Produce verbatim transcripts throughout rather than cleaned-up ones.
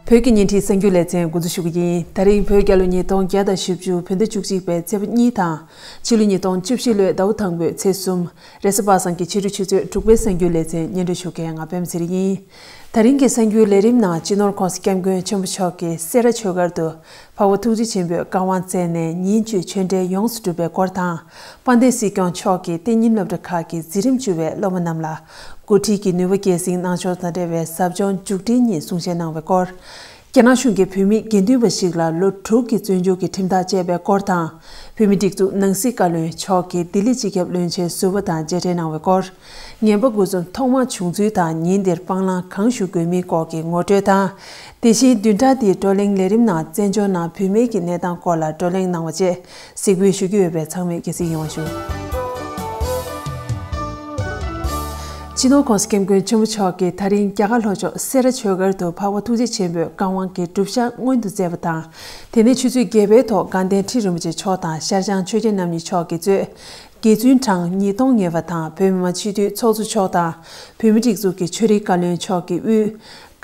བོད་ཀྱི་བརྙན་འཕྲིན་གསར་འགྱུར་ལེ་ཚན་འགོ་འཛུགས་ཞུ་གི་ཡིན། ད་རིང་བོད་རྒྱལ་ལོ་ཉིས་སྟོང་བརྒྱ་དང་བཞི་བཅུ་བོད་ཟླ་བཅུ་གཅིག་པའི་ཚེས་པ་གཉིས་དང་། ཕྱི་ལོ་ཉིས་སྟོང་བཅུ་བཞི་ལོའི་ཟླ་བ་དང་པོའི་ཚེས་གསུམ། རེས་གཟའ་པ་སངས་ཀྱི་ཕྱི་དྲོ་ཆུ་ཚོད་དྲུག་པའི་གསར་འགྱུར་ལེ་ཚན་སྙན་སྒྲོན་ཞུ་མཁན་ང་པད་མ་ཚེ་རིང་ཡིན། ད་རིང་གི་གསར་འགྱུར་ལས་རིམ་ནང་སྤྱི་ནོར་༸གོང་ས་༸སྐྱབས་མགོན་ཆེན་པོ་མཆོག་གིས་སེ་ར་ཆོས་སྒར་དུ་འཕགས་པ་ཐུགས་རྗེ་ཆེན་པོས་བཀའ་དབང་སྩལ་ནས་ཉིན་བཅུའི་ཆོས་འབྲེལ་ཡོངས་སུ་གྲུབ་པའི་སྐོར་དང་། དཔལ་ལྡན་སྲིད་སྐྱོང་མཆོག་གིས་གཏན་ཉིན་སློབ་གྲྭ་ཁག་གི་འཛིན་རིམ་བཅུ་པའི་སློབ་མ་རྣམས་ལ་འགོ་ཁྲིད་ཀྱི་ནུས་པ་སྐྱེད་སྲིང་གནང་ཕྱོགས་དང་འབྲེལ་བའི་ཟབ་སྦྱོང་མཇུག་སྒྲིལ་ཉིན་གསུང་བཤད་གནང་བའི་སྐོར། རྒྱ་ནག་གཞུང་གིས་བོད་མི་དགེ་འདུན་པ་ཞིག་ལ་ལོ་དྲུག་གི་བཙོན་འཇུག་གི་ཁྲིམས་ཐག་བཅད་པའི་སྐོར་དང་། བོད་མིའི་སྒྲིག་འཛུགས་ནང་སྲིད་བཀའ་བློན་མཆོག་གིས་ལྡི་ལི་སྤྱི་ཁྱབ་བློན་ཆེན་ཟུར་པ་དང་མཇལ་འཕྲད་གནང་བའི་སྐོར། ངན་པ་དགུ་གསུམ་ཐོག་མར་བྱུང་ཚུལ་དང་ཉིན་དེར་སྤང་བླང་གང་ཞུ་དགོས་མིན་སྐོར་གྱི་ངོ་སྤྲོད་དང་། དེ་བཞིན་བདུན་ཕྲག་འདིའི་བགྲོ་གླེང་ལས་རིམ་ནང་བཙན་བྱོལ་ནང་བུད་མེད་ཀྱི་གནས་སྟངས་སྐོར་ལ་བགྲོ་གླེང་གནང་བ་བཅས་གཟིགས་འབུལ་ཞུ་རྒྱུ་ཡོད་པས་ཚང་མས་དགྱེས་གཟིགས་ཡོང་བ་ཞུ། སྤྱི་ནོར་༸གོང་ས་༸སྐྱབས་མགོན་ཆེན་པོ་མཆོག་གིས་ད་རིང་རྒྱ་གར་ལྷོ་ཕྱོགས་སེ་ར་ཆོས་སྒར་དུ་འཕགས་པ་ཐུགས་རྗེ་ཆེན་པོའི་བཀའ་དབང་གི་སྒྲུབ་ཞག་སྔོན་དུ་བསྩལ་བ་དང་། དེ་ནས་ཆུ་ཚོད་བརྒྱད་པའི་ཐོག་དགའ་ལྡན་ཁྲི་རིན་པོ་ཆེ་མཆོག་དང་ཤར་བྱང་ཆོས་རྒྱལ་རྣམ་གཉིས་མཆོག་གིས་གཙོས། དགེ་བཙུན་གྲངས་ཉིས་སྟོང་ཉེ་བ་དང་བོད་མི་མང་སྤྱི་འཐུས་ཚོགས་གཙོ་མཆོག་དང་། བོད་མིའི་སྒྲིག་འཛུགས་ཀྱི་ཆོས་རིག་བཀའ་བློན་མཆོག་གི་དབུས།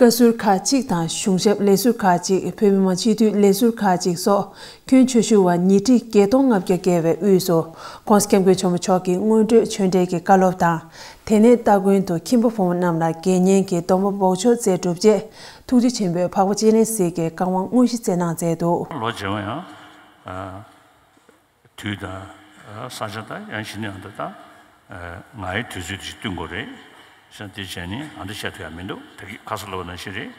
བཀའ་ཟུར་ཁག་ཅིག་དང་གཞུང་ཞབས་ལས་ཟུར་ཁག་ཅིག་བོད་མི་མང་སྤྱི་འཐུས་ལས་ཟུར་ཁག་ཅིག་སོགས་ཁྱོན་ཆེ་ཤོས་པ་ཉིས་ཁྲི་བརྒྱད་སྟོང་ལྔ་བརྒྱ་བརྒལ་བའི་དབུས་སུ། ༸གོང་ས་༸སྐྱབས་མགོན་ཆེན་པོ་མཆོག་གི་སྔོན་འགྲོའི་ཆོས་འབྲེལ་གྱི་བཀའ་སློབ་དང་། དེ་ནས་སྟ་གོན་དུ་ཁྱིམ་པ་ཕོ་མོ་རྣམས་ལ་དགེ་བསྙེན་གྱི་སྡོམ་པ་འབོགས་ཆོག་མཛད་གྲུབ་རྗེས་ཐུགས་རྗེ་ཆེན་པོས་འཕགས་པ་སྤྱན་རས་གཟིགས་ཀྱི་བཀའ་དབང་དངོས་གཞི་སྩལ་གནང་མཛད་འདུག་ལོ་རྗེས་མ་ཡང་། དུས་དང་། ས་ཆ་དང་ཡང་གཞི་ནས་ཡང་དུ་དང་། ང་ཡི་དུས་ཚོད་ཅིག་བསྟུན་དགོས་རེད། ཟེར་དེ་བྱས་ནས་ང་འདི་བཤད་ཐུབ་ཡ་མི་འདུག་ད་གི་ཁ་ས་ལོ་ནང་བཞིན་རེད།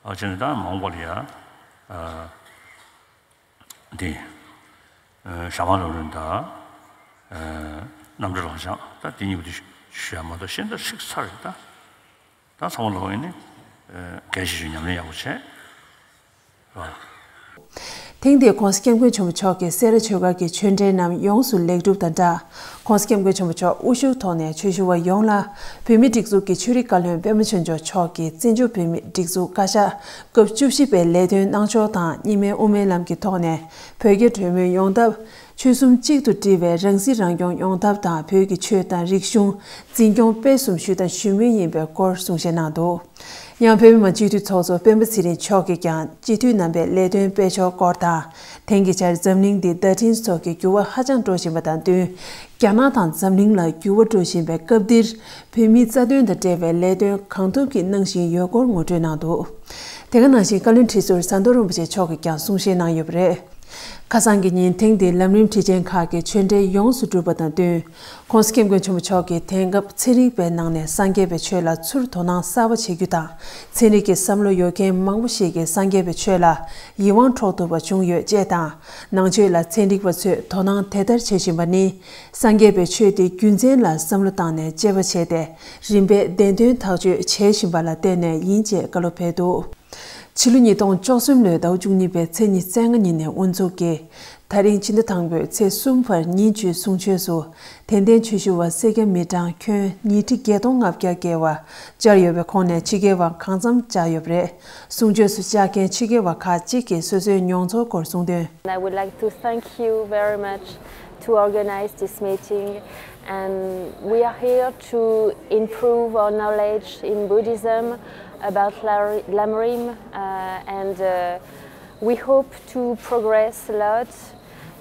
ཨ་ཅེ་ནི་ད་མ་འོངས་པ་ལ་ཡ། འདི། ཞྭ་དམར་ལམ་རིམ་དང་། རྣམ་གྲོལ་ལམ་བྱང་ད་འདི་གཉིས་པོ་དེ་ཞུ་ཡ་མ་གཏོགས་གཞན་དག་ཧྲིག་ཚར་རེད་ད། ད་ཚང་མ་ལོག་ཡིན་ནི། གལ་ཆེ་ཤོས་ཉམས་ལེན་ཡག་པོ་བྱས། ར། ཐེངས་འདིའི་༸གོང་ས་༸སྐྱབས་མགོན་ཆེན་པོ་མཆོག་གིས་སེ་ར་ཆོས་སྒར་གྱི་ཆོས་འབྲེལ་རྣམས་ཡོངས་སུ་ལེགས་གྲུབ་དང་སྦྲགས། ༸གོང་ས་༸སྐྱབས་མགོན་ཆེན་པོ་མཆོག་དབུ་བཞུགས་ཐོག་ནས་ཆོས་ཞུ་བ་ཡོངས་ལ། བོད་མིའི་སྒྲིག་འཛུགས་ཀྱི་ཆོས་རིག་བཀའ་བློན་པད་མ་ཆོས་འབྱོར་མཆོག་གིས་བཙན་བྱོལ་བོད་མིའི་སྒྲིག་འཛུགས་བཀའ་ཤག་སྐབས་བཅུ་བཞི་པའི་ལས་དོན་གནང་ཕྱོགས་དང་གཉིས་སྨན་དབུ་མའི་ལམ་གྱི་ཐོག་ནས་བོད་རྒྱ་གྲོས་མོལ་ཡོང་ཐབས། ཆོལ་གསུམ་གཅིག་ཏུ་སྒྲིལ་བའི་རང་སྲིད་རང་སྐྱོང་ཡོང་ཐབས་དང་བོད་ཀྱི་ཆོས་དང་རིག་གཞུང་འཛིན་སྐྱོང་སྤེལ་གསུམ་ཞུ་དང་ཞུ་མུས་ཡིན་པའི་སྐོར་གསུང་བཤད་གནང་འདུག་ཡང་བོད་མི་མང་སྤྱི་འཐུས་ཚོགས་གཙོ་སྤེན་པ་ཚེ་རིང་མཆོག་གིས་ཀྱང་སྤྱི་འཐུས་རྣམ་པའི་ལས་དོན་སྤེལ་ཕྱོགས་སྐོར་དང་། དེང་གི་ཆར་འཛམ་གླིང་འདི་བརྡ་འཕྲིན་སོགས་ཀྱི་འགྱུར་བ་ཧ་ཅང་འགྲོ་བཞིན་པ་དང་བསྟུན། རྒྱ་ནག་དང་འཛམ་གླིང་ལ་འགྱུར་བ་འགྲོ་བཞིན་པའི་སྐབས་འདིར། བོད་མིའི་རྩ་དོན་དང་འབྲེལ་བའི་ལས་དོན་གང་ཐུབ་ཀྱིས་གནང་བཞིན་ཡོད་སྐོར་ངོ་སྤྲོད་གནང་འདུག་དེ་ག་ནང་བཞིན་བཀའ་བློན་ཁྲི་ཟུར་ཟམ་གདོང་རིན་པོ་ཆེ་མཆོག་གིས་ཀྱང་གསུང་བཤད་གནང་ཡོད་པ་རེད། ཁ་སང་གི་ཉིན་ཐེངས་འདིའི་ལམ་རིམ་ཁྲིད་ཆེན་ཁག་གི་ཆོས་འབྲེལ་ཡོངས་སུ་གྲུབ་པ་དང་བསྟུན། ༸གོང་ས་༸སྐྱབས་མགོན་ཆེན་པོ་མཆོག་གིས་དེང་སྐབས་ཚན་རིག་པའི་ནང་ནས་སངས་རྒྱས་པའི་ཆོས་ལ་ཚུར་དོ་སྣང་གསར་པ་བྱེད་རྒྱུ་དང་། ཚན་རིག་གི་བསམ་བློ་ཡོད་མཁན་མང་པོ་ཞིག་གིས་སངས་རྒྱས་པའི་ཆོས་ལ་ཡིད་དབང་འཕྲོག་ཐུབ་པ་བྱུང་ཡོད་ཅེས་དང་། ནང་ཆོས་ལ་ཚན་རིག་པ་ཚོས་དོ་སྣང་དེ་ལྟར་བྱེད་བཞིན་པ་ནི། སངས་རྒྱས་པའི་ཆོས་དེ་རྒྱུ་མཚན་ལ་བསམ་བློ་བཏང་ནས་དཔྱད་པ་བྱས་ཏེ། རིམ་པས་བདེན་དོན་ཐག་གཅོད་བྱེད་བཞིན་པ་ལ་བརྟེན་ནས་ཡིན་ཅེས་བཀའ་སློབ་ཕེབས་འདུག་ཕྱི་ལོ་ཉིས་སྟོང་བཅུ་གསུམ་ལོའི་ཟླ་བ་བཅུ་གཉིས་པའི་ཚེས་ཉི་ཤུ་རྩ་ལྔ་ཉིན་ནས་དབུ་འཛུགས་ཀྱིས། ད་རིང་ཕྱི་ཟླ་དང་པོའི་ཚེས་གསུམ་བར་ཉིན་བཅུའི་གསུང་ཆོས་སུ། དད་ལྡན་ཆོས་ཞུ་བ་སེར་སྐྱ་མི་གྲངས་ཁྱོན་ཉིས་ཁྲི་བརྒྱད་སྟོང་ལྔ་བརྒྱ་བརྒལ་བ་བཅར་ཡོད་པའི་ཁོངས་ནས་ཕྱི་རྒྱལ་བ་གང་འཚམ་བཅར་ཡོད་པ་རེད། གསུང་ཆོས་སུ་བཅར་མཁན་ཕྱི་རྒྱལ་བ་ཁག་ཅིག་གིས་སོ་སོའི་མྱོང་ཚོར་སྐོར་གསུངས་དོན། I would like to thank you very much to organize this meeting, and we are here to improve our knowledge in Buddhism about Lamrim, uh, and uh, we hope to progress a lot,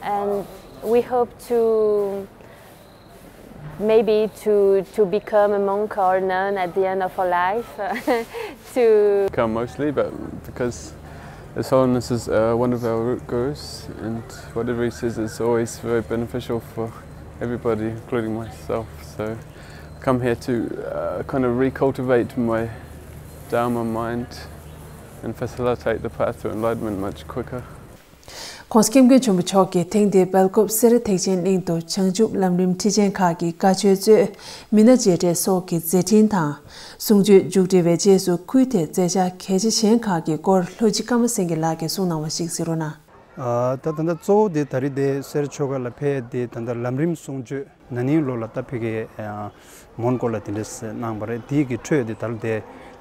and we hope to maybe to to become a monk or a nun at the end of our life. To come mostly, but because His Holiness is uh, one of our root gurus, and whatever he says is always very beneficial for everybody, including myself. So I come here to uh, kind of recultivate my Dharma mind and facilitate the path to enlightenment much quicker. ༸གོང་ས་༸སྐྱབས་མགོན་ཆེན་པོ་མཆོག་གིས་ཐེངས་འདིའི་སྦེལ་ཀོབ་སེ་ར་ཐེག་ཆེན་གླིང་དུ་བྱང་ཆུབ་ལམ་རིམ་ཁྲིད་ཆེན་ཁག་གི་བཀའ་ཆོས་གཙོས་མི་སྣ་མཇལ་འཕྲད་སོགས་ཀྱི་མཛད་འཕྲིན་དང་། གསུང་ཆོས་མཇུག་སྒྲིལ་བའི་རྗེས་སུ་ཁུལ་དེའི་མཛད་འཆར་གལ་ཆེ་གཞན་ཁག་གི་སྐོར་ལྷོ་སྤྱི་ཀརྨ་སེང་གེ་ལགས་ཀྱིས་གསུངས་གནང་བ་ཞིག་གཟིགས་རོགས་གནང་། ད་ད་ལྟ་གཙོ་བོ་དེ་ད་རེས་དེ་སེ་ར་ཆོས་སྒར་ལ་ཕེབས་དེ་ད་ལྟ་ལམ་རིམ་གསུང་ཆོས། ན་ནིང་ལོ་ལ་ད་ཕ་གི་མོན་གྷོ་ལ་དེ་འདྲས་གནང་བ་རེད། དེའི་གི་འཕྲོས་དེ་ད་ལོ་དེ་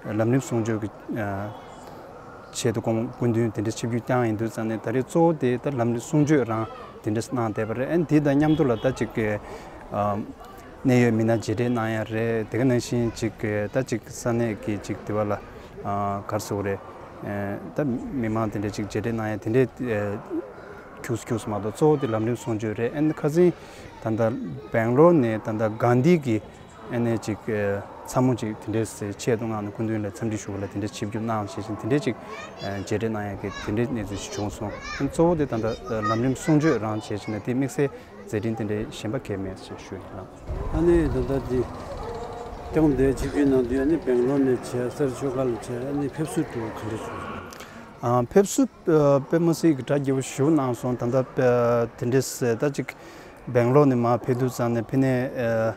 ལམ་རིམ་གསུང་ཆོས་ཀྱི་ཆེད་དུ་སྐུ་མདུན་དེ་འདྲས་ཆིབས་བསྒྱུར་བསྐྱངས་ཡིན་དུས་ཙང་ནས་ད་རེས་གཙོ་བོ་དེ་ད་ལམ་རིམ་གསུང་ཆོས་རང་དེ་འདྲས་གནང་བསྡད་པ་རེད། ཨ་ནི་དེ་དང་མཉམ་དུ་ལ་ད་ཅིག་གི་གནད་ཡོད་མི་སྣ་མཇལ་འཕྲད་གནང་ཡ་རེད། དེ་ག་ནང་བཞིན་ཅིག་གི་ད་ཅིག་ས་གནས་ཀྱི་ཅིག་དེ་བ་ལ་ག་རེ་ཟེར་དགོས་རེད། ཨ་ད་མི་མང་དེ་འདྲས་ཅིག་མཇལ་འཕྲད་གནང་ཡ་དེ་འདྲས་ཨ་ཁྱུག་ཁྱུག་མ་གཏོགས། གཙོ་བོ་དེ་ལམ་རིམ་གསུང་ཆོས་རེད། ཨ་ནི་ཁ་སང་ད་ལྟ་སྦེང་ལོར་ནས་ད་ལྟ་གྷན་དྷི་གི་ཨ་ནི་ཅིག་ཨ་ཚ་མོ་ཅིག་དེ་འདྲས་ཆེད་དུ་མངགས་ནས་སྐུ་མདུན་ལ་འཚམས་འདྲི་ཞུ་བ་ལ་དེ་འདྲས་ཆིབས་བསྒྱུར་གནང་བྱས་ཤིང་། དེ་འདྲས་ཅིག་ཨ་མཇལ་འཕྲད་གནང་ཡ་གི་དེ་འདྲས་གནས་ཚུལ་ཞིག་བྱུང་སོང་། ཨ་ནི་གཙོ་བོ་དེ་ད་ལྟ་ལམ་རིམ་གསུང་ཆོས་རང་བྱས་ཕྱིན་ན་དེ་དམིགས་བསལ་མཛད་འཕྲིན་དེ་འདྲའི་གཞན་པ་གང་ཡང་མེད་ཅེས་ཞུ་ཡིན་ལགས། ཨ་ནི་ད་ལྟ་འདི་སྐྱོང་དེ་ཆིབས་བསྒྱུར་གནང་དུས། ཨ་ནི་སྦེང་ལོར་ནས་བྱས། གསར་ཆོས་སྒར་ལ་བྱས། ཨ་ནི་ཕེབས་བསུ་འདྲ་བོ་ག་འདྲ་བྱུང་། ཨ་ཕེབས་བསུ་ཨ་དཔེ་མི་སྲིད་ཀྱི་གྲ་རྒྱས་པོ་ཞིག་གནང་སོང་། ད་ལྟ་ཨ་དེ་འདྲས་ཟེར་ད་ཅིག་སྦེང་ལོར་ནས་མར་ཕེབས་དུས་ཙང་ནས་ཕ་ནས་ཨ་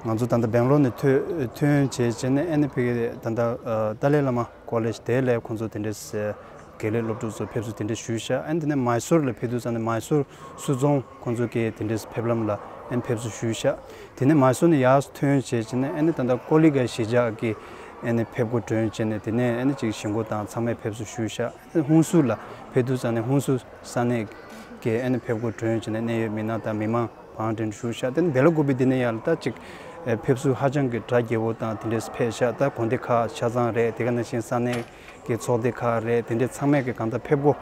ང་ཚོ་ད་ལྟ་སྦེང་ལོར་ནས་ཐོན་ཐོན་བྱས་བྱས་ནས། ཨ་ནི་ཕ་གི་ད་ལྟ་ཨ་ཏཱ་ལའི་བླ་མ་ཀོ་ལེཇ་དེ་ལ་ཁོང་ཚོ་དེ་འདྲས་ཨ་དགེ་ལས་སློབ་ཕྲུག་ཚོ་ཕེབས་བསུ་དེ་འདྲས་ཞུས་ཤག་ཨ་ནི་དེ་ནས་མཱི་སོར་ལ་ཕེབས་དུས་ཙང་ནས་མཱི་སོར་སུད་ཚོང་ཁོང་ཚོ་གི་དེ་འདྲས་ཕེབས་ལམ་ལ་ཨ་ནི་ཕེབས་བསུ་ཞུས་ཤག་དེ་ནས་མཱི་སོར་ནས་ཡར་ཐོན་བྱས་བྱས་ནས། ཨ་ནི་ད་ལྟ་ཀོ་ལི་གྷལ་གཞིས་ཆགས་ཀྱི་ཨ་ནི་ཕེབས་སྒོ་གྲོན་བྱས་ནས། དེ་ནས་ཨ་ནི་ཅིག་གཞིས་འགོ་དང་ཚང་མས་ཕེབས་བསུ་ཞུས་ཤག་ཨ་ནི་ཧུན་སུར་ལ་ཕེབས་དུས་ཙང་ནས་ཧུན་སུར་ས་གནས་ཀྱི་ཨ་ནི་ཕེབས་སྒོ་གྲོན་བྱས་ནས་གནད་ཡོད་མི་སྣ་དང་མི་མང་བང་སྒྲིག་ཞུས་ཤག་དེ་ནས་སྦེ་ལ་ཀུ་པི་དེ་ནས་ཡར་ལ་ད་ཅིག་ཨ་ཕེབས་བསུ་ཧ་ཅང་གི་གྲ་རྒྱས་པོ་དང་དེ་འདྲས་ཕེབས་ཤག་ད་དགོན་སྡེ་ཁག་ཆ་ཚང་རེད། དེ་ག་ནང་བཞིན་ས་གནས་ཀྱི་ཚོགས་སྡེ་ཁག་རེད། དེ་འདྲས་ཚང་མས་ཀྱི་གང་ལྟར་ཕེབས་སྒོ་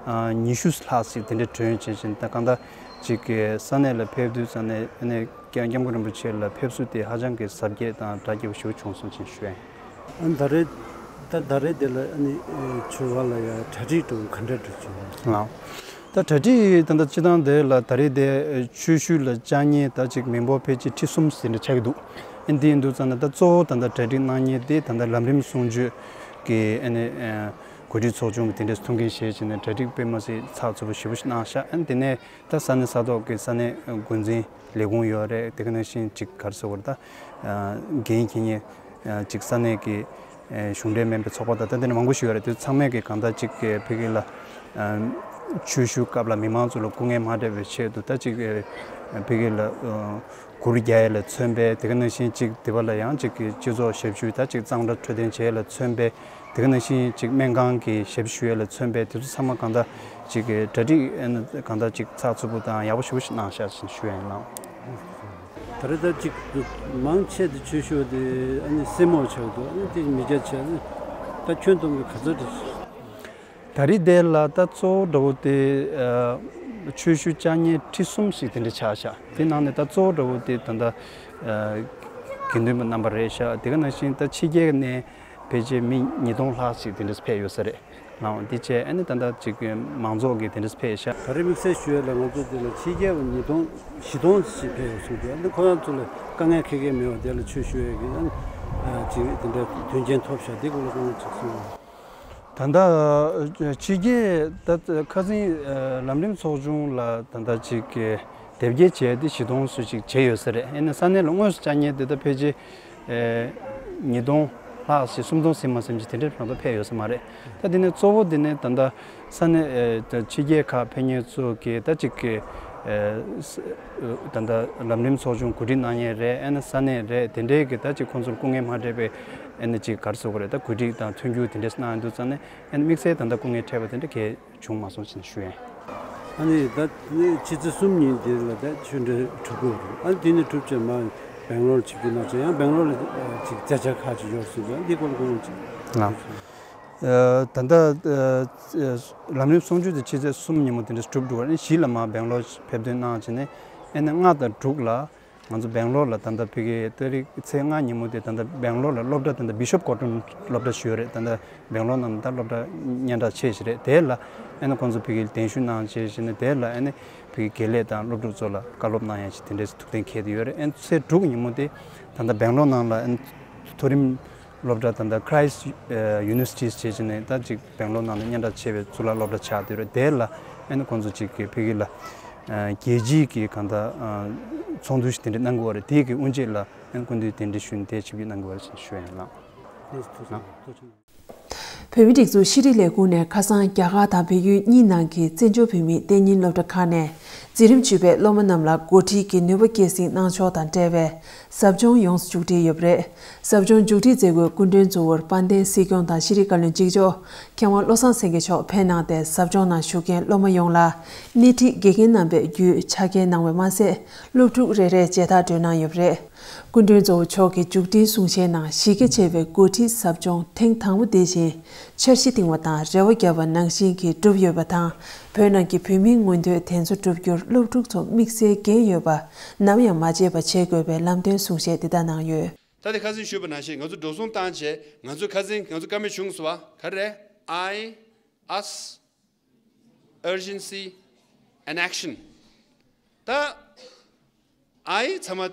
ཨ་ཉི་ཤུ་ལྷག་ཞིག་དེ་འདྲས་གྲོན་བྱས་ཤིང་། ད་གང་ལྟར་ཅིག་གི་ས་གནས་ལ་ཕེབས་དུས་ཙང་ནས་ཨ་ནི་སྐྱབས་སྐྱབས་མགོན་རིན་པོ་ཆེ་ལ་ཕེབས་བསུ་དེ་ཧ་ཅང་གི་གཟབ་རྒྱས་དང་གྲ་རྒྱས་པོ་ཞིག་བྱུང་སོང་ཅེས་ཞུ་ཡ་ཡིན། ཨ་ནི་ད་རེས་ད་ད་རེས་དེ་ལ་ཨ་ནི་ཆོས་སྒར་ལ་ཡ་གྲ་སྒྲིག་འདྲ་བོ་ག་འདྲ་འདྲ་བྱུང་། ལགས། ད་གྲ་སྒྲིག་ད་ལྟ་སྤྱི་བཏང་དེ་ལ་ད་རེས་དེ་ཆོས་ཞུ་ལ་བཅར་མཁན་ད་ཅིག་མི་འབོར་ཕལ་ཆེར་ཁྲི་གསུམ་ཟིན་འདྲ་ཆགས་ཀྱི་འདུག་ཨ་ནི་དེ་ཡིན་དུས་ཙང་ནས་ད་གཙོ་བོ་ད་ལྟ་གྲ་སྒྲིག་གནང་མཁན་དེ་ད་ལྟ་ལམ་རིམ་གསུང་ཆོས་ཀྱི་ཨ་ནི་ཨ་གོ་སྒྲིག་ཚོགས་ཆུང་གི་དེ་འདྲས་ཐུགས་འགན་བཞེས་བྱས་ནས་གྲ་སྒྲིག་དཔེ་མ་སྲིད་ཚགས་ཚུད་པོ་ཞེ་པོ་ཞིག་གནང་ཤག་ཨ་ནི་དེ་ནས་ད་ས་གནས་ས་ཐོག་གི་ས་གནས་འགོ་འཛིན་ལས་ཁུངས་ཡོད་རེད། དེ་ག་ནང་བཞིན་ཅིག་ག་རེ་ཟེར་དགོས་རེད། ད་འགན་འཁྱེར་མཁན་ཅིག་ས་གནས་ཀྱི་གཞུང་འབྲེལ་མིན་པའི་ཚོགས་པ་དང་ད་དེ་འདྲ་མང་པོ་ཞིག་ཡོད་རེད། དེ་ཚང་མས་ཀྱི་གང་ལྟར་ཅིག་ཕ་གི་ལ་ཆོས་ཞུ་སྐབས་ལ་མི་མང་ཚོ་ལ་སྐུ་ངལ་མ་འཕྲད་པའི་ཆེད་དུ་ད་ཅིག་ཕ་གི་ལ་གུར་རྒྱག་ཡ་ལ་མཚོན་པའི། དེ་ག་ནང་བཞིན་ཅིག་དེ་བ་ལ་ཡང་ཅིག་སྤྱི་ཚོགས་ཞབས་ཞུ་ད་ཅིག་གཙང་སྦྲ་འཕྲོད་བསྟེན་བྱེད་ཡ་ལ་མཚོན་པའི། དེ་ག་ནང་བཞིན་ཅིག་སྨན་ཁང་གི་ཞབས་ཞུ་ཡ་ལ་མཚོན་པའི། དེ་ཚོ་ཚང་མ་གང་ལྟར་ཅིག་གི་གྲ་སྒྲིག་ཨ་ནི་གང་ལྟར་ཅིག་ཚགས་ཚུད་པོ་དང་ཡག་པོ་ཞེ་པོ་ཞིག་གནང་ཤག་ཅེས་ཞུ་ཡ་ཡིན་ལགས། ད་རེས་ད་ཅིག་མང་ཆེ་དེ་ཆོས་ཞུ་བ་དེ་ཨ་ནི་སེར་མོ་ཆགས་འདུག་ཨ་ནི་དེ་མི་རྒྱ་ཆེ། ཨ་ནི་ད་ཁྱོན་བསྡོམས་ཀྱི་ག་ཚོད་རེད། ད་རེས་དེ་ལ་ད་གཙོ་བོ་འདྲ་བོ་དེ་ཨ་ཆོས་ཞུ་བཅར་མཁན་ཁྲི་གསུམ་ཞིག་དེ་འདྲ་ཆགས་ཤག་དེ་ནང་ནས་ད་གཙོ་བོ་འདྲ་བོ་དེ་ད་ལྟ་ཨ་དགེ་འདུན་པ་རྣམ་པ་རེད་ཤག་དེ་ག་ནང་བཞིན་ད་ཕྱི་རྒྱལ་ནས་ཕལ་ཆེར་མི་ཉིས་སྟོང་ལྷག་ཞིག་དེ་འདྲ་ཕེབས་ཡོད་ས་རེད། ལགས། འདི་བྱས་ཨ་ནི་ད་ལྟ་ཅིག་མང་ཚོགས་ཀྱི་དེ་འདྲ་ཕེབས་ཤག་ད་རེས་དམིགས་བསལ་ཞུ་ཡ་ལ་ང་ཚོ་འདི་ལ་ཕྱི་རྒྱལ་བ་ཉིས་སྟོང་བཞི་སྟོང་ཞིག་ཕེབས་ཡོད་གསུངས་འདུག་ཨ་ནི་ཁོ་རང་ཚོ་ལ་དཀའ་ངལ་འཁེལ་མཁན་མེད་པ་དེ་ལ་ཆོས་ཞུ་ཡ་གི་ཨ་ནི་ཅིག་དེ་འདྲ་མཐུན་རྐྱེན་ཐོབ་ཤག་དེ་སྐོར་ལ་བཀའ་མོལ་ཅིག་གསུངས། ད་ལྟ་ཕྱི་རྒྱལ་ད་ཁ་སང་ལམ་རིམ་ཚོགས་ཆུང་ལ་ད་ལྟ་ཅིག་དེབ་སྐྱེལ་བྱས་ཏེ་བཞི་སྟོང་ཙམ་ཞིག་བྱས་ཡོད་ས་རེད། ཨ་ནི་ས་གནས་ལ་དངོས་སུ་བཅར་མཁན་དེ་ད་ཕལ་ཆེར་ཨེ་ཉིས་སྟོང་ལྷག་ཞིག་སུམ་སྟོང་ཟིན་མ་ཟིན་ཅིག་དེ་འདྲའི་རང་ཐོག་ཕེབས་ཡོད་ས་མ་རེད། ད་དེ་ནས་གཙོ་བོ་དེ་ནས་ད་ལྟ་ས་གནས་ཨེ་ད་ཕྱི་རྒྱལ་ཁག་ཕེབས་མཁན་ཚོ་གི་ད་ཅིག་གི་ཨེ་ས་ཨེ་ད་ལྟ་ལམ་རིམ་ཚོགས་ཆུང་གོ་སྒྲིག་གནང་མཁན་རེད། ཨ་ནི་ས་གནས་རེད། དེ་འདྲའི་གི་ད་ཅིག་ཁོང་ཚོར་སྐུ་ངལ་མ་འཕྲད་པའི་ཨ་ནི་ཅིག་ག་རེ་ཟེར་དགོས་རེད། ད་གོ་སྒྲིག་དང་མཐུན་འགྱུར་དེ་འདྲས་གནང་ཡོང་དུས་ཙང་ནས་ཨ་ནི་དམིགས་བསལ་ད་ལྟ་སྐུ་ངལ་འཕྲད་པ་དེ་འདྲ་གས་བྱུང་མ་སོང་ཞེས་ཞུ་ཡ་ཡིན། ཨ་ནི་ད་ནི་ཕྱི་ཚེས་གསུམ་ཉིན་དེ་ལ་ད་ཆོས་འབྲེལ་གྲུབ་ཀྱི་ཡོད་རེད། ཨ་ནི་དེ་ནས་གྲུབ་རྗེས་མ་སྦེང་ལོར་ཆིབས་བསྒྱུར་གནང་བྱས། ཡང་སྦེང་ལོར་ལ་ཅིག་མཛད་འཆར་ཁག་ཅིག་ཡོད་ཟེར་འདུག་ཨ་འདི་སྐོར་ལ་བཀའ་མོལ་ཅིག་ལགས། ཨ་ད་ལྟ་ཨ་ལམ་རིམ་གསུང་ཆོས་དེ་ཕྱི་ཚེས་གསུམ་ཉིན་མོ་དེ་འདྲ་གྲུབ་འགྲོ་བ་རེད། གཞིས་ལ་མར་སྦེང་ལོར་ཕེབས་ཐོན་གནང་བྱས་ནས་ཨ་ནི་ལྔ་དང་དྲུག་ལ། ང་ཚོ་སྦེང་ལོར་ལ་ད་ལྟ་ཕ་གི་ཏ་རིག་ཚེས་ལྔ་ཉིན་མོ་དེ་ད་ལྟ་སྦེང་ལོར་ལ་སློབ་གྲྭ་ད་ལྟ་བི་ཤོབ་ཀོ་ཊོན་སློབ་གྲྭ་ཞུ་ཡོད་རེད། ད་ལྟ་སྦེང་ལོར་ནང་ལ་ད་སློབ་གྲྭ་སྙན་གྲགས་ཆེ་ཞིག་རེད། དེ་ལ་ཨ་ནི་ཁོང་ཚོ་ཕ་གི་གདན་ཞུ་གནང་བྱས་བྱས་ནས་དེ་ལ་ཨ་ནི་ཕ་གི་དགེ་ལས་དང་སློབ་ཕྲུག་ཚོ་ལ་བཀའ་སློབ་གནང་ཡ་ཞིག་དེ་འདྲས་ཐུགས་གཏན་འཁེལ་བསྡད་ཡོད་རེད། ཨ་ནི་ཚེས་དྲུག་ཉིན་མོ་དེ་ད་ལྟ་སྦེང་ལོར་ནང་ལ་ཨ་ནི་མཐོ་རིམ་སློབ་གྲྭ་ད་ལྟ་Christ University་ཞེས་བྱས་ནས་ད་ཅིག་སྦེང་ལོར་ནང་ལ་སྙན་གྲགས་ཆེ་བའི་གཙུག་ལག་སློབ་གྲྭ་ཆགས་བསྡད་རེད། དེ་ལ་ཨ་ནི་ཁོང་ཚོ་ཅིག་གི་ཕ་གི་ལ་རྒྱལ་སྤྱིའི་གི་གང་ལྟར་ཚོགས་འདུ་ཞིག་དེ་འདྲ་གནང་དགོས་པ་རེད། དེའི་གི་དབུ་འབྱེད་ལ་ཨ་ནི་སྐུ་མདུན་གདན་འདྲེན་ཞུས་ནས་དེ་ཆིབས་བསྒྱུར་གནང་དགོས་པ་རེད་ཞེས་ཞུ་ཡ་ཡིན་ལགས། བོད་མིའི་སྒྲིག་འཛུགས་ཤེས་རིག་ལས་ཁུངས་ནས་ཁ་སང་རྒྱ་གར་དང་བལ་ཡུལ་གཉིས་ནང་གི་བཙན་བྱོལ་བོད་མིའི་གཏན་ཉིན་སློབ་གྲྭ་ཁག་ནས་འཛིན་རིམ་བཅུ་པའི་སློབ་མ་རྣམས་ལ་འགོ་ཁྲིད་ཀྱི་ནུས་པ་སྐྱེད་སྲིང་གནང་ཕྱོགས་དང་འབྲེལ་བའི་ཟབ་སྦྱོང་ཡོངས་སུ་མཇུག་སྒྲིལ་ཡོད་པ་རེད། ཟབ་སྦྱོང་མཇུག་སྒྲིལ་མཛད་སྒོའི་སྐུ་མགྲོན་གཙོ་བོར་དཔལ་ལྡན་སྲིད་སྐྱོང་དང་ཤེས་རིག་བཀའ་བློན་གཅིག་ལྕོགས་མཁས་དབང་བློ་བཟང་སེང་གེ་མཆོག་ཕེབས་གནང་སྟེ། ཟབ་སྦྱོང་ནང་ཞུགས་མཁན་སློབ་མ་ཡོངས་ལ་སྣེ་ཁྲིད་དགེ་རྒན་རྣམ་པས་བརྒྱུད་ཕྱག་འཁྱེར་གནང་བ་མ་ཟད། སློབ་ཕྲུག་རེ་རེར་མཇལ་དར་སྤྲོད་གནང་ཡོད་པ་རེད། སྐུ་མགྲོན་གཙོ་བོ་མཆོག་གིས་མཇུག་སྒྲིལ་གསུང་བཤད་ནང་གཞི་རྒྱ་ཆེ་བའི་འགོ་ཁྲིད་ཟབ་སྦྱོང་ཐེངས་དང་པོ་དེ་བཞིན་འཆར་གཞི་བཏིང་བ་དང་རེ་བ་བརྒྱབ་པ་ནང་བཞིན་གྱིས་གྲུབ་ཡོད་པ་དང་། བོད་ནང་གི་བོད་མིའི་མངོན་འདོད་དེ་ཚོ་བསྒྲུབ་རྒྱུར་སློབ་ཕྲུག་ཚོ་དམིགས་བསལ་འགན་ཡོད་པ་ནམ་ཡང་མ་བརྗེད་པ་བྱེད་དགོས་པའི་ལམ་སྟོན་གསུང་བཤད་འདི་ལྟར་གནང་ཡོད། ད་ལྟ་ཁ་སང་ཞུས་པ་ནང་བཞིན་ང་ཚོ་འགྲོ་སོང་བཏང་བྱས་ང་ཚོ་ཁ་སང་ང་ཚོ་བཀའ་མོལ་བྱུང་སོང་བ། ག་རེ་རེད། I, us, urgency and action. ད་I ཚང་མ་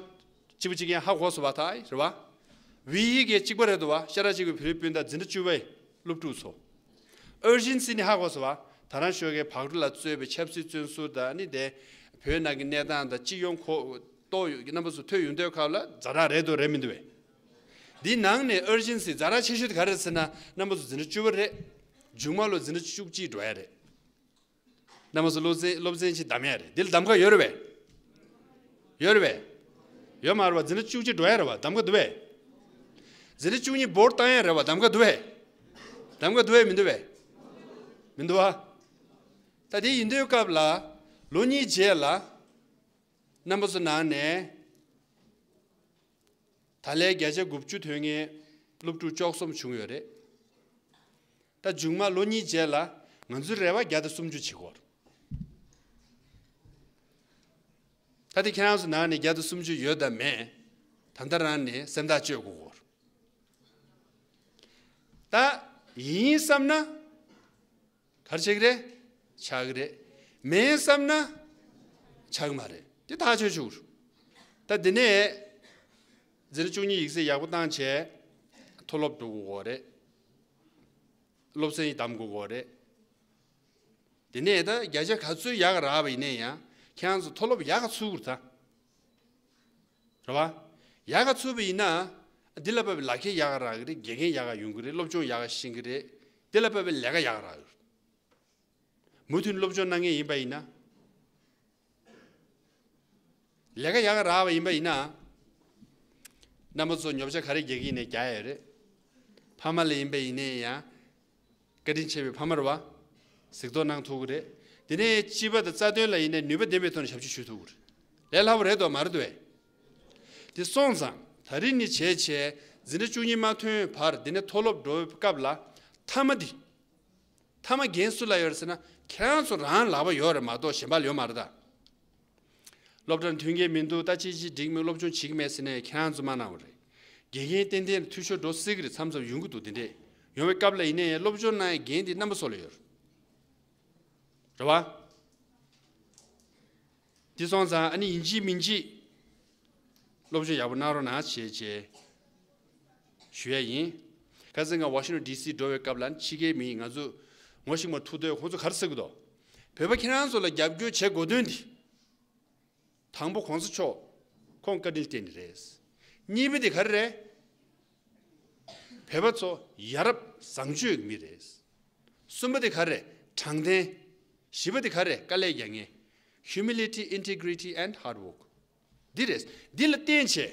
གཅིག་པ་གཅིག་རྐྱང་ཧ་གོ་སོང་བ། ད་I རེད་བ། V ཡི་གེ་གཅིག་པ་རེད་འདུག་བ། ཤ་ཁྲག་གཅིག་པའི་བོད་རིགས་སྤུན་ཟླ་འཛིན་གྲྭ་བཅུ་པའི་སློབ་ཕྲུག་ཚོ། Urgency ནི་ཧ་གོ་སོང་བ། ད་རང་ཞོགས་ཀས་བག་གྲོ་ལ་རྩོལ་བའི་ཆབ་སྲིད་བཙོན་ཟུར་དང་ནི་དེ་བོད་ནང་གི་གནས་སྟངས་དང་སྤྱི་ཡོངས་ཁོ་ཏོག་ཡོད་ཀྱི་རྣམ་པ་ཚོ་ཐོས་ཡོང་དུས་སྐབས་ལ་ཛ་དྲག་རེད་འདུག་རེད་མི་འདུག་བས། འདི་ནང་ནས་urgency ཛ་དྲག་ཆེ་ཤོས་དེ་ག་རེ་རེད་ཟེར་ན་རྣམ་པ་ཚོ་འཛིན་གྲྭ་བཅུ་པ་རེད། མཇུག་མ་ལོ་འཛིན་གྲྭ་བཅུ་གཅིག་འགྲོ་ཡ་རེད། རྣམ་པ་ཚོ་སློབ་ཚན་སློབ་ཚན་ཅིག་བདམས་ཡ་རེད། འདི་ལ་གདམ་ག་ཡོད་རེད་བས། ཡོད་རེད་བས། ཡོད་མ་རེད་བ། འཛིན་གྲྭ་བཅུ་གཅིག་འགྲོ་ཡ་རེད་བ། གདམ་ག་འདུག་བས། འཛིན་གྲྭ་བཅུ་གཉིས་བོར་བཏང་ཡ་རེད་བ། གདམ་ག་འདུག་བས། གདམ་ག་འདུག་བས་མི་འདུག་བས། མི་འདུག་བ། ད་དེ་ཡིན་དུས་སྐབས་ལ་ལོ་གཉིས་རྗེས་ལ་རྣམ་པ་ཚོ་ནང་ནས། ད་ལན་བརྒྱ་ཆ་དགུ་བཅུ་ཐོན་མཁན་སློབ་ཕྲུག་བཅུ་གསུམ་བྱུང་ཡོད་རེད། ད་མཇུག་མ་ལོ་གཉིས་རྗེས་ལ་ང་ཚོའི་རེ་བ་བརྒྱ་དང་སུམ་ཅུ་བྱེད་དགོས། ད་དེ་ཁྱེད་རང་ཚོ་ནང་ནས་བརྒྱ་དང་སུམ་ཅུ་ཡོད་དམ་མེད། ད་ལྟ་རང་ནས་སེམས་ཐག་གཅོད་དགོས་སྐོར། ད་ཡིན་བསམ་ན། ག་རེ་བྱེད་ཀྱི་རེད། ཆགས་ཀྱི་རེད། མེད་བསམ་ན་ཆགས་ཀྱི་མ་རེད། དེ་ཐག་ཆོད་ཆོག་རེད། ད་འདི་ནས་འཛིན་གྲྭ་བཅུ་གཉིས་ཡིག་ཚད་ཡག་པོ་བཏང་བྱས་མཐོ་སློབ་འགྲོ་དགོས་རེད། སློབ་ཚན་གདམ་དགོས་རེད། དེ་ནས་ད་བརྒྱ་ཆ་ག་ཚོད་ཡག་རག་པ་ཡིན་ནའི་ཡང་ཁྱེད་རང་ཚོ་མཐོ་སློབ་ཡག་ག་ཚུད་དགོས་རེད་ད། རེད་བ། ཡག་ག་ཚུད་པ་ཡིན་ན། འདི་ལ་བབས་པའི་ལག་ཁྱེར་ཡག་ག་རག་གི་རེད། དགེ་རྒན་ཡག་ག་ཡོང་གི་རེད། སློབ་སྦྱོང་ཡག་ག་ཤེས་ཀྱི་རེད། འདི་ལ་བབས་པའི་ལས་ཀ་ཡག་ག་རག་གི་རེད། མུ་མཐུད་སློབ་སྦྱོང་གནང་མཁན་ཡིན་པ་ཡིན་ན། ལས་ཀ་ཡག་ག་རག་པ་ཡིན་པ་ཡིན་ན། རྣམ་པ་ཚོ་ཉོ་ཆ་ག་རེ་རྒྱག་གི་ཡིན་ནའི་རྒྱག་ཡ་རེད། ཕ་མ་ལ་ཡིན་པ་ཡིན་ནའི་ཡང་། བཀའ་དྲིན་ཆེ་བའི་ཕ་མ་རེད་བ། གཟིགས་རྟོག་གནང་ཐུབ་ཀྱི་རེད། དེ་ནས་སྤྱི་པ་དང་རྩ་དོན་ལ་ཡིན་ནའི་ནུས་པ་ལྡན་པའི་ཐོག་ནས་ཞབས་ཕྱི་ཞུ་ཐུབ་ཀྱི་རེད། ལས་སླ་པོ་རེད་དོ་མ་རེད་དོ་བས། དེ་སོང་ཙང་ད་རིང་ནས་བྱས་བྱས་འཛིན་གྲྭ་བཅུ་གཉིས་མ་ཐོན་བར་དེ་ནས་མཐོ་སློབ་འགྲོ་བའི་སྐབས་ལ་མཐའ་མ་འདི། མཐའ་མ་འགན་སུ་ལ་ཡོད་རེད་ཟེར་ན་ཁྱེད་རང་ཚོ་རང་ལག་པ་ཡོད་རེད་མ་གཏོགས་གཞན་པ་ལ་ཡོད་མ་རེད་ད། སློབ་གྲྭར་མཐུན་རྐྱེན་མི་འདུག་ད་ཅི་ཅི་འགྲིག་མེད་སློབ་སྦྱོང་བྱེད་ཀྱི་མེད་ཟེར་ནས་ཁྱེད་རང་ཚོ་མ་གནང་བ་རེད། དགེ་རྒན་ཏན་ཏན་འཐུས་ཤོར་འགྲོ་སྲིད་ཀྱི་རེད། མཚམས་མཚམས་ཡོང་གི་འདུག་དེ་འདྲས་ཡོང་བའི་སྐབས་ལ་ཡིན་ནའི་སློབ་སྦྱོང་གནང་ཡའི་འགན་དེ་རྣམ་པ་ཚོ་ལ་ཡོད་རེད། རེད་བ། དེ་སོང་ཙང་ཨ་ནི་ཡིན་གཅིག་མིན་གཅིག་སློབ་སྦྱོང་ཡག་པོ་གནང་རོགས་གནང་བྱས་བྱས་ཞུ་ཡ་ཡིན། ཁ་སང་ང་ཝ་ཤིང་ཊོན་ཌི་སི་འགྲོ་བའི་སྐབས་ལ་ཕྱི་རྒྱལ་མི་ང་ཚོ་ངོ་ཤེས་མ་ཐུག་དུས་ཁོང་ཚོ་ག་རེ་ཟེར་གི་འདུག་བོད་པ་ཁྱེད་རང་ཚོ་ལ་རྒྱབ་སྐྱོར་བྱེད་དགོས་དོན་འདི། དང་པོ་གོང་ས་མཆོག་ཁོང་བཀའ་དྲིན་བརྟེན་ནས་རེད། གཉིས་པ་དེ་ག་རེ་རེད། བོད་པ་ཚོ་ཡ་རབས་བཟང་སྤྱོད་ཀྱི་མི་རེད། གསུམ་པ་དེ་ག་རེ་རེད། དྲང་བདེན། བཞི་པ་དེ་ག་རེ་རེད། དཀའ་ལས་རྒྱག་མཁན། Humility, integrity and hard work. འདི་རེད། འདི་ལ་བརྟེན་བྱས།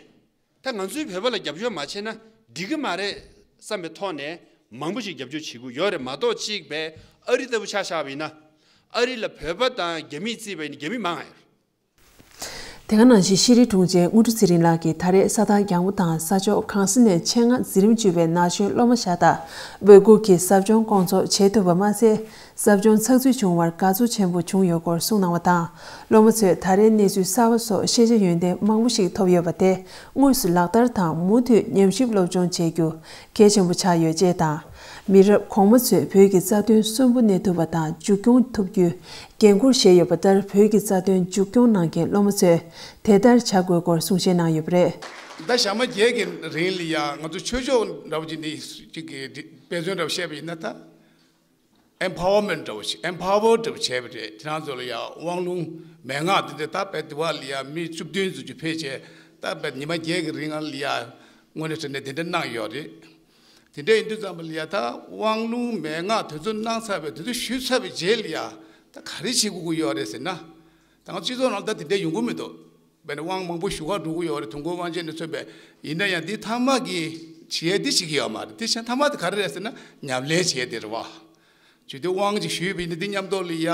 ད་ང་ཚོའི་བོད་པ་ལ་རྒྱབ་སྐྱོར་མ་བྱས་ན་འགྲིག་གི་མ་རེད་བསམ་པའི་ཐོག་ནས་མང་པོ་ཞིག་རྒྱབ་སྐྱོར་བྱེད་ཀྱི་ཡོད་རེད་མ་གཏོགས་གཅིག་པའི་ཨ་རི་ལྟ་བུ་ཆ་བཞག་པ་ཡིན་ན། ཨ་རི་ལ་བོད་པ་དང་རྒྱ་མིས་བརྩིས་པ་ཡིན་ན་རྒྱ་མི་མང་ང་ཡོད་རེད། དེ་ག་ནང་བཞིན་ཤེས་རིག་དྲུང་ཆེ་དངོས་གྲུབ་ཚེ་རིང་ལགས་ཀྱིས་ད་རེས་ས་ཐག་རྒྱང་པོ་དང་ས་ཕྱོགས་གང་ས་ནས་ཆེད་མངགས་འཛིན་རིམ་བཅུ་པའི་ན་གཞོན་སློབ་མ་ཤ་སྟག་འབོད་འགུག་གིས་ཟབ་སྦྱོང་སྐོང་ཚོགས་བྱེད་ཐུབ་པ་མ་ཟད། ཟབ་སྦྱོང་ཚགས་ཚུད་བྱུང་བར་དགའ་ཚོར་ཆེན་པོ་བྱུང་ཡོད་སྐོར་གསུངས་གནང་བ་དང་། སློབ་མ་ཚོས་ད་རེས་གནས་ཚུལ་གསར་བ་སོགས་ཤེས་བྱ་ཡོན་ཏན་མང་པོ་ཞིག་ཐོབ་ཡོད་པ་དེ་དངོས་སུ་ལག་བསྟར་དང་མུ་མཐུད་ཉམས་ཞིབ་སློབ་སྦྱོང་བྱེད་རྒྱུ་གལ་ཆེན་པོ་ཆགས་ཡོད་ཅེས་དང་། མི་རབས་གོང་མ་ཚོས་བོད་ཀྱི་རྩ་དོན་གསོན་པོ་གནས་ཐུབ་པ་དང་མཇུག་སྐྱོང་ཐུབ་རྒྱུའི་འགན་འཁུར་བཞེས་ཡོད་པ་ལྟར། བོད་ཀྱི་རྩ་དོན་མཇུག་སྐྱོང་གནང་མཁན་སློབ་མ་ཚོས་དེ་ལྟར་བྱ་དགོས་སྐོར་གསུང་བཤད་གནང་ཡོད་པ་རེད། ད་ཞག་མ་བརྒྱད་ཀྱི་རིང་ལ་ཡ་ང་ཚོ་ཆོས་ཕྱོགས་འདྲ་བོ་ཅིག་ནས་ཅིག་གི་དཔེ་མཚོན་འདྲ་བོ་བཤད་པ་ཡིན་ན། ད་ཨེམ་པ་ཝར་མེན་ཊི་འདྲ་བོ་ཞིག་ཨེམ་པ་ཝར་འདྲ་བོ་བྱས་པ་རེད། དེ་རང་ཚོ་ལ་ཡ་དབང་ལུང་མན་ངག་དེ་འདྲ་ད་དཔེ་དེ་བ་ལ་ཡ་མི་བཅུ་བདུན་ཙམ་ཅིག་ཕེབས་བྱས། ད་དཔེ་ཉི་མ་བརྒྱད་ཀྱི་རིང་ལ་ཡ་དངོས་གནས་དྲང་གནས་དེ་འདྲ་གནང་ཡོད་རེད། དེ་འདྲ་ཡིན་དུས་ཙམ་པ་ལ་ཡ་ད་དབང་ལུང་མན་ངག་དེ་ཚོ་གནང་ཚར་བའི་དེ་ཚོ་ཞུས་ཚར་བའི་རྗེས་ལ་ཡ་ད་ག་རེ་བྱེད་དགོས་ཀྱི་ཡོད་རེད་ཟེར་ན། ད་ང་སྤྱི་ཚོགས་ནང་ད་དེ་འདྲ་ཡོང་གི་མི་འདུག་དཔེར་ན་དབང་མང་པོ་ཞུ་ག་འགྲོ་གི་ཡོད་རེད། དུས་འཁོར་དབང་ཆེན་ནས་མཚོན་པའི། ཡིན་ན་ཡང་འདི་མཐའ་མ་གི་བྱེད་ཡས་འདི་བྱེད་ཀྱི་ཡོད་མ་རེད། དེ་བྱས་མཐའ་མ་དེ་ག་རེ་རེད་ཟེར་ན་ཉམས་ལེན་བྱེད་ཡས་དེ་རེད་བ། བྱས་དུས་དབང་ཅིག་ཞུས་པ་ཡིན་ན་འདི་མཉམ་དུ་ལ་ཡ་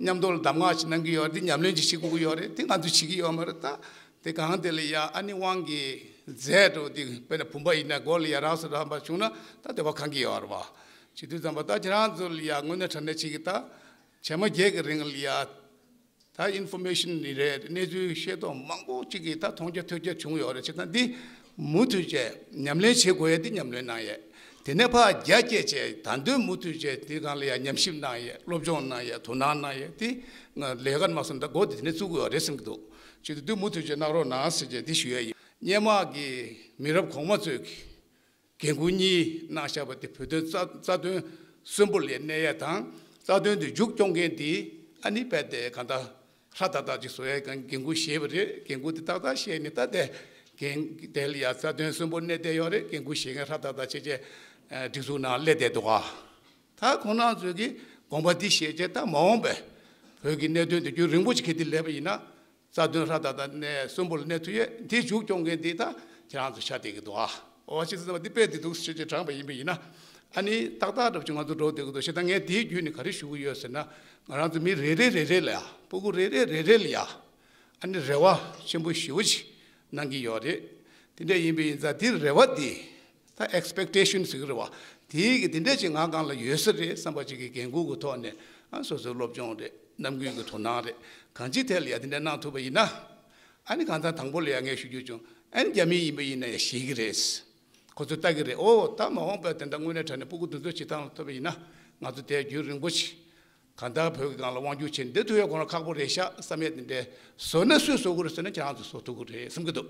མཉམ་དུ་ལ་གདམས་ངག་ཅིག་གནང་གི་ཡོད་རེད། འདི་ཉམས་ལེན་ཅིག་བྱེད་དགོས་ཀྱི་ཡོད་རེད། དེ་ང་ཚོས་བྱེད་ཀྱི་ཡོད་མ་རེད་ད། དེ་གང་དེ་ལ་ཡ་ཨ་ནི་དབང་གིས་རྫས་འགྲོ་དེ་དཔེར་ན་བུམ་པ་ཡིན་ན་སྒོ་ལ་ཡ་རགས་སུ་རགས་པ་བྱུང་ན་ད་དེ་བ་གང་གི་ཡོད་རེད་བ། བྱེད་དུས་ཙམ་པ་ད་ཁྱེད་རང་ཚོ་ལ་ཡ་དངོས་གནས་དྲང་གནས་ཅིག་གི་ད་བྱེ་མ་བརྒྱད་ཀྱི་རིང་ལ་ཡ། ད་ཨིན་ཕོར་མེ་ཤན་ནི་རེད། གནས་ཚུལ་ཤེས་རྟོགས་མང་པོ་ཅིག་གིས་ད་མཐོང་རྒྱ་ཐོས་རྒྱ་བྱུང་ཡོད་རེད། བྱས་ཙང་འདི་མུ་མཐུད་བྱས་ཉམས་ལེན་བྱེད་དགོས་ཡ་འདི་ཉམས་ལེན་གནང་ཡས། དེ་ནས་ཕར་རྒྱ་བསྐྱེད་བྱས་ད་དུང་མུ་མཐུད་བྱས་དེ་སྒང་ལ་ཡ་ཉམས་ཞིབ་གནང་ཡས། སློབ་སྦྱོང་གནང་ཡས། དོ་སྣང་གནང་ཡས། དེ་ང་ལས་ཀ་མ་སོང་ད་འགོ་དེ་དེ་ནས་བཙུགས་དགོས་ཡོད་རེད་བསམ་གྱི་འདུག་བྱས་ཙང་འདི་མུ་མཐུད་བྱས་གནང་རོགས་གནང་ཟེར་བྱས་འདི་ཞུ་ཡས་ཡིན། སྔོན་མ་གི་མི་རབས་གོང་མ་ཚོས་ཀྱི་འགན་ཁུར་གཉིས་གནང་བཞག་པ་དེ་བོད་དོན་རྩ་རྩ་དོན་གསོན་པོ་ལ་གནས་ཡས་དང་རྩ་དོན་དེ་མཇུག་སྐྱོང་མཁན་དེ་ཨ་ནི་རྦད་དེ་གང་ལྟར་ཧྲ་ཏག་ཏག་ཅིག་བཟོ་ཡས་གང་འགན་ཁུར་བཞེས་པ་རེད། འགན་ཁུར་དེ་ཏག་ཏག་བཞེས་ནས་ད་དེ་འགན་དེ་ལ་ཡ་རྩ་དོན་གསོན་པོ་གནས་བསྡད་ཡོད་རེད། འགན་ཁུར་བཞེས་མཁན་ཧྲ་ཏག་ཏག་བྱས་བྱས་སྒྲིག་འཛུགས་ནང་སླེབས་བསྡད་འདུག་ག་ད་ཁོང་རྣམ་ཚོས་ཀྱི་དགོངས་པ་འདི་བཞེས་བྱས་ད་མ་འོངས་པའི་བོད་ཀྱི་གནད་དོན་དེ་རྒྱུན་རིང་པོ་ཅིག་གི་དེ་སླེབས་པ་ཡིན་ན། རྩ་དོན་ཧྲ་ཏག་ཏག་གནས་གསོན་པོ་ལ་གནས་ཐུབ་ཡས་དེ་མཇུག་སྐྱོང་མཁན་དེ་ད་ཁྱེད་རང་ཚོ་ཆགས་བསྡད་ཀྱི་འདུག་ཨ། འོ་ཅི་ཟེར་ན་འདི་དཔེ་དེ་འདུག་ཟེར་ཅིག་དྲངས་པ་ཡིན་པ་ཡིན་ན། ཨ་ནི་ཏག་ཏག་འདྲ་པོ་ཅིག་ང་ཚོ་འགྲོ་བསྡད་ཀྱི་འདུག་བྱས་ཙང་ངས་དེའི་བརྒྱུད་ནས་ག་རེ་ཞུ་གི་ཡོད་ཟེར་ན། ང་རང་ཚོ་མི་རེ་རེ་རེ་རེ་ལ་ཡ་སྤུ་གུ་རེ་རེ་རེ་རེ་ལ་ཡ་ཨ་ནི་རེ་བ་ཆེན་པོ་ཞེ་པོ་ཅིག་གནང་གི་ཡོད་རེད། དེ་འདྲ་ཡིན་པ་ཡིན་ཙང་དེ་རེ་བ་དེ། ད་expectation་ཟེར་གི་རེད་བ། དེའི་གི་དེ་འདྲ་ཅིག་ང་སྒང་ལ་ཡོད་ས་རེད་བསམ་པ་ཅིག་གི་འགན་ཁུར་གི་ཐོག་ནས་ཨ་སོ་སོའི་སློབ་སྦྱོང་རེད། རྣམ་ཀུན་གི་དོ་སྣང་རེད། གང་ཅིའི་ཐད་ལ་ཡ་དེ་འདྲ་གནང་ཐུབ་པ་ཡིན་ན། ཨ་ནི་གང་ལྟར་དང་པོ་ལ་ཡ་ངས་ཞུ་རྒྱུ་བྱུང་། ཨ་ནི་རྒྱ་མི་ཡིན་པ་ཡིན་ན་ཡ་ཤེས་གི་རེད། ཁོ་ཚོས་ལྟ་གི་རེད། ཨོ་ད་མ་འོངས་པ་དེ་འདྲ་དངོས་གནས་དྲང་གནས་སྤུ་གུ་འདི་ཚོ་བྱེད་སྟངས་ལ་ཐུབ་པ་ཡིན་ན་ང་ཚོ་དེ་རྒྱུན་རིང་པོ་ཞིག་གང་ལྟར་བོད་ཀྱི་སྒང་ལ་དབང་སྒྱུར་བྱས་ནས་བསྡད་ཐུབ་ཡ་ཁོ་རང་ཁག་པོ་རེད་ཤག་བསམ་ཡས་དེ་འདྲའི་བཟོ་ན་སུས་བཟོ་དགོས་རེད་ཟེར་ན་ཁྱེད་རང་ཚོས་བཟོ་ཐུབ་ཀྱི་རེད་བསམ་གྱི་འདུག་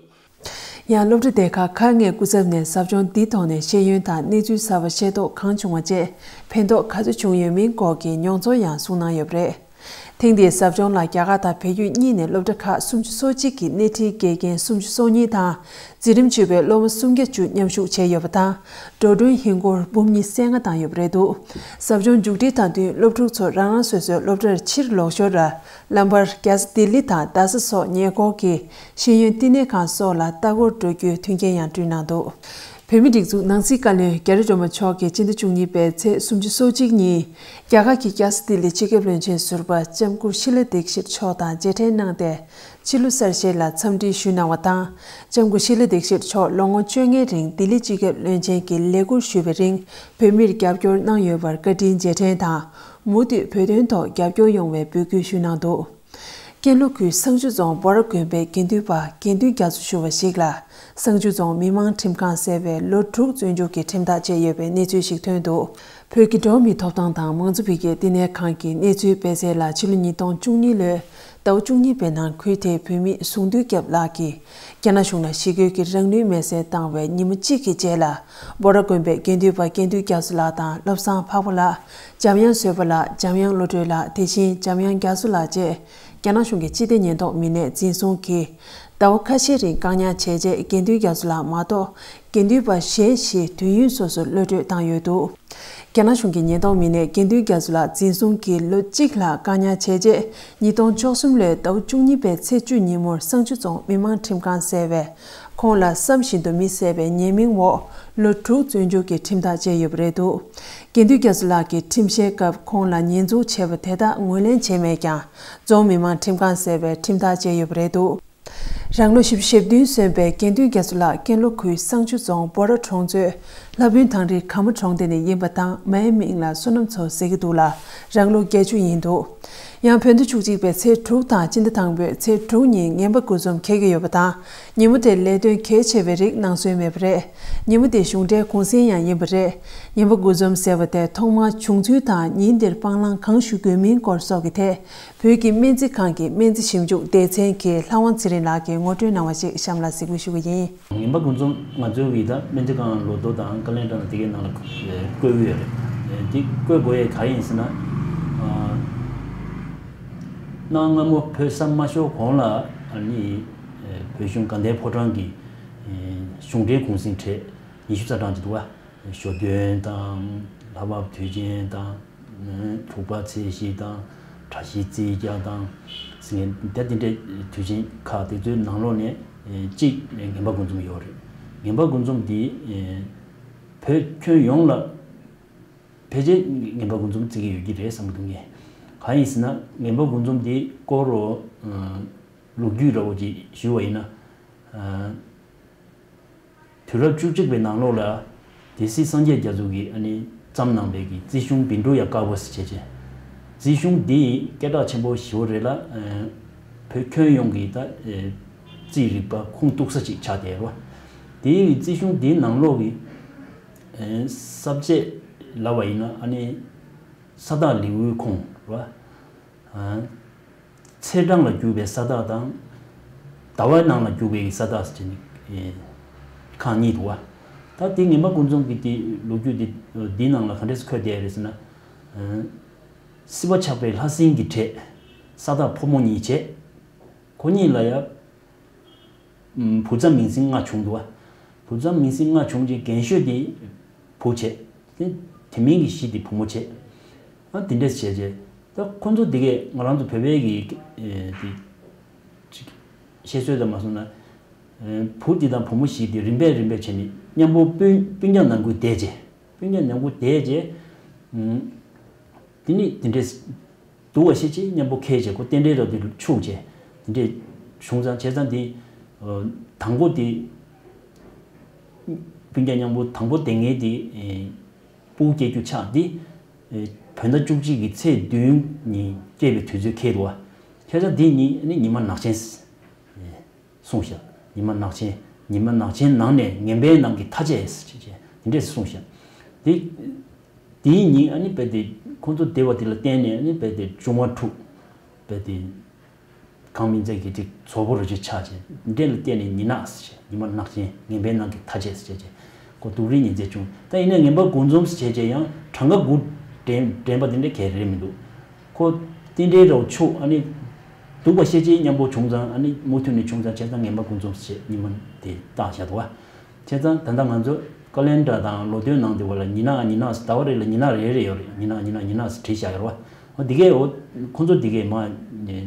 ཡང་སློབ་གྲྭ་སྡེ་ཁག་ཁག་ལྔའི་སྐུ་ཚབ་ནས་ཟབ་སྦྱོང་འདིའི་ཐོག་ནས་ཤེས་ཡོན་དང་གནས་ཚུལ་གསར་པ་ཤེས་རྟོགས་གང་བྱུང་བ་བཅས་ཕན་ཐོགས་ག་ཚོད་བྱུང་ཡོད་མིན་སྐོར་གྱི་མྱོང་ཚོར་ཡང་གསུངས་གནང་ཡོད་པ་རེད། ཐེངས་འདིའི་ཟབ་སྦྱོང་ལ་རྒྱ་གར་དང་བལ་ཡུལ་གཉིས་ནས་སློབ་གྲྭ་ཁག་སུམ་ཅུ་སོ་གཅིག་གི་སྣེ་ཁྲིད་དགེ་རྒན་སུམ་ཅུ་སོ་གཉིས་དང་། འཛིན་རིམ་བཅུ་པའི་སློབ་མ་སུམ་བརྒྱ་བཅུ་མཉམ་ཞུགས་བྱས་ཡོད་པ་དང་། འགྲོ་གྲོན་ཧིན་སྒོར་འབུམ་གཉིས་རྩ་ལྔ་བཏང་ཡོད་པ་རེད་འདུག་ཟབ་སྦྱོང་མཇུག་སྒྲིལ་དང་བསྟུན་སློབ་ཕྲུག་ཚོ་རང་རང་སོ་སོའི་སློབ་གྲྭར་ཕྱིར་ལོག་ཞོར་ལ་ལམ་བར་རྒྱལ་ས་ལྡི་ལི་དང་རྡ་ས་སོགས་ཉེ་འཁོར་གྱི་ཤེས་ཡོན་བསྟི་གནས་ཁང་སོགས་ལ་ལྟ་སྐོར་འགྲོ་རྒྱུའི་མཐུན་རྐྱེན་ཡང་བསྐྲུན་གནང་འདུག་བོད་མིའི་སྒྲིག་འཛུགས་ནང་སྲིད་བཀའ་བློན་རྒྱ་རི་སྒྲོལ་མ་མཆོག་གིས་སྤྱི་ཟླ་བཅུ་གཉིས་པའི་ཚེས་སུམ་ཅུ་སོ་གཅིག་ཉིན་རྒྱ་གར་གྱི་རྒྱལ་ས་ལྡི་ལི་སྤྱི་ཁྱབ་བློན་ཆེན་ཟུར་པ་ལྕམ་སྐུ་ཤི་ལ་དིག་ཤིད་མཆོག་དང་མཇལ་འཕྲད་གནང་སྟེ། ཕྱི་ལོ་གསར་བཞད་ལ་འཚམས་འདྲི་ཞུས་གནང་བ་དང་། ལྕམ་སྐུ་ཤི་ལ་དིག་ཤིད་མཆོག་ལོ་ངོ་བཅོ་ལྔའི་རིང་ལྡི་ལི་སྤྱི་ཁྱབ་བློན་ཆེན་གྱི་ལས་འཁུར་ཞུས་པའི་རིང་བོད་མིར་རྒྱབ་སྐྱོར་གནང་ཡོད་པར་བཀའ་དྲིན་རྗེས་དྲན་དང་། མུ་མཐུད་བོད་དོན་ཐོག་རྒྱབ་སྐྱོར་ཡོང་བའི་འབོད་སྐུལ་ཞུས་གནང་འདུག་ཀན་ལྷོ་ཁུལ་བསང་ཆུ་རྫོང་སྦོ་ར་དགོན་པའི་དགེ་འདུན་པ་དགེ་འདུན་རྒྱ་མཚོ་ཞུ་བ་ཞིག་ལ་བསང་ཆུ་རྫོང་མི་དམངས་ཁྲིམས་ཁང་ཟེར་བས་ལོ་དྲུག་བཙོན་འཇུག་གི་ཁྲིམས་ཐག་བཅད་ཡོད་པའི་གནས་ཚུལ་ཞིག་ཐོན་འདུག་བོད་ཀྱི་འགྲོ་བ་མིའི་ཐོབ་ཐང་དང་མང་གཙོ་འཕེལ་རྒྱས་བསྟི་གནས་ཁང་གི་གནས་ཚུལ་སྤེལ་གསལ་ལ་ཕྱི་ལོ་ཉིས་སྟོང་བཅུ་གཉིས་ལོའི་ཟླ་བ་བཅུ་གཉིས་པའི་ནང་ཁུལ་དེའི་བོད་མི་ཟུང་དུ་སྐྱབས་ལགས་ཀྱིས་རྒྱ་ནག་གཞུང་ལ་ཞི་རྒོལ་གྱི་རང་ལུས་མེར་སྲེག་བཏང་བའི་ཉིན་མོ་གཅིག་གི་རྗེས་ལ་སྦོ་ར་དགོན་པའི་དགེ་འདུན་པ་དགེ་འདུན་རྒྱ་མཚོ་ལགས་དང་བློ་བཟང་འཕགས་པ་ལགས། འཇམ་དབྱངས་བཟོད་པ་ལགས། འཇམ་དབྱངས་བློ་གྲོས་ལགས། དེ་བཞིན་འཇམ་དབྱངས་རྒྱ་མཚོ་ལགས་བཅས་རྒྱ་ནག་གཞུང་གི་སྤྱི་བདེ་ཉེན་རྟོག་མི་སྣས་འཛིན་བཟུང་གིས་ཟླ་བ་ཁ་ཤས་རིང་བཀག་ཉར་བྱས་རྗེས་དགེ་འདུན་རྒྱ་མཚོ་ལགས་མ་གཏོགས་དགེ་འདུན་པ་གཞན་བཞི་དུས་ཡུན་སོ་སོར་གློད་གྲོལ་བཏང་ཡོད་འདུག་རྒྱ་ནག་གཞུང་གི་ཉེན་རྟོག་མི་སྣས་དགེ་འདུན་རྒྱ་མཚོ་ལགས་འཛིན་བཟུང་གིས་ལོ་གཅིག་ལྷག་བཀག་ཉར་བྱས་རྗེས་ཉིས་སྟོང་བཅུ་གསུམ་ལོའི་ཟླ་བ་བཅུ་གཉིས་པའི་ཚེས་བཅུ་ཉིན་མོར་བསང་ཆུ་རྫོང་མི་དམངས་ཁྲིམས་ཁང་ཟེར་བས་ཁོང་ལ་བསམ་བཞིན་དུ་མི་བསད་པའི་ཉེས་མིང་འོག་ལོ་དྲུག་བཙོན་འཇུག་གི་ཁྲིམས་ཐག་བཅད་ཡོད་པ་རེད་འདུག་དགེ་འདུན་རྒྱ་མཚོ་ལགས་ཀྱི་ཁྲིམས་བཤེར་སྐབས་ཁོང་ལ་ཉེས་འཛུགས་བྱས་པ་དེ་དག་ངོས་ལེན་བྱས་མེད་ཀྱང་རྫོང་མི་དམངས་ཁྲིམས་ཁང་ཟེར་བས་ཁྲིམས་ཐག་བཅད་ཡོད་པ་རེད་འདུག་རང་ལོ་བཞི་བཅུ་ཞེ་བདུན་སོན་པའི་དགེ་འདུན་རྒྱ་མཚོ་ལགས་ཀན་ལྷོ་ཁུལ་བསང་ཆུ་རྫོང་སྦོ་ར་གྲོང་ཚོའི་ལྷ་དཔོན་ཐང་རི་ག་མ་གྲོང་སྡེ་ནས་ཡིན་པ་དང་མའི་མིང་ལ་བསོད་ནམས་མཚོ་ཟེར་གྱི་འདུག་ལ་རང་ལོ་བརྒྱད་ཅུ་ཡིན་འདུག་ཡང་བོད་ཟླ་བཅུ་གཅིག་པའི་ཚེས་དྲུག་དང་སྤྱི་ཟླ་དང་པོའི་ཚེས་དྲུག་ཉིན་ངན་པ་དགུ་འཛོམས་འཁེལ་གྱི་ཡོད་པ་དང་ཉིན་མོ་དེར་ལས་དོན་གལ་ཆེ་བའི་རིགས་གནང་སྲོལ་མེད་པ་རེད། ཉིན་མོ་དེ་གཞུང་འབྲེལ་གུང་སེང་ཡང་ཡིན་པ་རེད། ངན་པ་དགུ་འཛོམས་ཟེར་བ་དེ་ཐོག་མར་བྱུང་ཚུལ་དང་ཉིན་དེར་སྤང་བླང་གང་ཞུ་དགོས་མིན་སྐོར་སོགས་ཀྱི་ཐད། བོད་ཀྱི་སྨན་རྩིས་ཁང་གི་སྨན་རྩིས་ཞིབ་འཇུག་སྡེ་ཚན་གྱི་ལྷ་དབང་ཚེ་རིང་ལགས་ཀྱིས་ངོ་སྤྲོད་གནང་བ་ཞིག་གཤམ་ལ་གཟིགས་འབུལ་ཞུ་གི་ཡིན། ངན་པ་དགུ་འཛོམས་ང་ཚོའི་གི་ད་སྨན་རྩིས་ཁང་ལོ་ཐོ་དང་བཀའ་བློན་ཁྲི་ནང་དེ་གའི་ནང་ལ་བཀོད་ཀྱི་ཡོད་རེད། དེ་བཀོད་དགོས་ཡས་ག་ཡིན་ཟེར་ན། གནའ་སྔ་མོ་བོད་ས་མ་ཤོར་གོང་ལ་ཨ་ནི་བོད་གཞུང་དགའ་ལྡན་ཕོ་བྲང་གི་གཞུང་འབྲེལ་གུང་སེང་གྲས་ཉི་ཤུ་རྩ་གྲངས་ཅིག་འདུག་བ། ཞོ་སྟོན་དང་། ལྷ་བབས་དུས་ཆེན་དང་། ཕུག་པ་ཚེས་བཞི་དང་། གྲྭ་བཞི་རྩིས་རྒྱག་དང་། ཟེར་མཁན་དེ་འདྲའི་དུས་ཆེན་ཁག་དེ་ཚོའི་ནང་ལོགས་ནས་གཅིག་ངན་པ་དགུ་འཛོམས་ཡོད་རེད། ངན་པ་དགུ་འཛོམས་འདི་བོད་ཁྱོན་ཡོངས་ལ་ཕལ་ཆེར་ངན་པ་དགུ་འཛོམས་བརྩི་གི་ཡོད་ཀྱི་རེད་བསམ་གྱི་འདུག་ངས། གང་ཡིན་ཟེར་ན་ངན་པ་དགུ་འཛོམས་འདི་སྐོར་ལོ་རྒྱུས་འདྲ་བོ་ཅིག་ཞུ་བ་ཡིན་ན། དུས་རབས་བཅུ་གཅིག་པའི་ནང་ལོགས་ལ་སྡེ་སྲིད་སངས་རྒྱས་རྒྱ་མཚོ་གིས་ཨ་ནི་བརྩམས་གནང་བའི་གི་རྩིས་གཞུང་བཻ་ཌཱུརྱ་ཀ་པ་ཟེར་བྱས་བྱས། རྩིས་གཞུང་འདི་སྐད་གྲགས་ཆེན་པོ་ཞེ་པོ་རེད་ལ། བོད་ཁྱོན་ཡོངས་ཀྱི་ད་རྩིས་རིག་པ་ཁུངས་གཏུགས་ས་ཅིག་ཆགས་བསྡད་རེད་བ། དེའི་རྩིས་གཞུང་འདིའི་ནང་ལོགས་ཀྱི་ས་བཅད་ལབ་པ་ཡིན་ན་ཨ་ནི་ས་བདག་ལེའུའི་ཁུངས་རེད་བ། ཚེས་གྲངས་ལ་གྱུར་པའི་ས་བདག་དང་། ཟླ་བའི་ནང་ལ་གྱུར་པའི་ས་བདག་ཟེར་ནས་ཁག་གཉིས་འདུག་བ། ད་དེ་ངན་པ་ཀུན་འཛོམས་ཀྱི་དེ་ལོ་རྒྱུས་དེ་འདིའི་ནང་ལ་ག་འདྲས་སེ་འཁོད་བསྡད་རེད་ཟེར་ན། སྲིད་པ་ཆགས་པའི་ལྷ་སྲིན་གྱི་གྲས་ས་བདག་ཕོ་མོ་གཉིས་བྱས། ཁོ་གཉིས་ལ་ཡ། བུ་ཚ་མིང་སྲིང་ལྔ་བྱུང་འདུག་བ། བུ་ཚ་མིང་སྲིང་ལྔ་བྱུང་རྗེས་རྒན་ཤོས་དེ་བུ་བྱས། དེ་དེ་མིན་གྱི་བཞི་དེ་བུ་མོ་བྱས། ཨ་དེ་འདྲས་བྱས་རྗེས་ད་ཁོ་ཚོ་དེ་གས་ང་རང་ཚོ་བོད་པའི་གི་ཨེ་དེ་ཅིག་བཤད་སྲོལ་དུ་མ་སོང་ན། ཨེ་བུ་དེ་དང་བུ་མོ་བཞི་དེ་རིམ་པས་རིམ་པས་བྱས་ནས་མཉམ་པོ་སྤུན་སྤུན་ཀྱག་ནང་ཁུལ་བསྡད་རྗེས། སྤུན་ཀྱག་ནང་ཁུལ་བསྡད་རྗེས། ཨུམ། དེ་ནི་དེ་འདྲས་འདུག་བ་ཤེས་ཅེས་མཉམ་པོ་ཁེལ་བྱས་ཁོ་རྟེན་འབྲེལ་རབ་དེ་འཆུག་བྱས། དེ་འདྲས་བྱུང་ཙང་བྱས་ཙང་དེ། ཨ་དང་པོ་དེ། སྤུན་ཀྱག་མཉམ་པོ་དང་པོ་དེ་ངའི་དེ། ཨེ་སྤུ་གུ་སྐྱེ་རྒྱུ་ཆགས་དེ། ཨེ་བོད་ཟླ་བཅུ་གཅིག་གི་ཚེས་བདུན་ཉིན་སྐྱེས་པའི་དུས་ཚོད་ཁེལ་འདུག་བ། བྱས་ཙང་དེ་ཉིན་ནི་ཉི་མ་ནག་ཆེན། གསུངས་ཤག་ཉི་མ་ནག་ཆེན། ཉི་མ་ནག་ཆེན་ནང་ནས་ངན་པའི་ནང་གི་མཐའ་བཅད་ཟེར་བྱས་དེ་འདྲས་གསུངས་ཤག་དེ། དེའི་ཉིན་ཨ་ནི་རྦད་དེ་ཁོང་ཚོ་བདེ་བ་དེ་ལ་བརྟེན་ནས་ཨ་ནི་རྦད་དེ་འབྱུང་བ་འཁྲུགས། རྦད་དེ་གང་མིན་ཚད་ཀྱི་ཅིག་ཚོགས་པ་རུ་ཅིག་ཆགས་བྱས་འདྲེ་ལ་བརྟེན་ནས་ཉི་ནག་ཟེར་བྱས་ཉི་མ་ནག་ཆེན་ངན་པའི་ནང་གི་མཐའ་བཅད་ཟེར་བྱས་བྱས་ཁོ་སྡུག་རུས་ཉིན་མཚན་བྱུང་། ད་ཡིན་ན་ངན་པ་དགུ་འཛོམས་ཟེར་བྱས་བྱས་ཡང་གྲངས་ཀ་དགུ་འདྲེན་འདྲེན་པ་དེ་འདྲ་གལ་རེད་མི་འདུག་ཁོ་རྟེན་འབྲེལ་རབ་འཆུག་ཨ་ནི། སྡུག་པ་ཤེས་བྱའི་མཉམ་པོ་བྱུང་ཙང་ཨ་ནི་མུ་མཐུད་ནས་བྱུང་ཙང་བྱས་ཙང་ངན་པ་དགུ་འཛོམས་ཟེར་ཉི་མ་དེ་བཏགས་བཞག་འདུག་བ། བྱས་ཙང་ད་ལྟ་ང་ཚོ་ཀ་ལེན་ཌར་དང་ལོ་ཐོའི་ནང་དེ་བ་ལ་ཉི་ནག་ཉི་ནག་ཟེར་ཟླ་བ་རེ་ལ་ཉི་ནག་རེ་རེ་ཡོད་རེད། ཉི་ནག་ཉི་ནག་ཉི་ནག་ཟེར་བྲིས་བཞག་ཡོད་རེད་བ། འོ་འདི་གས་འོ་ཁོ་ཚོ་འདི་གས་མ་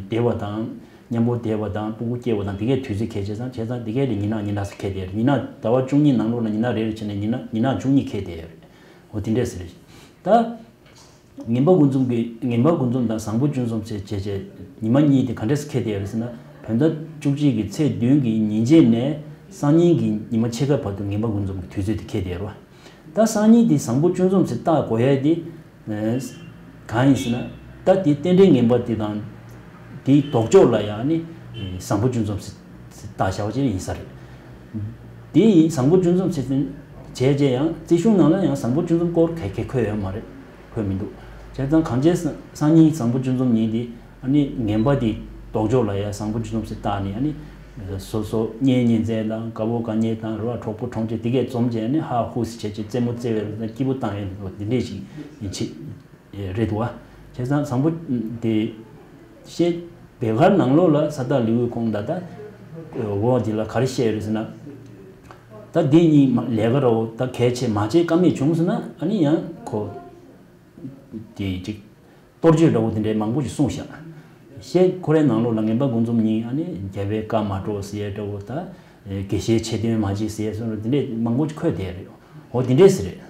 བདེ་བ་དང་མཉམ་པོ་བདེ་བ་དང་སྤུ་གུ་སྐྱེ་བ་དང་འདི་གས་དུས་ཚོད་ཁེལ་བྱས་ཙང་བྱས་ཙང་འདི་གས་ལ་ཉི་ནག་ཉི་ནག་ཟེར་ཁེལ་བསྡད་ཡོད་རེད། ཉི་ནག་ཟླ་བ་བཅུ་གཉིས་ནང་ལོགས་ལ་ཉི་ནག་རེ་རེ་བྱས་ནས་ཉི་ནག་ཉི་ནག་བཅུ་གཉིས་ཁེལ་བསྡད་ཡོད་རེད། འོ་དེ་འདྲས་ཟེར་རེད་ད། ངན་པ་དགུ་འཛོམས་ཀྱི་ངན་པ་དགུ་འཛོམས་དང་བཟང་པོ་བཅུ་འཛོམས་བྱས་བྱས་བྱས་ཉི་མ་གཉིས་དེ་ག་འདྲས་སེ་འཁེལ་བསྡད་ཡོད་རེད་ཟེར་ན། བོད་ཟླ་བཅུ་གཅིག་གི་ཚེས་བདུན་གྱི་ཉིན་བྱེད་ནས་སང་ཉིན་གྱི་ཉི་མ་ཕྱེད་ཀ་བར་དུ་ངན་པ་དགུ་འཛོམས་ཀྱི་དུས་ཚོད་དེ་འཁེལ་བསྡད་ཡོད་རེད་བ། ད་སང་ཉིན་དེ་བཟང་པོ་བཅུ་འཛོམས་ཟེར་བཏགས་དགོས་ཡ་དེ་གང་ཡིན་ཟེར་ན། ད་དེ་རྟེན་འབྲེལ་ངན་པ་དེ་དང་དེའི་ལྡོག་ཕྱོགས་ལ་ཡང་ནི་བཟང་པོ་བཅུ་འཛོམས་ཟེར་བཏགས་བཞག་པ་ཅིག་ཡིན་ས་རེད། དེ་ཡིན་བཟང་པོ་བཅུ་འཛོམས་ཟེར་བྱས་རྗེས་ཡང་རྩིས་གཞུང་ནང་ལ་ཡང་བཟང་པོ་བཅུ་འཛོམས་སྐོར་ག་གེ་འཁོད་ཡོད་མ་རེད། འཁོད་མི་འདུག་བྱས་ཙང་གང་བྱས་སང་ཉིན་བཟང་པོ་བཅུ་འཛོམས་ཉིན་དེ་ཨ་ནི་ངན་པ་དེ་ལྡོག་ཕྱོགས་ལ་ཡང་བཟང་པོ་བཅུ་འཛོམས་ཟེར་བཏགས་ནས་ཨ་ནི་སོ་སོ་གཉེན་ཉེ་ཚན་དང་དགའ་བོ་དགའ་ཉེ་དང་རེད་བ། གྲོགས་པོ་གྲོགས་མཆེད་དེ་གས་འཛོམས་བྱས་ཨ་ནི་ཧ་ཧུ་ཟེར་བྱས་བྱས་རྩེད་མོ་རྩེ་བའི་སྐྱིད་པོ་བཏང་ཡས་འདི་འདྲས་ཞིག་ཡིན་ཆེད། རེད་འདུག་བ། བྱས་ཙང་བཟང་པོ་དེ་བཤད་བེ་གར་ནང་ལོགས་ལ་ས་བདག་ལེའུའི་ཁུངས་ད་ལྟ་འོ་འདི་ལ་ག་རེ་བཤད་རེད་ཟེར་ན། ད་འདི་གཉིས་མ་ལས་ཀ་ར་འོ་ད་གལ་ཆེ་མ་བྱེད་ཀ་མེད་བྱུང་ཟེར་ན་ཨ་ནི་ཡང་ཁོ་དེ་ཅིག་གཏོར་བརྗོད་འདྲ་བོ་དེ་འདྲའི་མང་པོ་ཞིག་གསུངས་ཤག་བཤད་ཁོ་རའི་ནང་ལོགས་ལ་ངན་པ་དགུ་འཛོམས་གཉིས་ཨ་ནི་རྒྱལ་བའི་བཀའ་མ་སྒྲོགས་ཟེར་ཡས་འདྲ་བོ་ད་དགེ་བཤེས་ཆེ་འདོན་མ་བྱེད་ཟེར་ཡས་སོགས་དེ་འདྲའི་མང་པོ་ཞིག་འཁོད་བསྡད་རེད། འོ་དེ་འདྲས་རེད།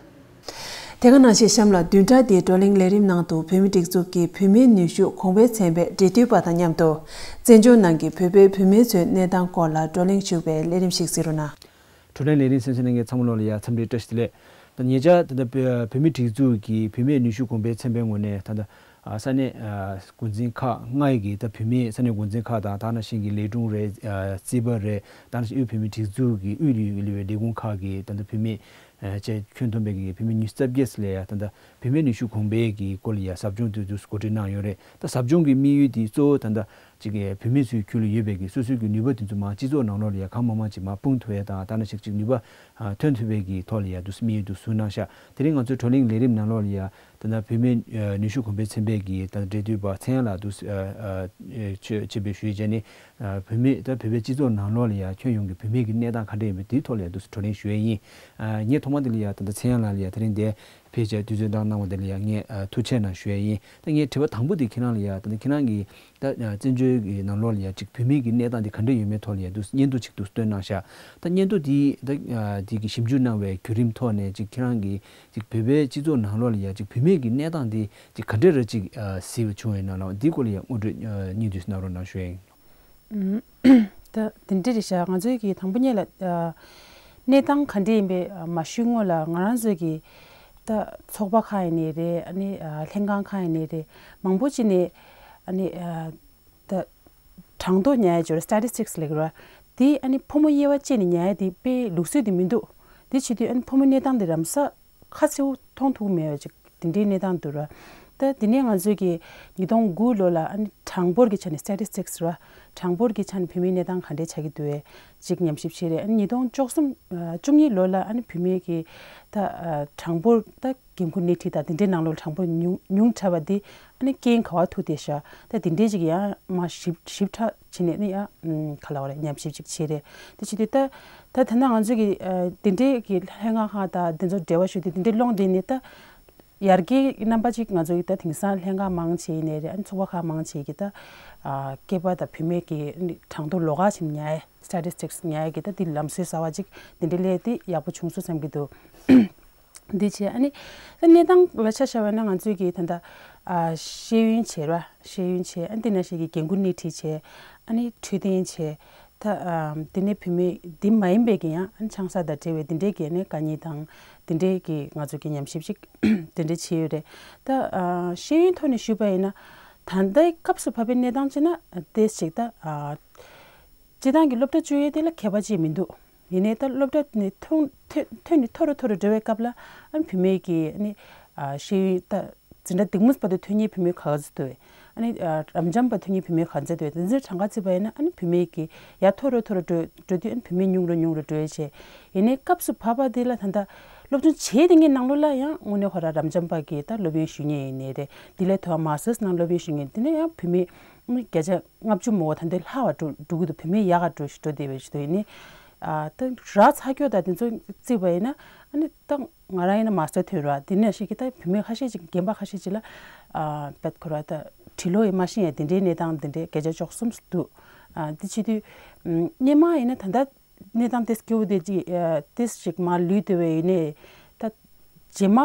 དེ་ག་ནང་བཞིན་གཤམ་ལ་བདུན་ཕྲག་འདིའི་བགྲོ་གླེང་ལས་རིམ་ནང་དུ་བོད་མིའི་སྒྲིག་འཛུགས་ཀྱི་བུད་མེད་ནུས་ཤུགས་གོང་འཕེལ་ཚན་པའི་འབྲེལ་མཐུད་པ་དང་མཉམ་དུ། བཙན་བྱོལ་ནང་གི་བོད་པའི་བུད་མེད་ཚོའི་གནས་སྟངས་སྐོར་ལ་བགྲོ་གླེང་ཞུ་བའི་ལས་རིམ་ཞིག་གཟིགས་རོགས་གནང་། བགྲོ་གླེང་ལས་རིམ་གསན་གཟིགས་གནང་མཁན་ཚང་མ་ལོ་ལ་ཡ་འཚམས་འདྲི་བཀྲ་ཤིས་བདེ་ལེགས། ད་ཉེ་ཆར་ད་ལྟ་བོད་མིའི་སྒྲིག་འཛུགས་ཀྱི་བུད་མེད་ནུས་ཤུགས་གོང་འཕེལ་ཚན་པའི་ངོས་ནས་ད་ལྟ་ས་གནས་འགོ་འཛིན་ཁག་ལྔ་ཡི་གི་ད་བུད་མེད་ས་གནས་འགོ་འཛིན་ཁག་དང་ད་ནང་བཞིན་གྱི་ལས་དྲུང་རེད། རྩིས་པ་རེད། ད་ནང་བཞིན་དབུས་བོད་མིའི་སྒྲིག་འཛུགས་ཀྱི་དབུས་ལ་ཡོད་པའི་ལས་ཁུངས་ཁག་གི་ད་ལྟ་བུད་མེད། བཅས་ཁྱོན་བསྡོམས་པའི་གི་བུད་མེད་ཉི་ཤུ་རྩ་བརྒྱད་ལ་ཡ་ད་ལྟ་བུད་མེད་ནུས་ཤུགས་གོང་འཕེལ་གྱི་སྐོར་ལ་ཡ་ཟབ་སྦྱོང་དེ་དུས་གོ་སྒྲིག་གནང་ཡོད་རེད། ད་ཟབ་སྦྱོང་གི་དམིགས་ཡུལ་དེ་གཙོ་བོ་ད་ལྟ་ཅིག་བུད་མེད་ཚོའི་ཁྱོན་ལ་ཡོད་པའི་གི་སོ་སོའི་གི་ནུས་པ་དེ་ཚོ་མར་སྤྱི་ཚོགས་ནང་ལོགས་ལ་ཡ་གང་མང་མང་ཅིག་མར་སྤུངས་ཐུབ་ཡ་དང་ད་ནང་བཞིན་ཅིག་ནུས་པ་ཐོན་ཐུབ་པའི་གི་ཐོག་ལ་ཡ་དུས་དམིགས་ཡུལ་དུ་བཟུང་གནང་ཤག་དེ་རིང་ང་ཚོའི་བགྲོ་གླེང་ལས་རིམ་ནང་ལོགས་ལ་ཡ། ད་ལྟ་བུད་མེད་ནུས་ཤུགས་གོང་འཕེལ་ཚན་པའི་གི་ད་འབྲེལ་མཐུད་པ་ཚེ་དབྱངས་ལགས་འདུག་ཆེད་ཆེད་ཕེབས་ཞུ་ཡས་བྱས་ནས། བུད་མེད་ད་བོད་པའི་སྤྱི་ཚོགས་ནང་ལོགས་ལ་ཡ་ཁྱོན་ཡོངས་ཀྱི་བུད་མེད་ཀྱི་གནས་སྟངས་ག་འདྲ་ཡིན་པ་དེའི་ཐོག་ལ་ཡ་འདུག་བགྲོ་གླེང་ཞུ་ཡས་ཡིན། ངས་ཐོག་མ་དེ་ལ་ཡ་ད་ལྟ་ཚེ་དབྱངས་ལགས་ལ་ཡ་དེ་རིང་འདིར་ཕེབས་བྱས་དུས་ཚོད་བཏང་གནང་བ་དེ་ལ་ཡ་ངས་ཐུགས་རྗེ་ཆེ་གནང་ཞུ་ཡས་ཡིན། ད་ངའི་དྲི་བ་དང་པོ་དེ་ཁྱེད་རང་ལ་ཡ་ད་ལྟ་ཁྱེད་རང་གི་ད་བཙན་བྱོལ་གྱི་ནང་ལོགས་ལ་ཡ་ཅིག་བུད་མེད་ཀྱི་གནས་སྟངས་དེ་ག་འདྲ་ཡོད་མེད་ཐོག་ལ་ཡ་འདུག་སྙན་ཐོ་ཅིག་འདུག་བཏོན་གནང་ཤག་ད་སྙན་ཐོ་དེ་ད་དེ་གི་ཞིབ་འཇུག་གནང་བའི་བརྒྱུད་རིམ་ཐོག་ནས་ཅིག་ཁྱེད་རང་གི་ཅིག་བོད་པའི་སྤྱི་ཚོགས་ནང་ལོགས་ལ་ཡ་ཅིག་བུད་མེད་ཀྱི་གནས་སྟངས་དེ་ཅིག་ག་འདྲ་ར་ཅིག་གཟིགས་པ་བྱུང་ཡོད་ན་ལ་འདི་སྐོར་ལ་ཡ་ངོ་སྤྲོད་སྙིང་བསྡུས་གནང་རོགས་གནང་ཞུ་ཡ་ཡིན། ད་དེ་འདྲ་རེད་ཤག་ང་ཚོའི་གི་དང་པོ་ཉིད་ལ་ཨ་གནས་སྟངས་ག་འདྲ་ཡིན་པའི་ཨ་མ་ཞུས་སྔོན་ལ་ང་རང་ཚོའི་གི་ད་ཚོགས་པ་ཁག་ཡིན་ནའི་རེད། ཨ་ནི་ཨ་ལྷན་ཁང་ཁག་ཡིན་ནའི་རེད། མང་པོ་ཅིག་ནས་ཨ་ནི་ཨ་ད་གྲངས་ཐོ་ཉར་ཡ་ཅིག་ཡོད་རེད། སི་ཊེ་ཊིས་ཊིག་སི་ལབ་ཀྱི་རེད་བ། དེ་ཨ་ནི་ཕོ་མོ་དབྱེ་བ་བཅད་ནས་ཉར་ཡ་དེ་དཔེ་ལུགས་སྲོལ་དེ་མི་འདུག་དེ་བྱེད་དུས་ཨ་ནི་ཕོ་མོའི་གནས་སྟངས་དེ་རམ་ས་ཁ་གསལ་པོ་མཐོང་ཐུབ་མེད་པ་ཅིག་དེ་འདྲའི་གནས་སྟངས་འདུག་ར། ད་དེ་ནས་ང་ཚོས་ཀྱི་ཉིས་སྟོང་དགུ་ལོ་ལ་ཨ་ནི་གྲངས་འབོར་གྱི་ཆ་ནས་སི་ཊེ་ཊིས་ཊིག་སི་ར། གྲངས་འབོར་གྱི་ཆ་ནས་བུད་མེད་གནས་སྟངས་ག་འདྲས་ཆགས་ཀྱི་འདུག་བས་ཅིག་ཉམས་ཞིབ་བྱས་རེད། ཨ་ནི་ཉིས་སྟོང་བཅུ་གསུམ་ཨ་བཅུ་གཉིས་ལོ་ལ་ཨ་ནི་བུད་མེད་ཀྱི་ད་ཨ་གྲངས་འབོར་ད་འགན་འཁུར་སྣེ་ཁྲིད་དང་དེ་འདྲའི་ནང་ལོགས་གྲངས་འབོར་ཉུང་ཉུང་དྲགས་པ་འདི་ཨ་ནི་རྐྱེན་ག་བ་ཐུག་བསྡད་ཤག་ད་དེ་འདྲའི་ཅིག་ཡང་མ་ཞིབ་ཞིབ་ཕྲ་བྱས་ནས་ཨ་ནི་ཡང་ཨམ་ག་ལབ་དགོས་རེད། ཉམས་ཞིབ་ཅིག་བྱས་རེད། དེ་བྱེད་དུས་ད་ད་ད་ལྟ་ང་ཚོ་གི་ཨ་དེ་འདྲའི་གི་ལྷན་ཁང་ཁག་དང་དེ་ཚོ་འབྲེལ་བ་ཞུ་དུས་དེ་འདྲའི་སློང་བསྡད་ནས་ད་ཡར་རྒྱས་རྣམ་པ་ཅིག་ང་ཚོ་གི་ད་དེང་སང་ལྷན་ཁང་མང་ཆེ་ཡིན་ནའི་རེད། ཨ་ནི་ཚོགས་པ་ཁག་མང་ཆེ་གི་ད་ཨ་སྐྱེས་པ་དང་བུད་མེད་ཀྱི་གྲངས་ཐོ་ལོགས་ཀ་ཞིག་ཉར་ཡས། སི་ཊེ་ཊིས་ཊིག་སི་ཉར་ཡས་ཀྱི་ད་དེ་ལམ་སྲོལ་གསར་བ་ཅིག་དེ་འདྲའི་སླེབས་དེ་ཡག་པོ་བྱུང་སོང་བསམ་གྱི་འདུག་འདི་བྱས་ཨ་ནི་ད་གནས་སྟངས་ལ་ཆ་བཞག་པ་ན་ང་ཚོས་ཀྱི་ད་ལྟ་ཨ་ཤེས་ཡོན་བྱས་ར། ཤེས་ཡོན་བྱས། ཨ་འདི་ནང་བཞིན་གྱི་འགན་འཁུར་སྣེ་ཁྲིད་བྱས། ཨ་ནི་འཕྲོད་བསྟེན་བྱས། ད་ཨ་དེ་ནས་བུད་མེད་འདི་མ་ཡིན་པའི་གི་ཡང་ཨ་ནི་ཆང་ས་དང་འབྲེལ་བའི་དེ་འདྲའི་གི་ཨ་ནི་དཀའ་ངལ་དང་དེ་འདྲའི་གི་ང་ཚོ་གི་ཉམས་ཞིབ་ཅིག་དེ་འདྲའི་བྱས་ཡོད་རེད། ད་ཨ་ཤེས་ཡོན་ཐོག་ནས་ཞུས་པ་ཡིན་ན་ད་ལྟའི་སྐབས་སུ་བབས་པའི་གནས་སྟངས་བྱས་ན་ཏོག་ཙམ་ཅིག་ད་ཨ་སྤྱིར་བཏང་གི་སློབ་གྲྭ་བཅུ་ཡོད་དེ་ལ་ཁྱད་པར་ཅིག་མི་འདུག་ཡིན་ནའི་ད་སློབ་གྲྭ་ནས་ཐོན་ཐོན་ཐོན་ནས་མཐོ་རུ་མཐོ་རུ་འགྲོ་བའི་སྐབས་ལ་ཨ་ནི་བུད་མེད་ཀྱི་ཨ་ནི་ཨ་ཤེས་ཡོན་ད་འཛིན་གྲྭ་འདི་མུས་བར་དུ་ཐོན་མཁན་བུད་མེད་ག་ཚོད་འདུག་ཨ་ནི་ཨ་རབ་འབྱམས་པ་ཐོན་མཁན་བུད་མེད་ག་ཚོད་འདུག་དེ་ཚོའི་གྲངས་ཀ་བརྩིས་པ་ཡིན་ན་ཨ་ནི་བུད་མེད་ཀྱི་ཡར་མཐོ་རུ་མཐོ་རུ་འགྲོ་འགྲོ་དུས་ཨ་ནི་བུད་མེད་ཉུང་རུ་ཉུང་རུ་འགྲོ་ཡས་བྱས། ཡིན་ནའི་སྐབས་སུ་བབས་པ་འདི་ལ་ད་ལྟ་སློབ་སྦྱོང་བྱས་བསྡད་མཁན་ནང་ལོགས་ལ་ཡང་དངོས་གནས་ཁོ་རང་རབ་འབྱམས་པ་གི་ད་སློབ་ཡོན་ཞུ་མཁན་ཡིན་ནའི་རེད། དེ་ལས་མཐོ་བ་མ་སི་ཊར་སི་ནང་སློབ་ཡོན་ཞུ་མཁན་དེ་ནས་ཡང་བུད་མེད་ཨ་ནི་བརྒྱ་ཆ་ལྔ་བཅུ་མོ་ད་འདི་ལྷག་པ་འགྲོ་འགྲོ་གི་འདུག་བུད་མེད་ཡག་ག་འགྲོ་ཞིག་འགྲོ་བསྡད་པའི་ཞིག་འདུག་ཡིན་ནའི་ཨ་ད་ར་ཚ་སྐྱོ་དང་དེ་ཚོ་བརྩིས་པ་ཡིན་ན་ཨ་ནི་ད་ང་རང་ཡིན་ན་མ་སི་ཊར་ཐོན་ར། དེ་ནས་ཞིག་གི་ད་བུད་མེད་ཁ་ཤས་ཅིག་རྒན་པ་ཁ་ཤས་ཅིག་ལ་ཨ་བད་ཁོ་ར་ད་ཁྲི་ལོ་ཡི་མ་ཤེས་ཡ་དེ་འདྲའི་གནས་སྟངས་དེ་འདྲའི་བརྒྱ་ཆ་བཅུ་གསུམ་འདུག་ཨ་དེ་བྱེད་དུས་ཨམ་སྔོན་མ་ཡིན་ན་ད་ལྟ་གནས་སྟངས་དེ་སྐྱོ་བོ་དེ་ཅིག་ཨ་དེ་ཞིག་མ་ལུས་བསྡད་པ་ཡིན་ནའི་ད་རྗེས་མ་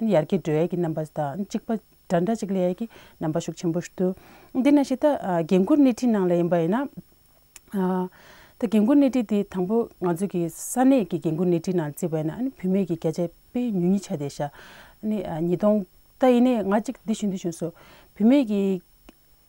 ཡར་རྒྱས་འགྲོ་ཡས་ཀྱི་རྣམ་པ་དང་གཅིག་པ་འདྲ་འདྲ་ཅིག་སླེབས་ཡས་ཀྱི་རྣམ་པ་ཤུགས་ཆེན་པོ་ཞིག་འདུག་འདི་ནང་བཞིན་ད་ཨ་འགན་འཁུར་སྣེ་ཁྲིད་ནང་ལ་ཡིན་པ་ཡིན་ན་ཨ་ད་འགན་འཁུར་སྣེ་ཁྲིད་དེ་དང་པོ་ང་ཚོ་གི་ས་གནས་ཀྱི་འགན་འཁུར་སྣེ་ཁྲིད་ནང་བརྩིས་པ་ཡིན་ན་ཨ་ནི་བུད་མེད་ཀྱི་བརྒྱ་ཆ་དཔེ་ཉུང་ཉུང་ཆགས་བསྡད་ཤག་ཨ་ནི་ཨ་ཉིས་སྟོང་ད་ཡིན་ནའི་ང་གཅིག་འདི་ཞུ་འདི་ཞུ་སོ། བུད་མེད་ཀྱི་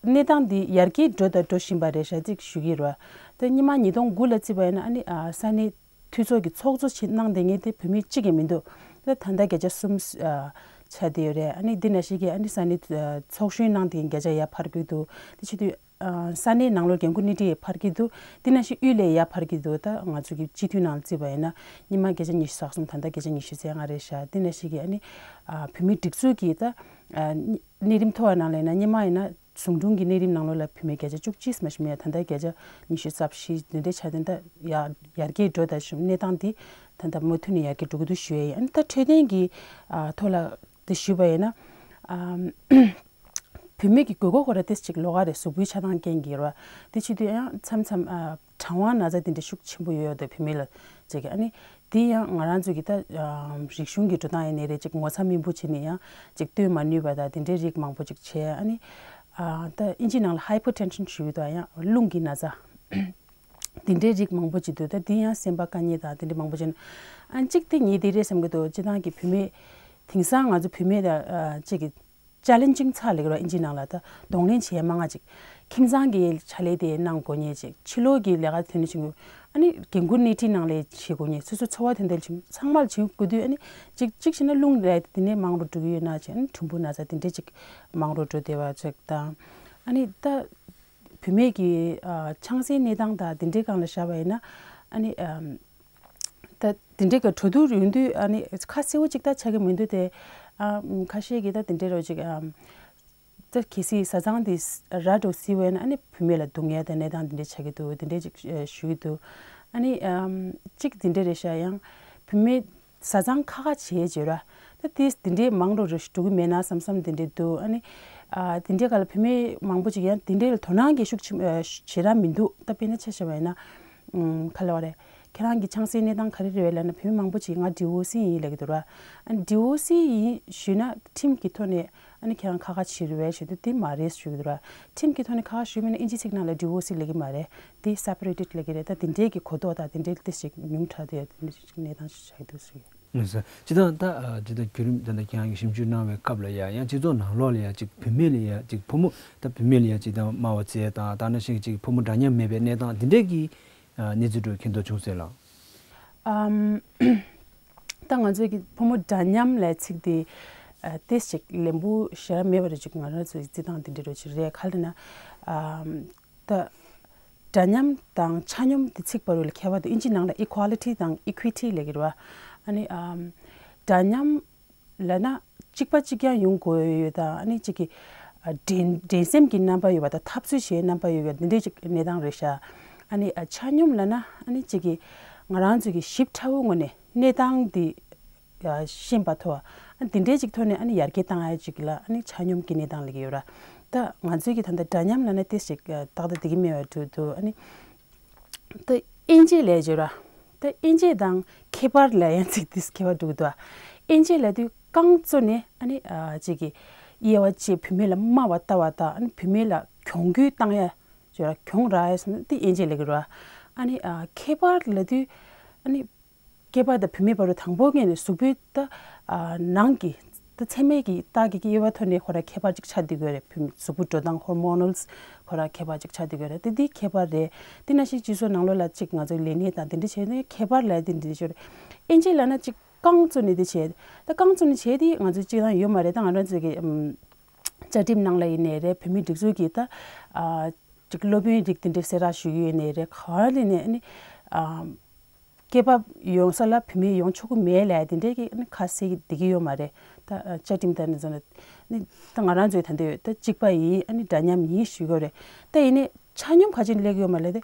གནས་སྟངས་འདི་ཡར་རྒྱས་འགྲོ་དང་འགྲོ་བཞིན་པ་རེད་ཤག་ཅིག་ཞུ་གི་རེད། ད་སྔོན་མ་ཉིས་སྟོང་དགུ་ལ་བརྩིས་པ་ཡིན་ན་ཨ་ནི་ཨ་ས་གནས་འཐུས་ཚོགས་ཀྱི་ཚོགས་གཙོ་བྱེད་གནང་བསྡད་མཁན་དེ་བུད་མེད་གཅིག་ཀྱང་མི་འདུག་ད་ད་ལྟ་བརྒྱ་ཆ་གསུམ་ཨ་ཆགས་བསྡད་ཡོད་རེད། ཨ་ནི་འདི་ནང་བཞིན་གྱི་ཨ་ནི་ས་གནས་ཨ་ཚོགས་གཞོན་གནང་བསྡད་མཁན་བརྒྱ་ཆ་ཡར་འཕར་གྱི་འདུག་དེ་བྱེད་དུས་ཨ་ས་གནས་ནང་ལོགས་འགན་འཁུར་སྣེ་ཁྲིད་ཡར་འཕར་གྱི་འདུག་འདི་ནང་བཞིན་དབུས་ལ་ཡར་འཕར་གྱི་འདུག་ད་ང་ཚོ་གི་སྤྱི་འཐུས་ནང་བརྩིས་པ་ཡིན་ན་སྔོན་མ་བརྒྱ་ཆ་ཉི་ཤུ་རྩ་གསུམ་ད་ལྟ་བརྒྱ་ཆ་ཉི་ཤུ་རྩ་ལྔ་རེད་ཤག་འདི་ནང་བཞིན་གྱི་ཨ་ནི་ཨ་བུད་མེད་སྒྲིག་འཛུགས་ཀྱི་ད་ཨ་གནས་རིམ་མཐོ་བ་ནང་ལ་ཡིན་ན་སྔོན་མ་ཡིན་ན་ཟུང་དྲུང་གི་གནས་རིམ་ནང་ལོགས་ལ་བུད་མེད་བརྒྱ་ཆ་བཅུ་གཅིག་མ་ཞིག་མེད། ད་ལྟ་བརྒྱ་ཆ་ཉི་ཤུ་རྩ་བཞི་འདི་འདྲའི་ཆ་དེ་འདྲ་ཡར་ཡར་རྒྱས་འགྲོ་དང་གནས་སྟངས་འདི་ད་ལྟ་མུ་མཐུད་ནས་ཡར་རྒྱས་འགྲོ་གི་འདུག་ཞུ་ཡ་ཡིན། ཨ་ནི་ད་འཕྲོད་བསྟེན་གྱི་ཨ་ཐོག་ལ་དེ་ཞུས་པ་ཡིན་ན་ཨ་བུད་མེད་ཀྱི་དགོས་མཁོ་ཁོ་ར་ཏོག་ཙམ་ཅིག་ལོགས་ཀ་རེད། གཟུགས་པོའི་ཆགས་སྡང་རྐྱེན་གྱིས་རེད་བ། དེ་བྱེད་དུས་ཡང་མཚམས་མཚམས་ཨ་གྲང་བ་ན་ཚ་དེ་འདྲ་ཤུགས་ཆེན་པོ་ཡོད་ཡོད་དེ་བུད་མེད་ལ་ཅིག་ཨ་ནི་དེ་ཡང་ང་རང་ཚོ་གི་ད་ཨ་རིག་གཞུང་གི་འགྲོ་སྟངས་ཡིན་ནའི་རེད། ཅིག་ངོ་ཚ་སྨིན་པོ་བྱས་ནས་ཡང་ཅིག་སྟོན་མ་ནུས་པ་དང་དེ་འདྲའི་རིགས་མང་པོ་ཅིག་བྱས། ཨ་ནི་ཨ་ད་ཨིན་ཇི་ནང་ལ་ཧའི་པར་ཊེན་ཤན་ཞུ་གི་འདུག་ཡང་རླུང་གི་ན་ཚ་དེ་འདྲའི་རིགས་མང་པོ་ཅིག་འདུག་ད་དེ་ཡང་སེམས་པ་དཀའ་ངལ་དང་དེ་འདྲ་མང་པོ་ཅིག་ཨ་གཅིག་དེ་ངས་དེ་རེད་བསམ་གྱི་འདུག་སྤྱིར་བཏང་གི་བུད་མེད་དེང་སང་ང་ཚོ་བུད་མེད་ད་ཨ་ཅིག་གི་ཅེ་ལེན་ཇིང་ཚ་ལེགས་ར་ཨིན་ཇི་ནང་ལ་ད་གདོང་ལེན་བྱེད་མང་ང་ཅིག་ཁྱིམ་ཚང་གི་ཕྱག་ལས་དེ་གནང་དགོས་ཉེ་ཅིག་ཕྱི་ལོགས་ཀྱི་ལས་ཀ་དེ་ནི་ཅིག་ཨ་ནི་རྒན་རྒོན་སྣེ་ཁྲིད་ནང་ལས་བྱེད་དགོས་ཉེ་སོ་སོ་འཚོ་བ་དེ་འདྲ་ཅིག་ཚང་མར་བྱེད་དགོས་དུས་ཨ་ནི་ཅིག་ཅིག་བྱས་ན་རླུང་ལས་དེ་ནས་མང་རུ་འགྲོ་གི་ཡོད་ན་ཅིག་ཨ་ནི་གྲུམ་བུ་ན་ཚ་དེ་འདྲ་ཅིག་མང་རུ་འགྲོ་བསྡད་པ་ཅིག་དང་། ཨ་ནི་ད་བུད་མེད་ཀྱི་ཨ་ཆང་སའི་གནས་སྟངས་དང་དེ་འདྲའི་སྒང་ལ་བཞག་པ་ཡིན་ན་ཨ་ནི་ཨམ། ད་དེ་འདྲའི་ག་འགྲོ་འདུག་ཡོང་དུས་ཨ་ནི་ཁ་གསལ་པོ་ཅིག་ད་ཆགས་ཀྱི་མི་འདུག་སྟེ། ཨ་ཁ་ཤས་ཀྱིས་ད་དེ་འདྲའི་རོ་ཅིག་ཨམ། ད་གལ་སྲིད་བཟའ་ཚང་དེ་ར་འགྲོ་སྲིད་པ་ཡིན་ན་ཨ་ནི་བུད་མེད་ལ་སྡུག་བསྔལ་དང་གནས་སྟངས་དེ་འདྲའི་ཆགས་ཀྱི་འདུག་དེ་འདྲའི་ཅིག་ཞུ་གི་འདུག་ཨ་ནི་ཨམ། གཅིག་དེ་འདྲ་རེད་ཤག་ཡང་བུད་མེད་བཟའ་ཚང་ཁ་ཁ་བྱེད་བྱེད་ར། ད་དེ་དེ་འདྲའི་མང་རུ་རུ་འགྲོ་གི་མེད་ན་བསམ་བསམ་དེ་འདྲའི་འདུག་ཨ་ནི་ཨ་དེ་འདྲའི་ག་ལ་བུད་མེད་མང་པོ་ཅིག་ཡང་དེ་འདྲའི་ལ་དོ་སྣང་གི་ཤུགས་ཆེ་ཨ་ཞེ་དྲག་མི་འདུག་ད་དཔེར་ན་ཆ་བཞག་པ་ཡིན་ན་ཨམ། ག་ལབ་རེད། ཁྱེད་རང་གི་ཆང་སའི་གནས་སྟངས་ག་རེ་རེད་ལབ་ན་བུད་མེད་མང་པོ་ཅིག་ང་ཌི་ཝོར་སི་ཡིན་ལབ་ཀྱི་འདུག་ར། ཨ་ཌི་ཝོར་སི་ཡིན་ཞུས་ན་ཁྲིམས་ཀྱི་ཐོག་ནས་ ཨ་ནི་ཁྱེད་རང་ཁ་ཁ་བྱེད་རེད་བས་ཞུ་དུས་དེ་མ་རེད་ཞུ་གི་འདུག་ར། ཁྲིམས་ཀྱི་ཐོག་ནས་ཁ་ཁ་ཞུས་མིན་ན་ཨིན་ཇི་ཚིག་ནང་ལ་ཌི་བོར་སི་ལབ་ཀྱི་མ་རེད། དེ་སེ་པ་རེ་ཊེཌ་ལབ་ཀྱི་རེད། ད་དེ་འདྲའི་གི་གོ་རྟོགས་དང་དེ་འདྲའི་ཏོག་ཙམ་ཉུང་དྲགས་དེ་དེ་འདྲའི་གནས་སྟངས་ཤིག་ཆགས་ཀྱི་འདུག་ཞུ་གི། ལགས་སོ། སྤྱིར་བཏང་ད་ཨ་སྤྱིར་བཏང་བརྒྱུད་རིམ་ད་ལྟ་ཁྱེད་རང་གིས་ཞིབ་འཇུག་གནང་བའི་སྐབས་ལ་ཡ་ཡང་སྤྱི་ཚོགས་ནང་ལོགས་ལ་ཡ་ཅིག་བུད་མེད་ལ་ཡ་ཅིག་ཕོ་མོ་ད་བུད་མེད་ལ་ཡ་ཅིག་ད་དམའ་བ་བཙལ་དང་ད་ནང་བཞིན་ཅིག་ཕོ་མོ་འདྲ་མཉམ་མེད་པའི་གནས་སྟངས་དེ་འདྲའི་གི་ཨ་གནས་ཚུལ་འགྲོ་མཁྱེན་རྟོགས་བྱུང་ཟེར་ལགས། ཨམ། ད་ང་ཚོས་ཀྱི་ཕོ་མོ་འདྲ་མཉམ་ལབ་ཚིག་དེ་ཨ་ཏོག་ཙམ་ལན་པོ་ཞེ་དྲག་མེད་པ་རེད། ཅིག་ང་རང་ཚོའི་རྩིས་སྟངས་དེ་འདྲ་རེད། ཅིག་རེད་ག་རེ་ན་ཨམ། ད་འདྲ་མཉམ་དང་ཆ་སྙོམས་དེ་ཚིག་བར་ལ་ཁྱད་པར་དུ་ཨིན་ཇི་ནང་ལ་ཨི་ཀོ་ལི་ཊི་དང་ཨི་ཀུའི་ཊི་ལབ་ཀྱི་རེད་བ། ཨ་ནི་ཨམ། འདྲ་མཉམ་ལབ་ན་གཅིག་པ་གཅིག་རྐྱང་ཡོང་དགོས་ཡོད་དང་ཨ་ནི་གཅིག་གི་ཨ་འགྲན་འགྲན་སེམས་ཀྱི་རྣམ་པ་ཡོད་པ་དང་འཐབ་རྩོད་བྱེད་རྣམ་པ་ཡོད་པ་འདི་འདྲའི་གཅིག་གནས་སྟངས་རེད་ཤག་ཨ་ནི་ཨ་ཆ་སྙོམས་ལབ་ན་ཨ་ནི་གཅིག་གི་ང་རང་ཚོ་གི་ཞིབ་ཕྲ་བོའི་ངོས་ནས་གནས་སྟངས་འདི་ཨ་ཤེས་པ་ཐོག་ཨ་འདི་འདྲའི་གཅིག་ཐོག་ནས་ཨ་ནི་ཡར་རྒྱས་བཏང་ཡ་གཅིག་ལ་ཨ་ནི་ཆ་སྙོམས་ཀྱི་གནས་སྟངས་ལབ་ཀྱི་ཡོད་ར། ད་ང་ཚོའི་གི་ད་ལྟ་འདྲ་མཉམ་ལབ་ན་ཏོག་ཙམ་ཨ་ཏག་ཏག་བསྡད་ཀྱི་མེད་པ་འདྲ་འདུག་ཨ་ནི། ད་དབྱེ་འབྱེད་ལབ་བྱས་ར། ད་དབྱེ་འབྱེད་དང་ཁྱད་པར་ལབ་ཡང་ཅིག་ཏོག་ཙམ་ཁྱད་པར་འདུག་འདུག་དབྱེ་འབྱེད་ལབ་དུས་རྐང་བཙུགས་ནས་ཨ་ནི་ཨ་ཅིག་གི་དབྱེ་བ་ཕྱེ་བུད་མེད་ལ་དམའ་བ་ལྟ་བ་དང་ཨ་ནི་བུད་མེད་ལ་གྱོང་གུད་བཏང་ཡ་བྱས་ར་གྱོང་རག་ཡ་སོང་ན་དེ་དབྱེ་འབྱེད་ལབ་ཀྱི་རེད་བ། ཨ་ནི་ཨ་ཁྱད་པར་ལབ་དུས་ཨ་ནི། སྐྱེས་པ་དང་བུད་མེད་བར་དུ་དང་པོ་ངོས་ནས་གཟུགས་པོའི་ད་ཨ་ནང་གི་ད་མཚན་མའི་གི་རྟགས་ཀྱི་དབྱེ་བ་ཐོག་ནས་ཁོ་རང་ཁྱད་པར་ཅིག་ཆགས་བསྡད་ཀྱི་ཡོད་རེད། བུད་མེད་གཟུགས་པོ་འགྲོ་སྟངས་ཧོར་མོ་ནལ་ཁོ་རང་ཁྱད་པར་ཅིག་ཆགས་བསྡད་ཀྱི་ཡོད་རེད། དེ་འདི་ཁྱད་པར་རེད། དེ་ནང་བཞིན་སྤྱི་ཚོགས་ནང་ལོགས་ལ་ཅིག་ང་ཚོ་ལས་གནས་དང་དེ་འདྲ་བྱས་ནས་ཁྱད་པར་ལབ་དེ་འདྲ་ཅིག་ཡོད་རེད། དབྱེ་འབྱེད་ལབ་ན་ཅིག་རྐང་བཙུགས་ནས་དེ་བྱས། ད་རྐང་བཙུགས་ནས་བྱས་དེ་ང་ཚོ་སྤྱིར་བཏང་ཡོད་མ་རེད། ད་ང་རང་ཚོ་གི་ཨམ་བཅའ་ཁྲིམས་ནང་ལ་ཡིན་ནའི་རེད། བོད་མིའི་སྒྲིག་འཛུགས་ཀྱི་ད་ཨ་ཅིག་སློབ་ཡོན་རིགས་དེ་འདྲ་གསལ་བསྒྲགས་ཞུ་གི་ཡོད་ནའི་རེད། ག་ལ་ནས་ཨ་ནི་ཨ་སྐྱེས་པ་ཡོང་ས་ལ་བུད་མེད་ཡོང་ཆོག་གི་མེད་ལབ་དེ་འདྲའི་གི་ཨ་ནི་ཁ་གསལ་གི་བསྡད་ཀྱི་ཡོད་མ་རེད། ད་ཨ་བཅའ་ཁྲིམས་ལྟར་ནས་བཟུང་ནས་ནི་ད་ང་རང་ཚོའི་ད་འདོད་ད་གཅིག་པ་ཡིན། ཨ་ནི་འདྲ་མཉམ་ཡིན་ཞུ་གི་ཡོད་རེད། ད་ཡིན་ནའི་ཆ་སྙོམས་ག་ཅིག་སླེབས་ཀྱི་ཡོད་མ་རེད། ད་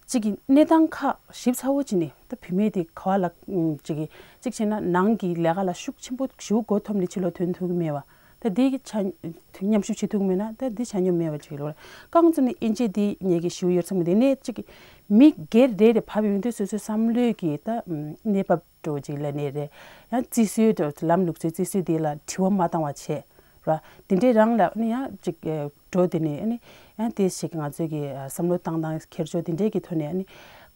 གཅིག་གི་གནས་སྟངས་ཁག་ཞིབ་ཚགས་པོ་བྱས་ནས་ད་བུད་མེད་དེ་ག་བ་ལ་ཨུམ་གཅིག་གི་གཅིག་བྱས་ན་ནང་གི་ལས་ཀ་ལ་ཤུགས་ཆེན་པོ་ཞེ་པོ་མགོ་འཐོམ་ནས་ཕྱི་ལོགས་ཐོན་ཐུབ་ཀྱི་མེད་པ། ད་འདི་གི་ཆ་མཉམ་ཞུགས་བྱེད་ཐུབ་མེད་ན་ད་འདི་ཆ་སྙོམས་མེད་པ་ཅིག་ལོ། རྐང་བཙུགས་ནས་དབྱེ་འབྱེད་འདི་ངེད་ཀྱི་ཞུ་ཡོད་ཚང་མ་དེ་ནས་གཅིག་མི་སྒེར་རེ་རེ་བབས་ཡོང་དུས་སོ་སོའི་བསམ་བློའི་གི་ད་གནས་བབ་འགྲོ་ཅིག་ལ་ནས་རེད། ཡང་བརྩི་སྲོལ་འགྲོ་ལམ་ལུགས་སྲོལ་བརྩི་སྲོལ་འདི་ལ་དྲི་བ་མ་བཏང་བ་བྱས་ར། དེ་འདྲའི་རང་ལ་ནི་ཡང་གཅིག་འགྲོ་དེ་ནས་ནི་ཡང་དེ་ཞིག་ང་ཚོས་ཀྱི་བསམ་བློ་བཏང་སྟངས་ཁྱེར་ཕྱོགས་དེ་འདྲའི་གི་ཐོག་ནས་ནི་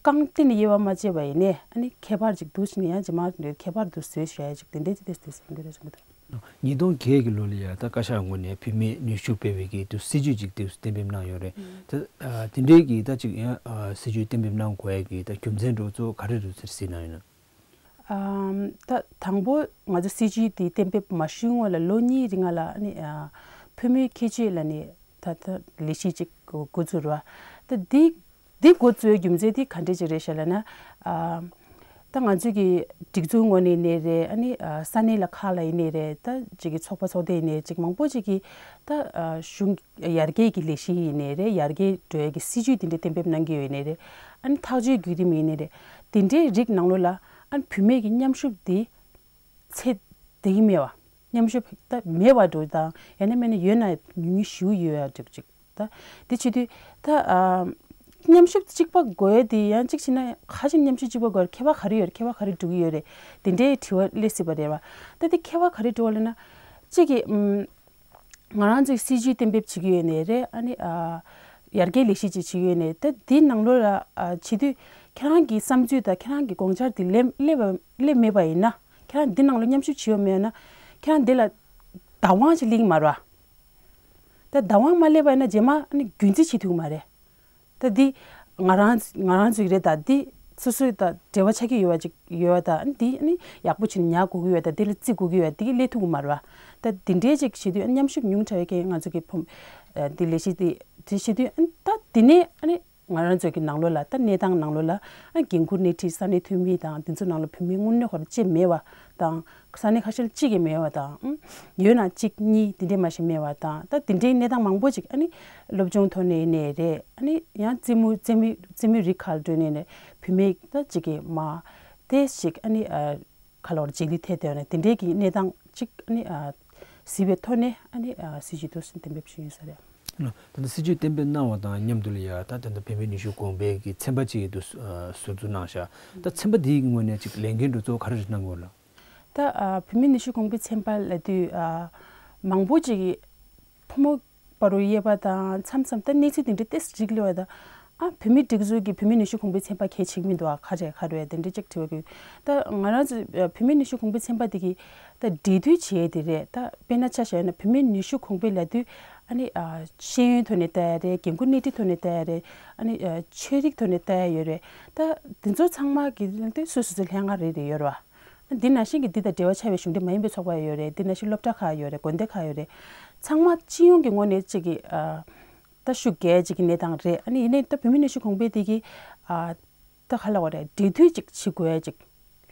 རྐང་སྟེང་ནས་དབྱེ་བ་མ་བྱས་པ་ཡིན་ནས་ནི་ཁྱད་པར་ཅིག་འདུག་ཟེར་ནས་ཡང་རྗེས་མ་ཁྱད་པར་འདུག་བཟོས་བྱས་ཅིག་དེ་འདྲའི་ཅིག་དེ་འདུག་ཟེར་གྱི་རེད་བསམ་གྱི་འདུག་ཉིས་སྟོང་བརྒྱད་ཀྱི་ལོ་ལ་ཡ་ད་བཀའ་ཤག་ངོས་ནས་བུད་མེད་ནུས་ཤུགས་སྤེལ་བའི་གི་དུ་སྲིད་ཇུས་ཅིག་དུ་གཏན་འབེབས་གནང་ཡོད་རེད། ད་ཨ་དེ་འདྲའི་གི་ད་ཅིག་ཡང་ཨ་སྲིད་ཇུས་གཏན་འབེབས་གནང་དགོས་ཡ་གི་ད་རྒྱུ་མཚན་འགྲོ་ཚོ་ག་རེ་རེད་ཟེར་གཟིགས་གནང་ཡོད་ན། ཨམ་ད་དང་པོ་ང་ཚོ་སྲིད་ཇུས་དེ་གཏན་འབེབས་མ་ཞུས་སྔོན་ལ་ལོ་གཉིས་རིང་ལ་ཨ་ནི་ཨ་བུད་མེད་ཁྱད་ཆོས་ལ་ནི་ད་ད་ལས་གཞི་ཅིག་འགོ་འཛུགས་ར། ད་འདི་འདི་འགོ་བཙུགས་རྒྱུ་མཚན་དེ་ག་འདྲ་ཅིག་རེད་ཤག་ལབ་ན། ཨ་ད་ང་ཚོས་ཀྱི་སྒྲིག་འཛུགས་ངོས་ནས་ཡིན་ནའི་རེད། ཨ་ནི་ཨ་ས་གནས་ལ་ཁག་ལ་ཡིན་ནའི་རེད། ད་ཅིག་གི་ཚོགས་པ་ཚོགས་སྡེ་ཡིན་ནའི་ཅིག་མང་པོ་ཅིག་གིས་ད་ཨ་གཞུང་ཡར་རྒྱས་ཀྱི་ལས་གཞི་ཡིན་ནའི་རེད། ཡར་རྒྱས་འགྲོ་ཡ་གི་སྲིད་ཇུས་དེ་འདྲ་གཏན་འབེབས་གནང་གི་ཡོད་ནའི་རེད། ཨ་ནི་ཐག་གཅོད་བརྒྱུད་རིམ་ཡིན་ནའི་རེད། དེ་འདྲའི་རིགས་ནང་ལོགས་ལ་ཨ་ནི་བུད་མེད་ཀྱི་མཉམ་ཞུགས་དེ་ཚད་བསྡད་ཀྱི་མེད་པ། མཉམ་ཞུགས་ད་མེད་པ་འགྲོ་དང་ཡང་ན་མིན་ན་ཡོད་ན་ཉུང་ཉུང་ཞུ་ཡོད་ཡ་འགྲིག་ཅིག་ད་དེ་བྱེད་དུས་ད་ཨ་མཉམ་ཞུགས་གཅིག་པ་དགོས་དེ་ཡང་གཅིག་བྱས་ན་ག་ཅིག་མཉམ་ཞུགས་གཅིག་པ་དགོས་རེད། ཁྱད་པར་ག་རེ་ཡོད་རེད། ཁྱད་པར་ག་རེ་འགྲོ་གི་ཡོད་རེད། དེ་འདྲའི་དྲི་བ་སླེབས་སྲིད་པ་རེད་བ། ད་དེ་ཁྱད་པར་ག་རེ་འགྲོ་བ་ལབ་ན་གཅིག་གི་ཨམ། ང་རང་ཚོས་སྲིད་ཇུས་གཏན་འབེབས་བྱེད་ཀྱི་ཡོད་ནའི་རེད། ཨ་ནི་ཨ་ཡར་རྒྱས་ལས་གཞི་ཅིག་བྱེད་ཀྱི་ཡོད་ནའི་ད་འདི་ནང་ལོགས་ལ་ཨ་བྱེད་དུས་ཁྱེད་རང་གི་བསམ་ཚུལ་དང་ཁྱེད་རང་གི་དགོངས་འཆར་དེ་སླེབས་སླེབས་པ་སླེབས་མེད་པ་ཡིན་ན། ཁྱེད་རང་འདི་ནང་ལ་མཉམ་ཞུགས་བྱེད་ཡོད་མེད་ན། ཁྱེད་རང་འདི་ལ་བདག་དབང་ཅིག་སླེབས་ཀྱི་མ་རེད་བ། ད་བདག་དབང་མ་སླེབས་པ་ཡིན་ན་རྗེས་མ་ཨ་ནི་རྒྱུན་འཛིན་བྱེད་ཐུབ་ཀྱི་མ་རེད། ད་འདི་ང་རང་ང་རང་ཚོའི་རེད། ད་འདི་སོ་སོའི་ད་འབྲེལ་བ་ཆགས་ཀྱི་ཡོད་པ་ཅིག་ཡོད་པ། ད་ཨ་ནི་འདི་ཨ་ནི་ཡག་པོ་བྱས་ནས་ཉར་དགོས་ཀྱི་ཡོད། ད་འདི་ལ་བརྩི་དགོས་ཀྱི་ཡོད། འདི་གི་སླེབས་ཐུབ་ཀྱི་མ་རེད་བ། ད་འདི་འདྲའི་ཅིག་བྱེད་དུས་ཨ་ནི་མཉམ་ཞུགས་ཉུང་དྲགས་པའི་རྐྱེན་ང་ཚོ་གི་ཕོ་ཨ་འདི་ལས་གཞི་འདི་འདི་བྱེད་དུས་ཨ་ནི་ད་འདི་ནས་ཨ་ནི་ང་རང་ཚོ་གི་ནང་ལོགས་ལ་ད་གནས་སྟངས་ནང་ལོགས་ལ་ཨ་འགན་འཁུར་སྣེ་ཁྲིད་ས་གནས་འཐུས་མི་དང་འདི་ཚོ་ནང་ལ་བུད་མེད་དངོས་གནས་ཁོ་རང་ཅིག་མེད་པ་དང་། ས་གནས་ཁ་ཤས་ལ་གཅིག་ཀྱང་མེད་པ་དང་། ཡོད་ན་གཅིག་གཉིས་དེ་འདྲས་མ་ཞིག་མེད་པ་དང་། ད་དེ་འདྲའི་གནས་སྟངས་མང་པོ་ཅིག་ཨ་ནི་སློབ་སྦྱོང་ཐོག་ནས་ནས་རེད། ཨ་ནི་ཡང་རྩེད་མོ་རྩེད་མོ་རྩེད་མོའི་རིགས་ཁག་འགྲོ་ནས་ནས་བུད་མེད་ད་ཅིག་གི་མ་དེ་ཞིག་ཨ་ནི་ཁ་ལོར་རྗེས་ལུས་ཐེབས་དེ་ནས་དེ་འདྲའི་གི་གནས་སྟངས་ཅིག་ཨ་ནི་གཟིགས་པའི་ཐོག་ནས་ཨ་ནི་སྲིད་ཇུས་དུ་གཏན་འབེབས་ཞུས་ཡིན་ས་རེད། ད་ལྟ་སྲིད་ཇུས་གཏན་འབེབས་གནང་བ་དང་མཉམ་དུ་ལ་ཡ་ད་ད་ལྟ་བོད་མིའི་ནུས་ཤུགས་གོང་འཕེལ་གྱི་ཚན་པ་ཅིག་ཏུ་ཟུར་འཛུགས་གནང་ཤག་ད་ཚན་པ་འདིའི་ངོས་ནས་ཅིག་ལས་འགན་འདྲ་ཚོ་ག་རེ་རེ་གནང་དགོས་ལ། ད་ཨ་བོད་མིའི་ནུས་ཤུགས་གོང་འཕེལ་ཚན་པ་ལབ་དུས་ཨ་ མང་པོ་ཅིག་གིས་ཕོ་མོ་བར་དུ་དབྱེ་བ་དང་མཚམས་མཚམས་ད་གནས་ཚུལ་དེ་འདྲ་ཏོག་ཙམ་རིག་ལོས་དང་། ཨ། བུད་མེད་སྒྲིག་འཛུགས་ཀྱི་བུད་མེད་ནུས་ཤུགས་གོང་འཕེལ་ཚན་པ་གལ་ཆེ་གི་མི་འདུག་ཨ། ག་རེ་ག་རེ་དེ་འདྲ་ཅིག་དྲི་བ་གི། ད་ང་རང་ཚོ་བུད་མེད་ནུས་ཤུགས་གོང་འཕེལ་ཚན་པ་དེ་གི་ད་འབྲེལ་མཐུད་བྱེད་ཡས་དེ་རེད། ད་དཔེར་ན་ཆ་བཞག་ན་བུད་མེད་ནུས་ཤུགས་གོང་འཕེལ་ལབ་དུས། ཨ་ནི་ཨ། ཤེས་ཡོན་ཐོག་ནས་ལྟ་ཡ་རེད། འགན་ཁུར་སྣེ་ཁྲིད་ཐོག་ནས་ལྟ་ཡ་རེད། ཨ་ནི་ཨ། ཆོས་རིག་ཐོག་ནས་ལྟ་ཡ་ཡོད་རེད། ད་དེ་ཚོ་ཚང་མ་གི་ནང་དུ་སོ་སོ་སོའི་ལྷན་ཁང་རེ་རེ་ཡོད་རེད་བ། འདི་ནང་བཞིན་གྱི་འདི་དང་འབྲེལ་བ་ཆགས་པའི་གཞུང་འབྲེལ་མ་ཡིན་པའི་ཚོགས་པ་ཡོད་རེད། འདི་ནང་བཞིན་སློབ་གྲྭ་ཁག་ཡོད་རེད། དགོན་སྡེ་ཁག་ཡོད་རེད། ཚང་མ་སྤྱི་ཡོངས་ཀྱི་ངོས་ནས་གཅིག་གི་ཨ། ད་ཤུགས་རྒྱག་ཅིག་གི་གནས་སྟངས་རེད། ཨ་ནི་ཡིན་ནའི་ད་བུད་མེད་ནུས་ཤུགས་གོང་འཕེལ་དེ་གི་ཨ། ད་ག་ལབ་དགོས་རེད། འབྲེལ་མཐུད་ཅིག་བྱེད་དགོས་ཅིག་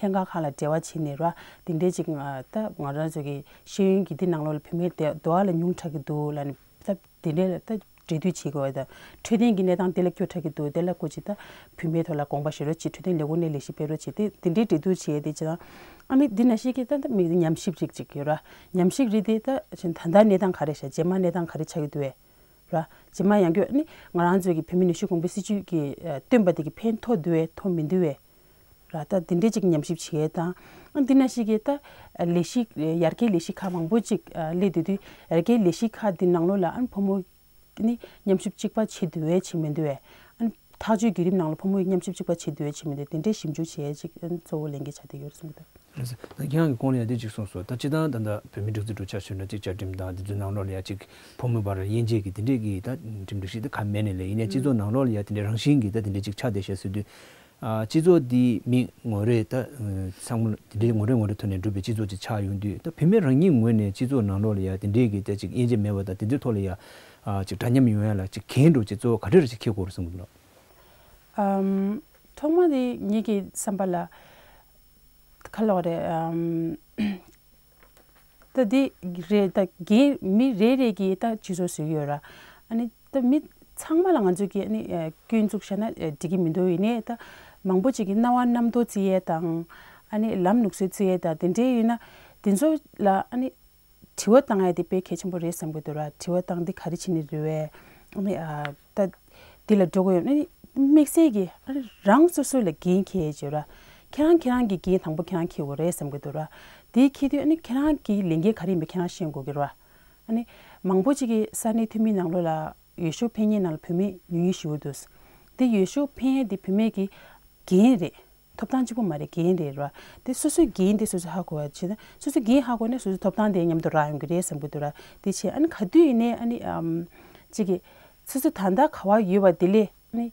ལྷན་ཁང་ཁག་ལ་འབྲེལ་བ་བྱས་ནས་ར། དེ་འདྲའི་ཅིག་ཨ། ད་ང་རང་ཚོ་གི་ཤེས་ཡོན་གྱི་འདི་ནང་ལོགས་ལ་བུད་མེད་དེ་དོ་བ་ལ་ཉུང་དྲགས་ཀྱི་འདུག་ལབ་ནས། ད་དེ་འདྲའི་ལ་ད་འབྲེལ་མཐུད་བྱེད་དགོས་པ་དང་། འཕྲོད་བསྟེན་གྱི་གནས་སྟངས་དེ་ལ་སྐྱོ་དྲགས་ཀྱི་འདུག་དེ་ལ་སྐུ་མཁྱེན་ད་བུད་མེད་ཐོག་ལ་དགོངས་པ་བཞེས་རོགས་བྱེད། འཕྲོད་བསྟེན་ལས་ཁུངས་ནས་ལས་གཞི་སྤེལ་རོགས་བྱེད། དེ་དེ་འདྲའི་འབྲེལ་མཐུད་བྱེད་དེ་བྱེད་དང་། ཨ་ནི་འདི་ནང་བཞིན་གྱི་ད་ད་མི་ཉམས་ཞིབ་རིགས་ཅིག་ཡོད་ར། ཉམས་ཞིབ་རིགས་དེ་ད་ད་ལྟ་གནས་སྟངས་ག་རེ་ཤག་རྗེས་མ་གནས་སྟངས་ག་རེ་ཆགས་ཀྱི་འདུག་བས་ར། རྗེས་མ་ཡང་སྐྱོ། ཨ་ནི་ང་རང་ཚོའི་གི་བུད་མེད་ནུས་ཤུགས་གོང་འཕེལ་སྲིད་ཇུས་ཀྱི་ཨ། བཏོན་པ་དེ་གི་ཕན་ཐོགས་འདུག་བས་ཐོགས་མི་འདུག་བས། ར། ད་དེ་འདྲའི་ཅིག་ཉམས་ཞིབ་བྱེད་ཡས་དང་། ཨ། འདི་ནང་བཞིན་གྱི་ད་ལས་གཞི་ཡར་རྒྱས་ལས་གཞི་ཁག་མང་པོ་ཅིག་ཨ། སླེབས་དུས་དུས་ཡར་རྒྱས་ལས་གཞི་ཁག་འདི་ནང་ལོགས་ལ་ཨ་ནི་ཕོ་མོ་ནི་མཉམ་ཞུགས་གཅིག་པ་བྱེད་འདུག་བས་བྱེད་མི་འདུག་བས། ཨ་ནི་ཐག་གཅོད་བརྒྱུད་རིམ་ནང་ལ་ཕོ་མོ་མཉམ་ཞུགས་གཅིག་པ་བྱེད་འདུག་བས་བྱེད་མི་འདུག་དེ་འདྲའི་ཞིབ་འཇུག་བྱེད་ཡས་ཅིག་ཨ་ནི་གཙོ་བོ་ལས་འགན་ཆགས་བསྡད་ཡོད་རེད་གསུངས་འདུག་ལགས་སོ། ད་ཁྱེད་རང་གིས་གོང་ལ་ཡང་དེ་གཅིག་གསུངས་སོང་། ད་སྤྱིར་བཏང་ད་ལྟ་བུད་མེད་སྒྲིག་འཛུགས་འགྲོ་ཆ་ཞུས་ན་ཅིག་བཅའ་ཁྲིམས་དང་དེ་ཚོའི་ནང་ལོགས་ལ་ཡང་ཅིག་ཕོ་མོའི་བར་དབྱེ་འབྱེད་ཀྱི་དེ་འདྲས་ཀྱི་ད་ཁྲིམས་སྒྲིག་གཞི་དེ་ག་མེད་ནས་ལས། ཡིན་ནའི་སྤྱི་ཚོགས་ནང་ལོགས་ལ་ཡང་དེ་འདྲས་རང་བཞིན་གྱིས་ད་དེ་འདྲས་ཅིག་ཆགས་བསྡད་ཤག་ཟེར་དུས། ཨ། སྤྱི་ཚོགས་འདི་མི་ངོ་རེ་ད་ཚང་མ་དེ་འདྲའི་ངོ་རེ་ངོ་རེ་ཐོག་ནས་གྲུབ་པའི་སྤྱི་ཚོགས་ཅིག་ཆགས་ཡོང་དུས། ད་བུད་མེད་རང་ཉིད་ངོས་ནས་སྤྱི་ཚོགས་ནང་ལོགས་ལ་ཡང་དེ་འདྲས་ཀྱི་ད་ཅིག་དབྱེ་འབྱེད་མེད་པ་དང་དེ་ཚོའི་ཐོག་ལ་ཡང་ཨ། ཅིག་འདྲ་མཉམ་ཡོང་ཡ་ལ་ཅིག་འགན་འདྲ་བོ་ཅིག་གཙོ་བོ་ག་འདྲ་རེ་ཅིག་འཁྱེར་དགོས་རེད་བསམ་གྱི་འདུག་ལགས། ཨམ། ཐོག་མ་དེ་ངེད་ཀྱི་བསམ་པ་ལ་ག་ལབ་དགོས་རེད། ཨམ། ད་འདི་རེད། ད་འགན་མི་རེ་རེ་གིས་ད་སྤྱི་ཚོགས་བཟོ་གི་ཡོད་ར། ཨ་ནི་ད་མི་ཚང་མ་ལ་ང་ཚོས་ཀྱིས་ཨ་ནི་ཨ། སྐྱོན་འཛུགས་བྱས་ན་ཨ། འགྲིག་གི་མི་འདུག་ཡིན་ནའི་ད་མང་པོ་ཅིག་གིས་སྣང་བ་རྣམ་རྟོག་བརྩི་ཡས་དང་། ཨ་ནི་ལམ་ལུགས་སྲོལ་བརྩི་ཡས་དང་དེ་འདྲའི་ཡོད་ན། དེ་ཚོ་ལ་ཨ་ནི་དྲི་བ་བཏང་ཡས་དེ་དཔེ་གལ་ཆེན་པོ་རེད་བསམ་གྱི་འདུག་ར། དྲི་བ་བཏང་འདི་ག་རེ་བྱས་ནས་རེད་བས། ཨ་ནི་ཨ། ད་འདི་ལ་འགྲོ་གི་ཡོད། ཨ་ནི་དམིགས་བསལ་གྱིས་ཨ་ནི་རང་སོ་སོ་ལ་འགན་འཁྱེར་ཡས་བྱོས་ར། ཁྱེད་རང་ཁྱེད་རང་གི་འགན་དང་པོ་ཁྱེད་རང་འཁྱེར་དགོས་རེད་བསམ་གྱི་འདུག་ར། དེ་འཁྱེར་དུས་ཨ་ནི་ཁྱེད་རང་གི་ལས་འགན་ག་རེ་ཡིན་པ་ཁྱེད་རང་ཤེས་དགོས་ཀྱི་ར། ཨ་ནི་མང་པོ་ཅིག་གིས་ས་གནས་འཐུས་མིའི་ནང་ལོགས་ལ་འོས་ཤོག་འཕེན་མཁན་ནང་ལ་བུད་མེད་ཉུང་ཉུང་ཞེ་པོ་འདུག་དེ་འོས་ཤོག་འཕེན་ཡས་དེ་བུད་མེད་ཀྱི་འགན་རེད། ཐོབ་ཐང་གཅིག་པུ་མ་རེད། འགན་རེད་ར། དེ་སོ་སོའི་འགན་དེ་སོ་སོས་ཧ་གོ་བ་བྱས་ན། སོ་སོའི་འགན་ཧ་གོ་ན་སོ་སོའི་ཐོབ་ཐང་དེ་མཉམ་དུ་རག་ཡོང་གི་རེད་བསམ་གྱི་འདུག་ར། དེ་བྱས་ཨ་ནི་ག་དུས་ཡིན་ནའི་ཨ་ནི་ཨམ། གཅིག་གིས་སོ་སོ་ད་ལྟ་ག་པར་ཡོད་པ་དེ་ལས་ཨ་ནི་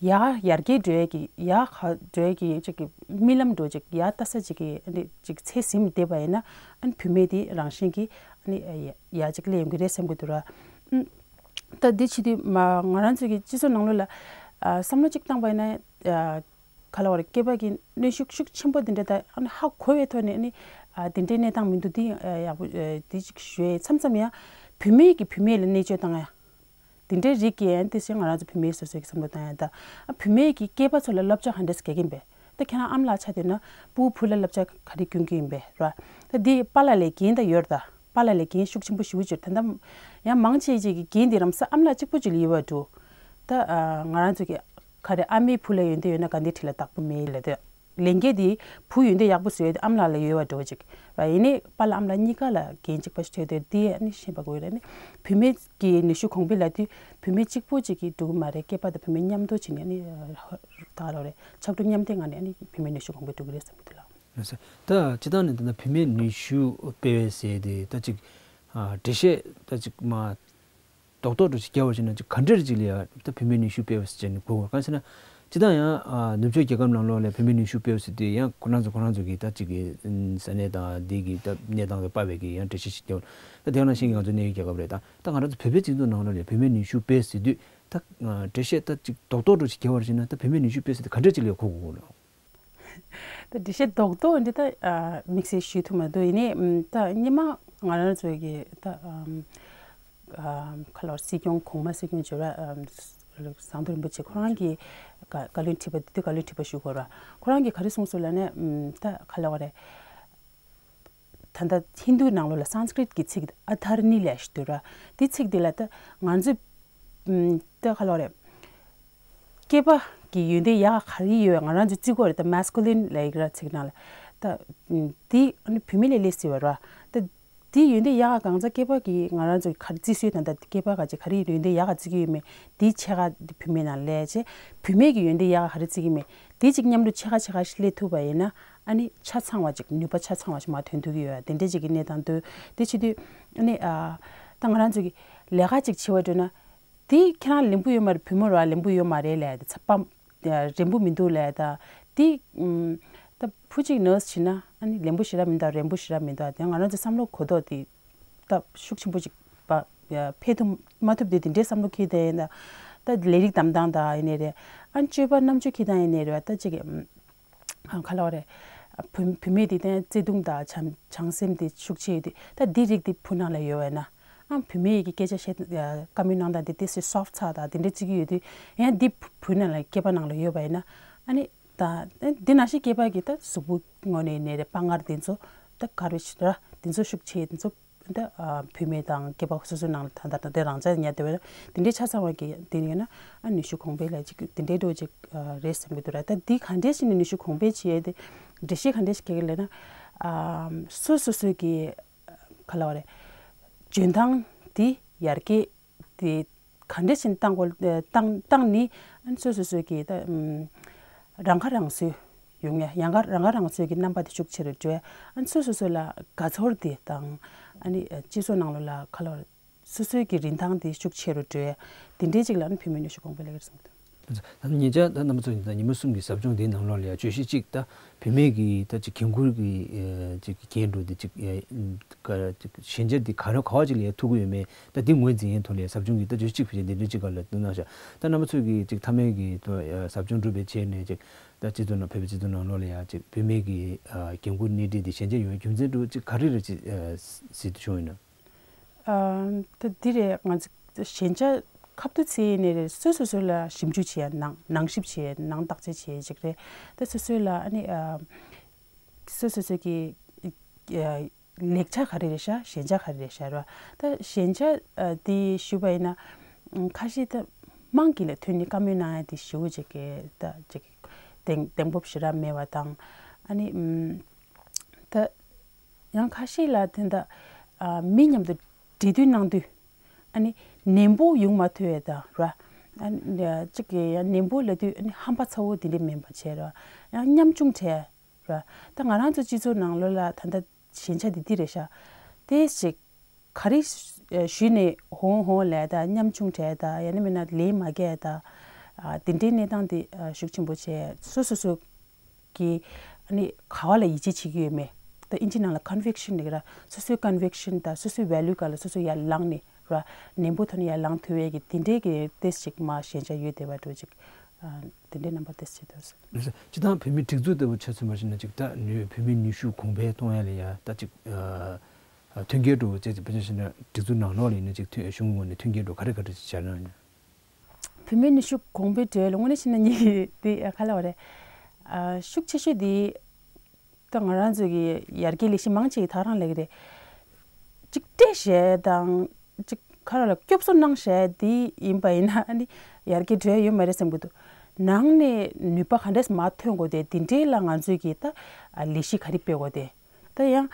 ཡར་ཡར་རྒྱས་འགྲོ་ཡས་ཀྱི་ཡར་ག་འགྲོ་ཡས་ཀྱི་གཅིག་གི་རྨི་ལམ་འདྲ་བོ་ཅིག་ཡར་ལྟ་ས་ཅིག་གི་ཨ་ནི་ཅིག་ཚད་ཟིན་བསྡད་པ་ཡིན་ན། ཨ་ནི་བུད་མེད་དེ་རང་བཞིན་གྱིས་ཨ་ནི་ཡར་ཅིག་སླེབས་ཡོང་གི་རེད་བསམ་གྱི་འདུག་ར། ཨུམ། ད་འདི་བྱེད་དུས་མ་ང་རང་ཚོ་གི་སྤྱི་ཚོགས་ནང་ལོགས་ལ་ཨ། བསམ་བློ་ཅིག་བཏང་པ་ཡིན་ན་ཨ། ག་ལབ་དགོས་རེད། སྐྱེས་པ་གི་གནོན་ཤུགས་ཤུགས་ཆེན་པོ་དེ་འདྲ་ད་ཨ་ནི་ཧ་གོ་བའི་ཐོག་ནས་ཨ་ནི་ཨ། དེ་འདྲའི་གནས་སྟངས་མི་འདུག་འདི་ཨ། ཡག་པོ་ཨ། འདི་ཅིག་ཞུ་ཡས། མཚམས་མཚམས་ཡང་བུད་མེད་ཀྱིས་བུད་མེད་ལ་གནས་སྤྱོད་བཏང་ཡ་དེ་འདྲའི་རིགས་ཀྱི་ཨ། དེ་བཞིན་ང་རང་ཚོ་བུད་མེད་སོ་སོ་གི་བསམ་བློ་བཏང་ཡ་ད་ཨ། བུད་མེད་ཀྱིས་སྐྱེས་པ་ཚོ་ལ་བསླབ་བྱ་ག་འདྲས་རྒྱག་གིན་པས། ད་ཁྱེད་རང་ཨ་མ་ལགས་ཆགས་བསྡད་ན་སྤུ་གུ་བུ་ལ་བསླབ་བྱ་ག་རེ་སྐྱོན་གྱི་ཡིན་པས་ར། ད་འདི་པཱ་ལགས་ལ་འགན་ད་ཡོད་རེད་ད། པཱ་ལགས་ལ་འགན་ཤུགས་ཆེན་པོ་ཞེ་པོ་ཅིག་ད་ལྟ་ཡང་མང་ཆེ་ཅིག་གི་འགན་འདི་རམ་ས་ཨ་མ་ལགས་གཅིག་པུ་ཅིག་ལ་ཡོད་པ་འདུག་ད་ཨ། ང་རང་ཚོ་གི་ག་རེ་ཨ་མའི་བུ་ལ་ཡོན་ཏན་ཡོད་ན་དགའ་ལྡན་ཁྲི་ལ་བདག་པོ་མེད་ལབ་དུས། ལས་འགན་འདི་བུ་ཡོན་ཏན་ཡག་པོ་བཟོ་ཡས་དེ་ཨ་མ་ལགས་ལ་ཡོད་པ་འདྲ་བོ་ཅིག་ར། ཡིན་ནའི་པཱ་ལགས་ཨ་མ་ལགས་གཉིས་ཀ་ལ་འགན་གཅིག་པ་ཞིག་ཐོན་དུས་འདི་ཨ་ནི་ཤེས་པ་དགོས་རེད། ཨ་ནི་བུད་མེད་ཀྱི་ནུས་ཤུགས་གོང་འཕེལ་ལབ་དུས་བུད་མེད་གཅིག་པུ་ཅིག་གིས་འགྲོ་གི་མ་རེད། སྐྱེས་པ་དང་བུད་མེད་མཉམ་དུ་བྱས་ནས་ཨ་ནི་ད་ག་ལབ་དགོས་རེད། ཕྱག་གྲུ་མཉམ་འདེགས་ངང་ནས་ཨ་ནི་བུད་མེད་ནུས་ཤུགས་གོང་འཕེལ་འགྲོ་གི་རེད་བསམ་གྱི་འདུག་ལགས། ལགས་སོ། ད་སྤྱིར་བཏང་ནས་ད་ལྟ་བུད་མེད་ནུས་ཤུགས་སྤེལ་བའི་ཟེར་དེ་ད་ཅིག་ཨ། འགྲེལ་བཤད་ད་ཅིག་མ་རྡོག་རྡོག་འདྲ་ཞིག་རྒྱག་པ་ཞིག་ན་ཅིག་ག་འདྲ་ཅིག་ལ་ཡ་ད་བུད་མེད་ནུས་ཤུགས་སྤེལ་བ་ཟེར་ནས་གོ་དགོས། གང་ཟེར་ན་སྤྱིར་བཏང་ཡང་ཨ། ནུབ་ཕྱོགས་རྒྱལ་ཁབ་ནང་ལོགས་ལ་བུད་མེད་ནུས་ཤུགས་སྤེལ་བ་ཟེར་དུས་ཡང་ཁོ་རང་ཚོ་ཁོ་རང་ཚོ་གི་ད་ཅིག་གི་ས་གནས་དང་དེ་གི་ད་གནས་སྟངས་ལ་དཔག་པའི་གི་ཡང་འགྲེལ་བཤད་ཞིག་རྒྱག་ད་དེ་ནང་བཞིན་གྱི་ང་ཚོ་གནས་ཡུལ་རྒྱལ་ཁབ་རེད། ད་ད་ང་རང་ཚོ་བོད་པའི་སྤྱི་ཚོགས་ནང་ལོགས་ལ་བུད་མེད་ནུས་ཤུགས་སྤེལ་ཟེར་དུས་ད་འགྲེལ་བཤད་ད་ཅིག་རྡོག་རྡོག་འདྲ་ཞིག་རྒྱག་པ་ཞིག་ན་ད་བུད་མེད་ནུས་ཤུགས་སྤེལ་ཟེར་དུས་ག་འདྲ་ཅིག་ལ་ཡ་གོ་དགོས་ནོ། ད་འགྲེལ་བཤད་རྡོག་རྡོག་འདི་ད་ཨ། དམིགས་བསལ་ཞུ་ཐུབ་མ་འདུག་ཡིན་ནའི་ཨམ། ད་སྔོན་མ་ང་རང་ཚོའི་གི་ད་ཨམ། ཨམ། ག་ལབ་སྲིད་སྐྱོང་གོང་མ་སྲིད་སྐྱོང་བྱོན་ར་ཨམ། ཟམ་གདོང་རིན་པོ་ཆེ་ཁོ་རང་གིས་བཀའ་བཀའ་བློན་ཁྲི་པ་དེ་དུས་བཀའ་བློན་ཁྲི་པ་བཞུགས་ཡོད་ར། ཁོ་རང་གིས་ག་རེ་གསུངས་སོང་ལབ་ན་ཨམ། ད་ག་ལབ་དགོས་རེད། ད་ལྟ་ཧིན་རྡུའི་ནང་ལོགས་ལ་སཾ་སྐྲྀཏ་གི་ཚིག་ཨ་དྷར་ཎི་ལབ་ཞིག་འདུག་ར། དེ་ཚིག་དེ་ལ་ད་ང་ཚོས་ཨམ། ད་ག་ལབ་དགོས་རེད། སྐྱེས་པ་གི་ཡོན་ཏན་ཡག་ག་རེ་ཡོད་ང་རང་ཚོས་བརྩི་དགོས་རེད། ད་མཱས་ཀུ་ལིན་ལབ་ཀྱི་ར་ཚིག་ནང་ལ། ད་ཨམ། དེ་ཨ་ནི་བུད་མེད་ལ་སླེབས་སྲིད་པ་ར། ད་ དེ་ཡོན་ཏན་ཡག་ག་གང་ཚ་སྐྱེས་པ་གི་ང་རང་ཚོ་ག་རེ་བརྩི་སྲོལ་དང་། ད་སྐྱེས་པ་ག་ཅིག་ག་རེ་ཡོན་ཏན་ཡག་ག་བརྩི་གི་ཡོད་མེད་དེ་ཕྱེད་ཀ་བུད་མེད་ནང་སླེབས་བྱས། བུད་མེད་ཀྱི་ཡོན་ཏན་ཡག་ག་ག་རེ་བརྩི་གི་མེད་དེ་གཅིག་མཉམ་དུ་ཕྱེད་ཀ་ཕྱེད་ཀ་ཞིག་སླེབས་ཐུབ་པ་ཡིན་ན། ཨ་ནི་ཆ་ཚང་བ་ཅིག་ནུས་པ་ཆ་ཚང་བ་ཞིག་མར་ཐོན་ཐུབ་ཀྱི་ཡོད། དེ་འདྲའི་ཅིག་གི་གནས་སྟངས་འདུག་དེ་བྱེད་དུས་ཨ་ནི་ཨ་ད་ང་རང་ཚོ་གི་ལས་ཀ་ཅིག་བྱེད་པ་འགྲོ་ན། དེ་ཁྱེད་རང་ལེན་པོ་ཡོད་མ་རེད། བུ་མོ་ར་ལེན་པོ་ཡོད་མ་རེད་ལབ་ཡ་དེ་ཚ་པ་རན་པོ་མི་འདུག་ལབ་ཡ་ད། དེ་ཨམ་ད་བུ་གཅིག་ནར་སི་བྱེད་ན་ཨ་ནི་ལེན་པོ་ཞེ་དྲག་མི་འདུག་རན་པོ་ཞེ་དྲག་མི་འདུག་དེ་ང་རང་ཚོ་བསམ་བློ་གོ་རྟོགས་དེ་ད་ཤུགས་ཆེན་པོ་ཅིག་པ་འཕེལ་ཐུབ་མ་ཐུབ་དེ་དེ་འདྲའི་བསམ་བློ་འཁྱེར་བསྡད་ཡིན་ད། ད་ལས་རིགས་བདམས་སྟངས་ད་ཡིན་ནའི་རེད། ཨ་ནི་སྤྱོད་པ་རྣམ་དཔྱོད་འཁྱེར་སྟངས་ཡིན་ནའི་རེད་བ། ད་ཅིག་གི་ཨམ། ཨ་ག་ལབ་རེད། བུ་བུད་མེད་དེ་དེ་བརྩེ་དུང་དང་བྱམས་བྱམས་སེམས་དེ་ཤུགས་ཆེ་ཡོད་དེ། ད་འདི་རིགས་དེ་བུ་ནང་ལ་ཡོད་པས་ན། ཨ་བུད་མེད་ཀྱི་སྐད་ཆ་བཤད་བཀའ་མོལ་གནང་སྟངས་དེ་ཏོག་ཙམ་སོབ་ཚ་དང་དེ་འདྲ་བརྩི་གི་ཡོད་དུས། ཡང་འདི་བུ་ནང་ལ་སྐྱེས་པ་ནང་ལ་ཡོད་པ་ཡིན་ན། ཨ་ནི་ད་འདི་ནང་བཞིན་སྐྱེས་པ་གི་ད་གཟུགས་པོ་དངོས་གནས་ནས་རེད། དཔའ་ངར་དེ་ཚོ་ད་ག་རེ་ཞིག་ར་དེ་ཚོ་ཤུགས་ཆེ་དེ་ཚོ། འདི་ཨ་བུད་མེད་དང་སྐྱེས་པ་སོ་སོའི་ནང་ལ་ད་ལྟ་དེ་རང་ཅག་ཉར་བསྡད་པ་ཡིན་ན། དེ་འདྲའི་ཆ་ཚང་བ་གི་དེ་ཡིན་ན། ཨ་ནུས་ཤུགས་གོང་འཕེལ་ལ་ཅིག་དེ་འདྲའི་འགྲོ་ཅིག་ཨ་རེད་བསམ་གྱི་འདུག་ར། ད་འདི་ག་འདྲས་ཞིག་ནས་ནུས་ཤུགས་གོང་འཕེལ་བྱེད་ཡས་དེ་འགྲེལ་བཤད་ག་འདྲས་ཞིག་བྱེད་ཀྱི་ལབ་ན། ཨ་སོ་སོ་སོའི་གི་ག་ལབ་རེད། འཇོན་ཐང་དེ་ཡར་རྒྱས་དེ་ག་འདྲས་ཤིག་བཏང་དགོས། ཨ་བཏང་བཏང་ནི་ཨ་ནི་སོ་སོ་སོའི་གི་ད་ཨམ་རང་ཁ་རང་གསོ་ཡོང་ཡ། ཡང་ཁ་རང་ཁ་རང་གསོའི་གི་རྣམ་པ་དེ་ཤུགས་ཆེ་རུ་འགྲོ་ཡ། ཨ་ནི་སོ་སོ་སོ་ལ་དགའ་ཚོར་དེ་དང་། ཨ་ནི་སྤྱི་ཚོགས་ནང་ལོགས་ལ་ག་ལབ་རེད། སོ་སོའི་གི་རིན་ཐང་དེ་ཤུགས་ཆེ་རུ་འགྲོ་ཡ། དེ་འདྲའི་ཅིག་ལ་ཨ་ནི་བུད་མེད་ནུས་ཤུགས་གོང་འཕེལ་ལབ་ཀྱི་རེད་བསམ་གྱི་འདུག་ད་ཉེ་ཆར་ད་རྣམ་པ་ཚོ་ཡིན་ད་ཉི་མ་གསུམ་གྱི་ཟབ་སྦྱོང་འདིའི་ནང་ལོགས་ལ་ཡང་བརྗོད་གཞི་གཅིག་ད་བུད་མེད་ཀྱི་ད་ཅིག་འགན་ཁུར་གྱི་ཨ་ཅིག་འགན་འགྲོ་འདི་ཅིག་ཨ་ག་ཅིག་ཞན་ཆ་འདི་ག་རེ་ག་བ་ཅིག་ལ་ཡང་ཐུག་གི་ཡོད་མེད། ད་འདི་ངོས་འཛིན་ཡན་ཐོག་ལ་ཡང་ཟབ་སྦྱོང་གི་ད་བརྗོད་གཞི་གཅིག་བྱས་འདི་འདྲ་ཅིག་ག་ལ་བསྟུན་གནང་ཤག་ད་རྣམ་པ་ཚོས་ཀྱི་ཅིག་མཐའ་མའི་གི་ད་ཟབ་སྦྱོང་གྲུབ་པའི་རྗེས་ནས་ཅིག་ད་སྤྱི་ཚོགས་ནང་བོད་པའི་སྤྱི་ཚོགས་ནང་ལོགས་ལ་ཡང་ཅིག་བུད་མེད་ཀྱི་ཨ་འགན་ཁུར་སྣེ་ཁྲིད་འདི་ཞན་ཆ་ཡོང་རྒྱུ་མཚན་འདྲ་ཅིག་ག་རེ་རེད་ཅིག་ཨ་གཟིགས་འདོད་བྱུང་ཡོད་ན། ཨ་ད་འདི་རེད། ང་ཚོ་ཞན་ཆ་ཁ་ཐུག་ཚེ་ནས་རེད། སོ་སོ་སོ་ལ་ཞིབ་འཇུག་བྱེད་ཡ། ནང་ནང་ཞིབ་བྱེད་ཡ། ནང་བརྟག་དཔྱད་བྱེད་ཡ་ཅིག་རེད། ད་སོ་སོའི་ལ་ཨ་ནི་ཨ་སོ་སོ་སོ་གི་ཨ་ལེགས་ཆ་ག་རེ་རེད་ཤག་ཞན་ཆ་ག་རེ་རེད་ཤག་ར། ད་ཞན་ཆ་ཨ་འདི་ཞུས་པ་ཡིན་ན། ཨ་ཁ་ཤས་ད་དམངས་ཀྱི་ལ་ཐོན་ནས་བཀའ་མོལ་གནང་ཡ་དེ་ཞེ་པོ་ཅིག་གི་ད་ཅིག་གདེང་གདེང་སྤོབས་ཞེ་དྲག་མེད་པ་དང་། ཨ་ནི་ཨམ་ད། ཡང་ཁ་ཤས་ལ་དེ་འདྲ་ཨ་མི་མཉམ་དུ་འབྲེལ་མཐུད་གནང་དུས་ཨ་ནི་ནན་པོ་ཡོང་མ་ཐུབ་ཡས་དང་ར། ཨ་ནི་གཅིག་གིས་ཡང་ནན་པོ་ལབ་དུས་ཨ་ནི་ཧམ་པ་ཚ་བོ་དེ་འདྲས་མིན་པ་བྱས་ར། ཡང་ཉམ་ཆུང་བྲལ་ར། ད་ང་རང་ཚོ་སྤྱི་ཚོགས་ནང་ལོགས་ལ་ད་ལྟ་ཞན་ཆ་དེ་འདི་རེད་ཤག་དེ་ཞིག་ག་རེ་ཞུས་ནས་ཧོང་ཧོང་ལབ་ད་ཉམ་ཆུང་བྲལ་ད་ཡང་ན་མིན་ན་ལས་མ་རྒྱག་ད། ཨ་དེ་འདྲའི་གནས་སྟངས་དེ་ཨ་ཤུགས་ཆེན་པོ་བྱས། སོ་སོ་སོ་གི་ཨ་ནི་ག་བ་ལ་ཡིད་ཆེས་བྱེད་ཀྱི་ཡོད་མེད། ད་ཨིན་ཇི་ནང་ལ་ཀོན་ཝིག་ཤན་ལབ་ཀྱི་ར། སོ་སོའི་ཀོན་ཝིག་ཤན་དང་སོ་སོའི་ཝེ་ལུ་སྒང་ལ་སོ་སོ་ཡར་ལངས་ནས་ར། ནན་པོ་ཐོག་ནས་ཡར་ལངས་ཐུབ་ཡས་ཀྱི་དེ་འདྲའི་གི་ཏོག་ཙམ་ཅིག་མར་ཞན་ཆ་ཡོད་བསྡད་པ་འདྲ་ཅིག་ཨ་དེ་འདྲའི་རྣམ་པ་ཏོག་ཙམ་ཅིག་འདུག་ཟེར། སྤྱིར་བཏང་བོད་མིའི་སྒྲིག་འཛུགས་ལྟ་བུ་ཆ་མཚོན་པ་ཞིག་ན་ཅིག་ད་ནུས་བོད་མིའི་ནུས་ཤུགས་གོང་འཕེལ་གཏོང་ཡ་ལ་ཡ་ད་ཅིག་ཨ་ཨ་མཐུན་རྐྱེན་འདྲ་བོ་བྱས་ཙང་དཔེར་ན་ཞིག་ན་སྒྲིག་འཛུགས་ནང་ལོགས་ལ་ཡིན་ན་ཅིག་མཐུན་གཞུང་ངོས་ནས་མཐུན་རྐྱེན་འདྲ་བོ་ག་རེ་ག་རེ་ཅིག་སྦྱར་གནང་ཡོད། བོད་མིའི་ནུས་ཤུགས་གོང་འཕེལ་འགྲོ་ཡ་ལ་དངོས་གནས་བཤད་ན་ངེད་ཀྱི་དེ་ག་ལབ་དགོས་རེད། ཨ་ཤུགས་ཆེ་ཤོས་དེ་ད་ང་རང་ཚོ་གི་ཡར་རྒྱས་ལས་གཞི་མང་ཆེ་གི་ད་རང་ལབ་ཀྱི་རེད། གཅིག་སྤྲད་བཞག་དང་གཅིག་ཁ་ར་ལ་སྐྱོབ་གསོ་གནང་བཞག་དེ་ཡིན་པ་ཡིན་ན་ཨ་ནི་ཡར་རྒྱས་འགྲོ་ཡ་ཡོད་མ་རེད་བསམ་གྱི་འདུག་ནང་ནས་ནུས་པ་ག་འདྲས་མར་ཐོན་དགོས་དེ་དེ་འདྲས་ལ་ང་ཚོས་ཀྱི་ད་ལས་གཞི་ག་རེ་སྤེལ་དགོས་དེ། ད་ཡང་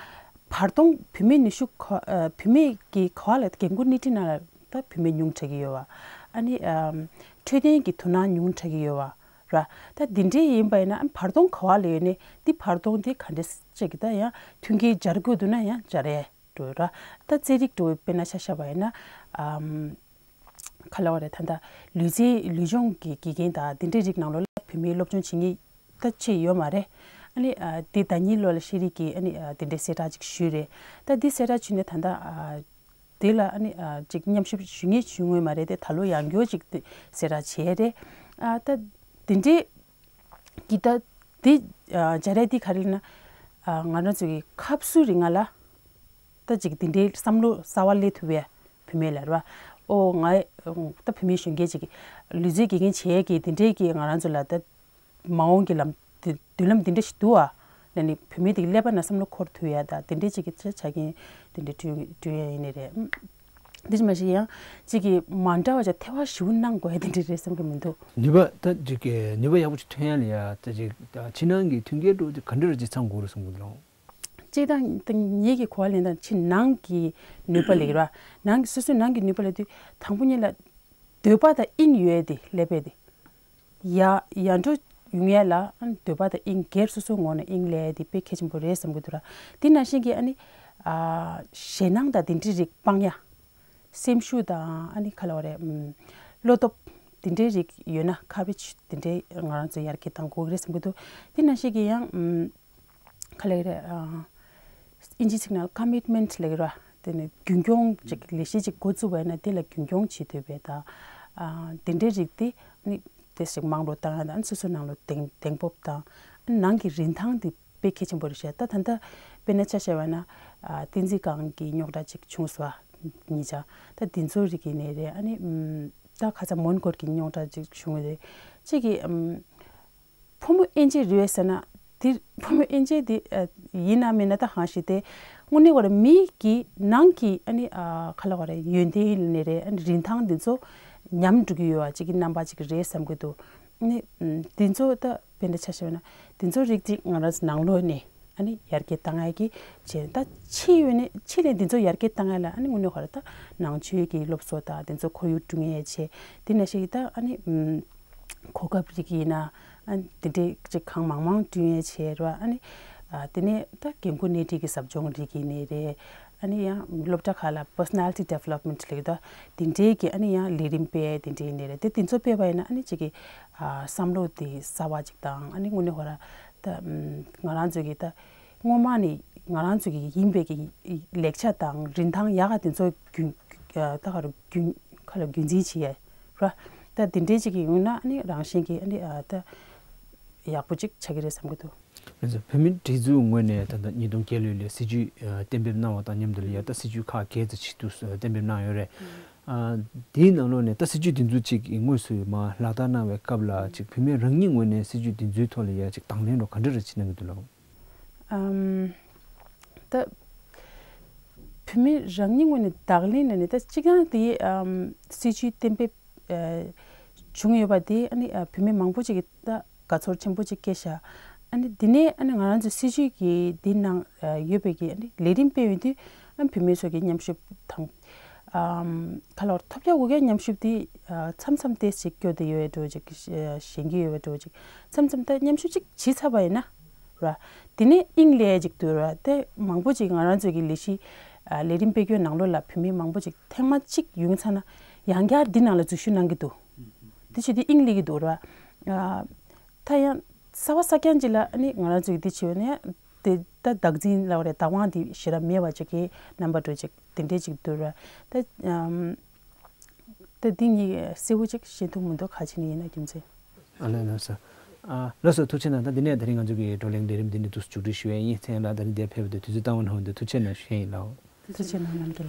བར་སྟོང་བོད་མིའི་ནུས་ཤུགས་ག་ཨ་བོད་མི་གི་ག་བ་ལ་འགན་ཁུར་སྣེ་ཁྲིད་ནང་ལ་ད་བུད་མེད་ཉུང་དྲགས་ཀྱི་ཡོད་པ། ཨ་ནི་ཨམ་འཕྲོད་བསྟེན་གྱི་དོ་སྣང་ཉུང་དྲགས་ཀྱི་ཡོད་པ་ར། ད་འདི་འདྲའི་ཡིན་པ་ཡིན་ན་ཨ་བར་སྟོང་ག་བ་ལ་ཡོད་ནས་འདི་བར་སྟོང་དེ་ག་འདྲས་ཅིག་གི་ད་ཡང་མཐུན་རྐྱེན་སྦྱར་དགོས་འདུག་ན་ཡང་སྦྱར་ཡས་འགྲོ་ར། ད་རྩེད་རིགས་འགྲོ་དཔེར་ན་ཆ་བཞག་པ་ཡིན་ན་ཨམ། ག་ལབ་དགོས་རེད། ད་ལྟ་ལུས་རྩལ་ལུས་སྦྱོང་གི་དགེ་རྒན་དང་དེ་འདྲའི་རིགས་ནང་ལོགས་ལ་བུད་མེད་སློབ་སྦྱོང་བྱེད་མཁན་ད་ཆེ་ཡོད་མ་རེད། ཨ་ནི་ཨ་དེ་ཟླ་ཉིན་ལོ་ལ་ཤེས་རིག་གི་ཨ་ནི་ཨ་དེ་འདྲའི་གསལ་བསྒྲགས་ཅིག་ཞུས་རེད། ད་འདི་གསལ་བསྒྲགས་བྱས་ནས་ད་ལྟ་ཨ་དེ་ལ་ཨ་ནི་ཨ་ཅིག་མཉམ་ཞུགས་ཞུ་མཁན་ཞུ་མྱོང་མ་རེད་དེ་ད་ལོ་ཡང་བསྐྱར་ཅིག་དེ་གསལ་བསྒྲགས་བྱས་རེད། ཨ་ད་དེ་འདྲའི་གི་ད་དེ་ཨ་སྦྱར་ཡས་དེ་ག་རེ་ལབ་ན་ཨ་ང་རང་ཚོ་གི་ཁ་སང་རིང་ལ་ད་ཅིག་དེ་འདྲའི་བསམ་བློ་གསར་བ་སླེབས་ཐུབ་པའི་བུད་མེད་ལ་རེད་བ། ཨོ་ང་ད་བུད་མེད་གཞོན་སྐྱེས་ཅིག་གི་ལུས་རྩལ་དགེ་རྒན་བྱེད་ཡས་ཀྱི་དེ་འདྲའི་གི་ང་རང་ཚོ་ལ་ད་མ་འོངས་ཀྱི་ལམ་དེ་མདུན་ལམ་དེ་འདྲ་ཞིག་འདུག་ཨ། ལ་ནི་བུད་མེད་དེ་གི་ཀླད་པ་ནང་བསམ་བློ་འཁོར་ཐུབ་ཡ་ད་དེ་འདྲའི་ཅིག་གི་ཆ་ཆ་རྐྱེན་དེ་འདྲའི་བསྐྲུན་བསྐྲུན་ཡ་ཡིན་ནི་རེད། ཨམ། དེ་ཅི་མ་ཞིག་ཡང་ཅིག་གི་མ་འདྲ་བ་ཅིག་ཐེ་བ་ཞེ་པོ་གནང་དགོས་ཡ་དེ་འདྲ་རེད་བསམ་གི་མི་འདུག་ནུས་པ་ད་ཅིག་གི་ནུས་པ་ཡག་པོ་ཅིག་ཐོན་ཡ་ལ་ཡ་ད་ཅིག་ཕྱི་ནང་གི་མཐུན་རྐྱེན་འདྲ་བོ་ཅིག་ག་འདྲ་རེ་ཅིག་ཚང་དགོས་རེད་བསམ་གི་འདུག་ལགས། སྤྱིར་བཏང་ད་ངེད་ཀྱི་གོ་བ་ལེན་སྟངས་ཕྱི་ནང་གི་ནུས་པ་ལབ་ཀྱི་རེད་བ། ནང་གི་སོ་སོའི་ནང་གི་ནུས་པ་ལབ་དུས་དང་པོ་ཉིད་ལ་འདོད་པ་དང་དབྱིངས་ཡོད་དེ་ཀླད་པ་དེ། ཡ་ཡ་འགྲོ་ཡོང་ཡ་ལ་ཨ་ནི་འདོད་པ་དང་དབྱིངས་སྒེར་སོ་སོའི་ངོས་ནས་དབྱིངས་ཀླད་དེ་དཔེ་གལ་ཆེན་པོ་རེད་བསམ་གྱི་འདུག་ར། དེ་ནང་བཞིན་གྱི་ཨ་ནི་ཨ་ཞེད་སྣང་དང་དེ་འདྲའི་རིགས་སྤང་ཡ། སེམས་ཤུགས་དང་ཨ་ནི་ག་ལབ་དགོས་རེད། ཨམ། བློ་སྟོབས་དེ་འདྲའི་རིགས་ཡོད་ན་ཁ་བེ་ཆུ་དེ་འདྲའི་ང་རང་ཚོ་ཡར་རྒྱས་གཏང་དགོས་ཀྱི་རེད་བསམ་གྱི་འདུག་དེ་ནང་བཞིན་གྱི་ཡང་ཨམ། ག་ལབ་དགོས་རེད། ཨ། ཨིན་ཇི་ཚིག་ནང་ལ་ཀ་མིཊ་མེན་ཊི་ལབ་ཀྱི་རེད་བ། དེ་ནི་རྒྱུན་འཁྱོངས་ཅིག་ལས་གཞི་ཅིག་འགོ་བཙུགས་པ་ཡིན་ན་དེ་ལ་རྒྱུན་འཁྱོངས་བྱེད་ཐུབ་པའི་ད། ཨ། དེ་འདྲའི་རིགས་དེ་ནི་དེ་ཞིག་མང་རུ་བཏང་ཡ་དང་སོ་སོའི་ནང་ལ་གདེང་གདེང་སྤོབས་དང་ནང་གི་རིན་ཐང་དེ་དཔེ་གལ་ཆེན་པོ་རེད་ཤག་ད་ད་ལྟ་དཔེར་ན་ཆ་བཞག་པ་ན། ཨ། བསྟན་འཛིན་སྒང་གི་རྙོག་དྲ་ཅིག་བྱུང་སོང་བ། ཉེ་ཆར་ད་དེ་ཚོའི་རིགས་ཡིན་ནའི་རེད། ཨ་ནི་ཨམ། ད་ཁ་སང་མོན་གྷོ་གི་རྙོག་དྲ་ཅིག་བྱུང་བ་རེད། གཅིག་གི་ཨམ། ཕོ་མོ་དབྱེ་འབྱེད་རེད་ཟེར་ན། དེ་ཕོ་མོ་དབྱེ་འབྱེད་དེ་ཨ། ཡིན་ན་མིན་ན་ད་གང་ཞིག་དེ་དངོས་གནས་ཁོ་རང་མི་གི་ནང་གི་ཨ་ནི་ཨ། ག་ལབ་དགོས་རེད། ཡོན་ཏན་ནས་རེད། ཨ་ནི་རིན་ཐང་དེ་ཚོ་ཉམས་འགྲོ་གི་ཡོད་པ་ཅིག་གི་རྣམ་པ་ཅིག་རེད་བསམ་གྱི་འདུག་ཨ་ནི་ཨམ། དེ་ཚོ་ད་དཔེར་ན་ཆ་བཞག་ན་དེ་ཚོ་རིགས་ཅིག་ང་རང་ཚོ་ནང་ལོགས་ནས་ཨ་ནི་ཡར་རྒྱས་བཏང་ཡ་གི་བྱས། ད་ཕྱི་ཡོད་ནས་ཕྱི་ནས་དེ་ཚོ་ཡར་རྒྱས་བཏང་ཡ་ལ་ཨ་ནི་དངོས་གནས་ཁོ་རང་ད་ནང་ཆོས་ཀྱི་སློབ་གསོ་དང་དེ་ཚོ་ཁོར་ཡུག་བསྐྲུན་ཡས་བྱས། དེ་ནང་བཞིན་གྱི་ད་ཨ་ནི་ཨམ། གོ་སྐབས་རིགས་ཡིན་ན། ཨ། དེ་འདྲའི་ཅིག་གང་མང་མང་བསྐྲུན་ཡས་བྱས་ར། ཨ་ནི། ཨ། དེ་ནས་ད་རྒན་རྒོན་སྣེ་ཁྲིད་ཀྱི་ཟབ་སྦྱོང་རིགས་ཡིན་ནའི་རེད། ཨ་ནི་ཡང་སློབ་གྲྭ་ཁག་ལ་personality development ལབ་ཀྱི་འདུག་དེ་འདྲའི་གི་ཨ་ནི་ཡང་ལས་རིམ་སྤེལ་ཡས་དེ་འདྲའི་ཡིན་ནའི་རེད། དེ་དེ་ཚོ་སྤེལ་བ་ཡིན་ན་ཨ་ནི་ཅིག་གི། ཨ། བསམ་བློ་དེ་གསར་བ་ཅིག་དང་ཨ་ནི་དངོས་གནས་ཁོ་ར་ད་ང་རང་ཚོ་གི་ད་སྔོན་མ་ནས་ང་རང་ཚོ་གི་ཡིན་པའི་གི་ལེགས་ཆ་དང་རིན་ཐང་ཡག་ག་དེ་ཚོ་རྒྱུན། ཨ། ད་ག་རུ་རྒྱུན་ཁ་ལ་རྒྱུན་འཛིན་བྱེད་ཡས། ར། ད་དེ་འདྲའི་ཅིག་གི་ཡོང་ན་ཨ་ནི་རང་བཞིན་གྱིས་ཨ་ནི་ཨ་ད་ཡག་པོ་ཅིག་ཆགས་ཀྱི་རེད་བསམ་གྱི་འདུག་ལགས་སོ། བོད་མིའི་སྒྲིག་འཛུགས་ངོས་ནས་ད་ལྟ་ཉིས་སྟོང་བརྒྱད་ལོའི་ལ་སྲིད་ཇུས་གཏན་འབེབས་གནང་བ་དང་མཉམ་དུ་ལ་ཡ་ད་སྲིད་ཇུས་ཁག་བརྒྱད་ཙམ་ཅིག་ཏུ་གཏན་འབེབས་གནང་ཡོད་རེད། ཨ། དེའི་ནང་ལོགས་ནས་ད་སྲིད་ཇུས་དེ་ཚོ་ཅིག་དངོས་སུ་མར་ལག་བསྟར་གནང་བའི་སྐབས་ལ་ཅིག་བོད་མི་རང་ཉིད་ངོས་ནས་སྲིད་ཇུས་དེ་ཚོའི་ཐོག་ལ་ཡ་ཅིག་དང་ལེན་རོགས་ག་འདྲ་རེ་བྱེད་གནང་གི་འདུག་ལགས། ཨམ། ད་བོད་མི་རང་ཉིད་ངོས་ནས་དང་ལེན་ལ་ནི་ད་གཅིག་ཡང་དེ་ཨམ་སྲིད་ཇུས་གཏན་འབེབས་ཨ་བྱུང་ཡོད་པ་དེ་ཨ་ནི་ཨ་བོད་མི་མང་པོ་ཅིག་གིས་ད་དགའ་ཚོར་ཆེན་པོ་ཅིག་སྐྱེས་ཤག་ཨ་ནི་དེ་ནས་ཨ་ནི་ང་རང་ཚོའི་སྲིད་ཇུས་ཀྱི་དེ་ནང་ཨ་ཡོད་པའི་གི་ཨ་ནི་ལས་རིམ་སྤེལ་ཡོང་དུས་ཨ་བོད་མི་ཚོ་གི་མཉམ་ཞུགས་དང་། ཨམ། ག་ལབ་ཐོབ་རྒྱག་དགོས་མཁན་མཉམ་ཞུགས་དེ་ཨ་མཚམས་མཚམས་ཏོག་ཙམ་སྐྱོ་བསྡད་ཡོད་འགྲོ་ཅིག་ཨ་ཞན་གྱི་ཡོད་འགྲོ་ཅིག་མཚམས་མཚམས་ད་མཉམ་ཞུགས་ཅིག་བྱས་ཚར་བ་ཡིན་ན་ར། དེ་ནས་དབྱིངས་ལས་ཅིག་འདུག་ར། དེ་མང་པོ་ཅིག་ང་རང་ཚོ་གི་ལས་གཞི་ཨ་ལས་རིམ་སྤེལ་སྐྱོད་ནང་ལོགས་ལ་བོད་མི་མང་པོ་ཅིག་ཐེངས་མ་གཅིག་ཡོང་ཚར་ན་ཡང་བསྐྱར་འདི་ནང་ལ་འཛུལ་ཞུགས་གནང་གི་འདུག་དེ་བྱས་དུས་དབྱིངས་སླེབས་ཀྱི་འདུག་ར། ཨ། ད་ཡང་གསར་པ་གསར་རྐྱང་ཅིག་ལ་ཨ་ནི་ང་རང་ཚོ་གི་འདི་བྱས་པ་ནས་དེ་ད་བདག་འཛིན་ལབ་དགོས་རེད། བདག་དབང་དེ་ཞེ་དྲག་མེད་པ་ཅིག་གི་རྣམ་པ་འགྲོ་ཅིག་དེ་འདྲས་ཅིག་འདུག་ར། ད་ཨམ། ད་འདི་གཉིས་གསལ་པོ་ཅིག་ཤེས་ཐུབ་མི་འདུག་ག་ཅི་ནས་ཡིན་ན་རྒྱུ་མཚན། ཨ་ལས་ལགས་སོ། ཨ་ལགས་སོ། ཐུགས་རྗེ་གནང་། ད་འདི་ནས་ད་རིང་ང་ཚོ་གི་བགྲོ་གླེང་ལས་རིམ་འདི་ནས་འདུག་མཇུག་སྒྲིལ་ཞུ་ཡས་ཡིན། ཚེ་རིང་ལགས་ད་རིང་འདིར་ཕེབས་པ་དེ་དུས་ཚོད་བཏང་བ་གནང་བ་འདི་ཐུགས་རྗེ་གནང་ཞུ་ཡས་ཡིན་ལགས། ཐུགས་རྗེ་གནང་། ནམ་རྒྱུན།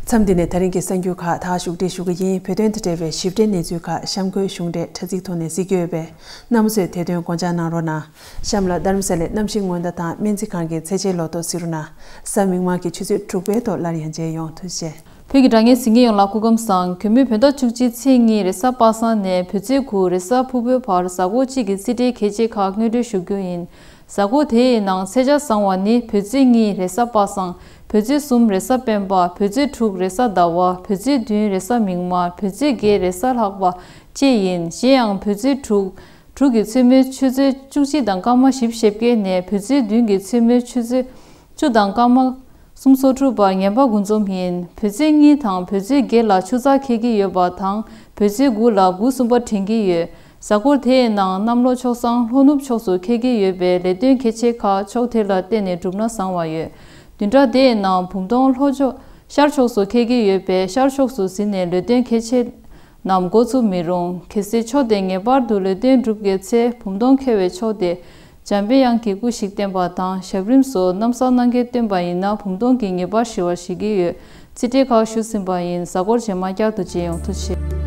མཚམས་འདི་ནས་ད་རིང་གི་གསར་འགྱུར་ཁག་ད་ག་མཇུག་སྒྲིལ་ཞུ་གི་ཡིན། བོད་དོན་དང་འབྲེལ་བའི་ཞིབ་ཕྲའི་གནས་ཚུལ་ཁག་གཤམ་འཁོད་གཞུང་འབྲེལ་དྲ་ཚིགས་ཐོག་ནས་གཟིགས་རྒྱུ་ཡོད་པས་རྣམ་པ་ཚོས་དེ་དོན་དགོངས་འཇགས་གནང་རོགས་གནང་། གཤམ་ལ་རྡ་རམ་ས་ལའི་གནམ་གཤིས་སྔོན་བརྡ་དང་སྨན་རྩིས་ཁང་གི་ཚད་འཇལ་ལོ་ཐོ་གཟིགས་རོགས་གནང་། གཟའ་མིག་དམར་གྱི་ཆུ་ཚོད་དྲུག་པའི་ཐོག་སླར་ཡང་མཇལ་ཡོང་། ཐུགས་རྗེ་ཆེ། བོད་ཀྱི་སྒྲ་བརྙན་གཟིགས་མཁན་ཡོངས་ལ་སྐུ་ཁམས་བཟང་། གུས་མོས་བོད་ཟླ་བཅུ་གཅིག་ཚེས་གཉིས་རེས་གཟའ་པ་སངས་ནས་བོད་ཚེས་དགུ་རེས་གཟའ་ཕུར་བུའི་བར་གཟའ་འཁོར་གཅིག་གི་རྩིས་འབྲས་གལ་ཆེ་ཁག་སྔོན་འགྲོ་ཞུ་རྒྱུ་ཡིན། གཟའ་འཁོར་དེའི་ནང་ཚེས་ཆ་བཟང་བ་ནི་བོད་ཚེས་གཉིས་རེས་གཟའ་པ་སངས། བོད་ཚེས་གསུམ་རེས་གཟའ་སྤེན་པ། བོད་ཚེས་དྲུག་རེས་གཟའ་ཟླ་བ། བོད་ཚེས་བདུན་རེས་གཟའ་མིག་དམར། བོད་ཚེས་བརྒྱད་རེས་གཟའ་ལྷག་པ་བཅས་ཡིན། གཞན་ཡང་བོད་ཚེས་དྲུག་དྲུག་གི་མཚན་མོའི་ཆུ་ཚོད་བཅུ་གཅིག་དང་སྐར་མ་བཞི་བཅུ་ཞེ་བརྒྱད་ནས་བོད་ཚེས་བདུན་གྱི་མཚན་མོའི་ཆུ་ཚོད་བཅུ་དང་སྐར་མ་སུམ་ཅུ་སོ་དྲུག་བར་ངན་པ་དགུ་འཛོམས་ཡིན། བོད་ཚེས་གཉིས་དང་བོད་ཚེས་བརྒྱད་ལ་ཆུ་ཚགས་འཁེལ་གྱི་ཡོད་པ་དང་། བོད་ཚེས་དགུ་ལ་དགུ་གསུམ་པ་དྲན་གྱི་ཡོད། གཟའ་འཁོར་དེའི་ནང་གནམ་ལོ་ཕྱོགས་བཟང་ལྷོ་ནུབ་ཕྱོགས་སུ་འཁེལ་གྱི་ཡོད་པས་ལས་དོན་གལ་ཆེ་ཁག་ཕྱོགས་དེ་ལ་བརྟེན་ནས་བསྒྲུབས་ན་བཟང་བ་ཡོད། བདུན་ཕྲག་དེའི་ནང་བུམ་སྟོང་ལྷོ་ཕྱོགས་ཤར་ཕྱོགས་སུ་འཁེལ་གྱི་ཡོད་པས་ཤར་ཕྱོགས་སུ་གཟིགས་ནས་ལས་དོན་གལ་ཆེ་རྣམས་འགོ་ཚུགས་མི་རུང་། གལ་སྲིད་ཕྱོགས་དེ་ངེས་པར་དུ་ལས་དོན་སྒྲུབ་དགོས་ཚེ་བུམ་སྟོང་འཁེལ་བའི་ཕྱོགས་དེ་འཇམ་པའི་དབྱངས་ཀྱི་སྐུ་ཞིག་བསྟན་པ་དང་ཞབས་རིམ་སོགས་གནམ་ས་སྣང་གས་སྟོན་པ་ཡིན་ན་བུམ་སྟོང་གི་ངེས་པར་ཞི་བར་བཞེད་ཀྱི་ཡོད། རྩིས་འབྲས་ཁག་ཞུས་ཟིན་པ་ཡིན། གཟའ་འཁོར་རྗེས་མ་བསྐྱར་དུ་མཇལ་ཡོང་། ཐུགས་རྗེ་ཆེ།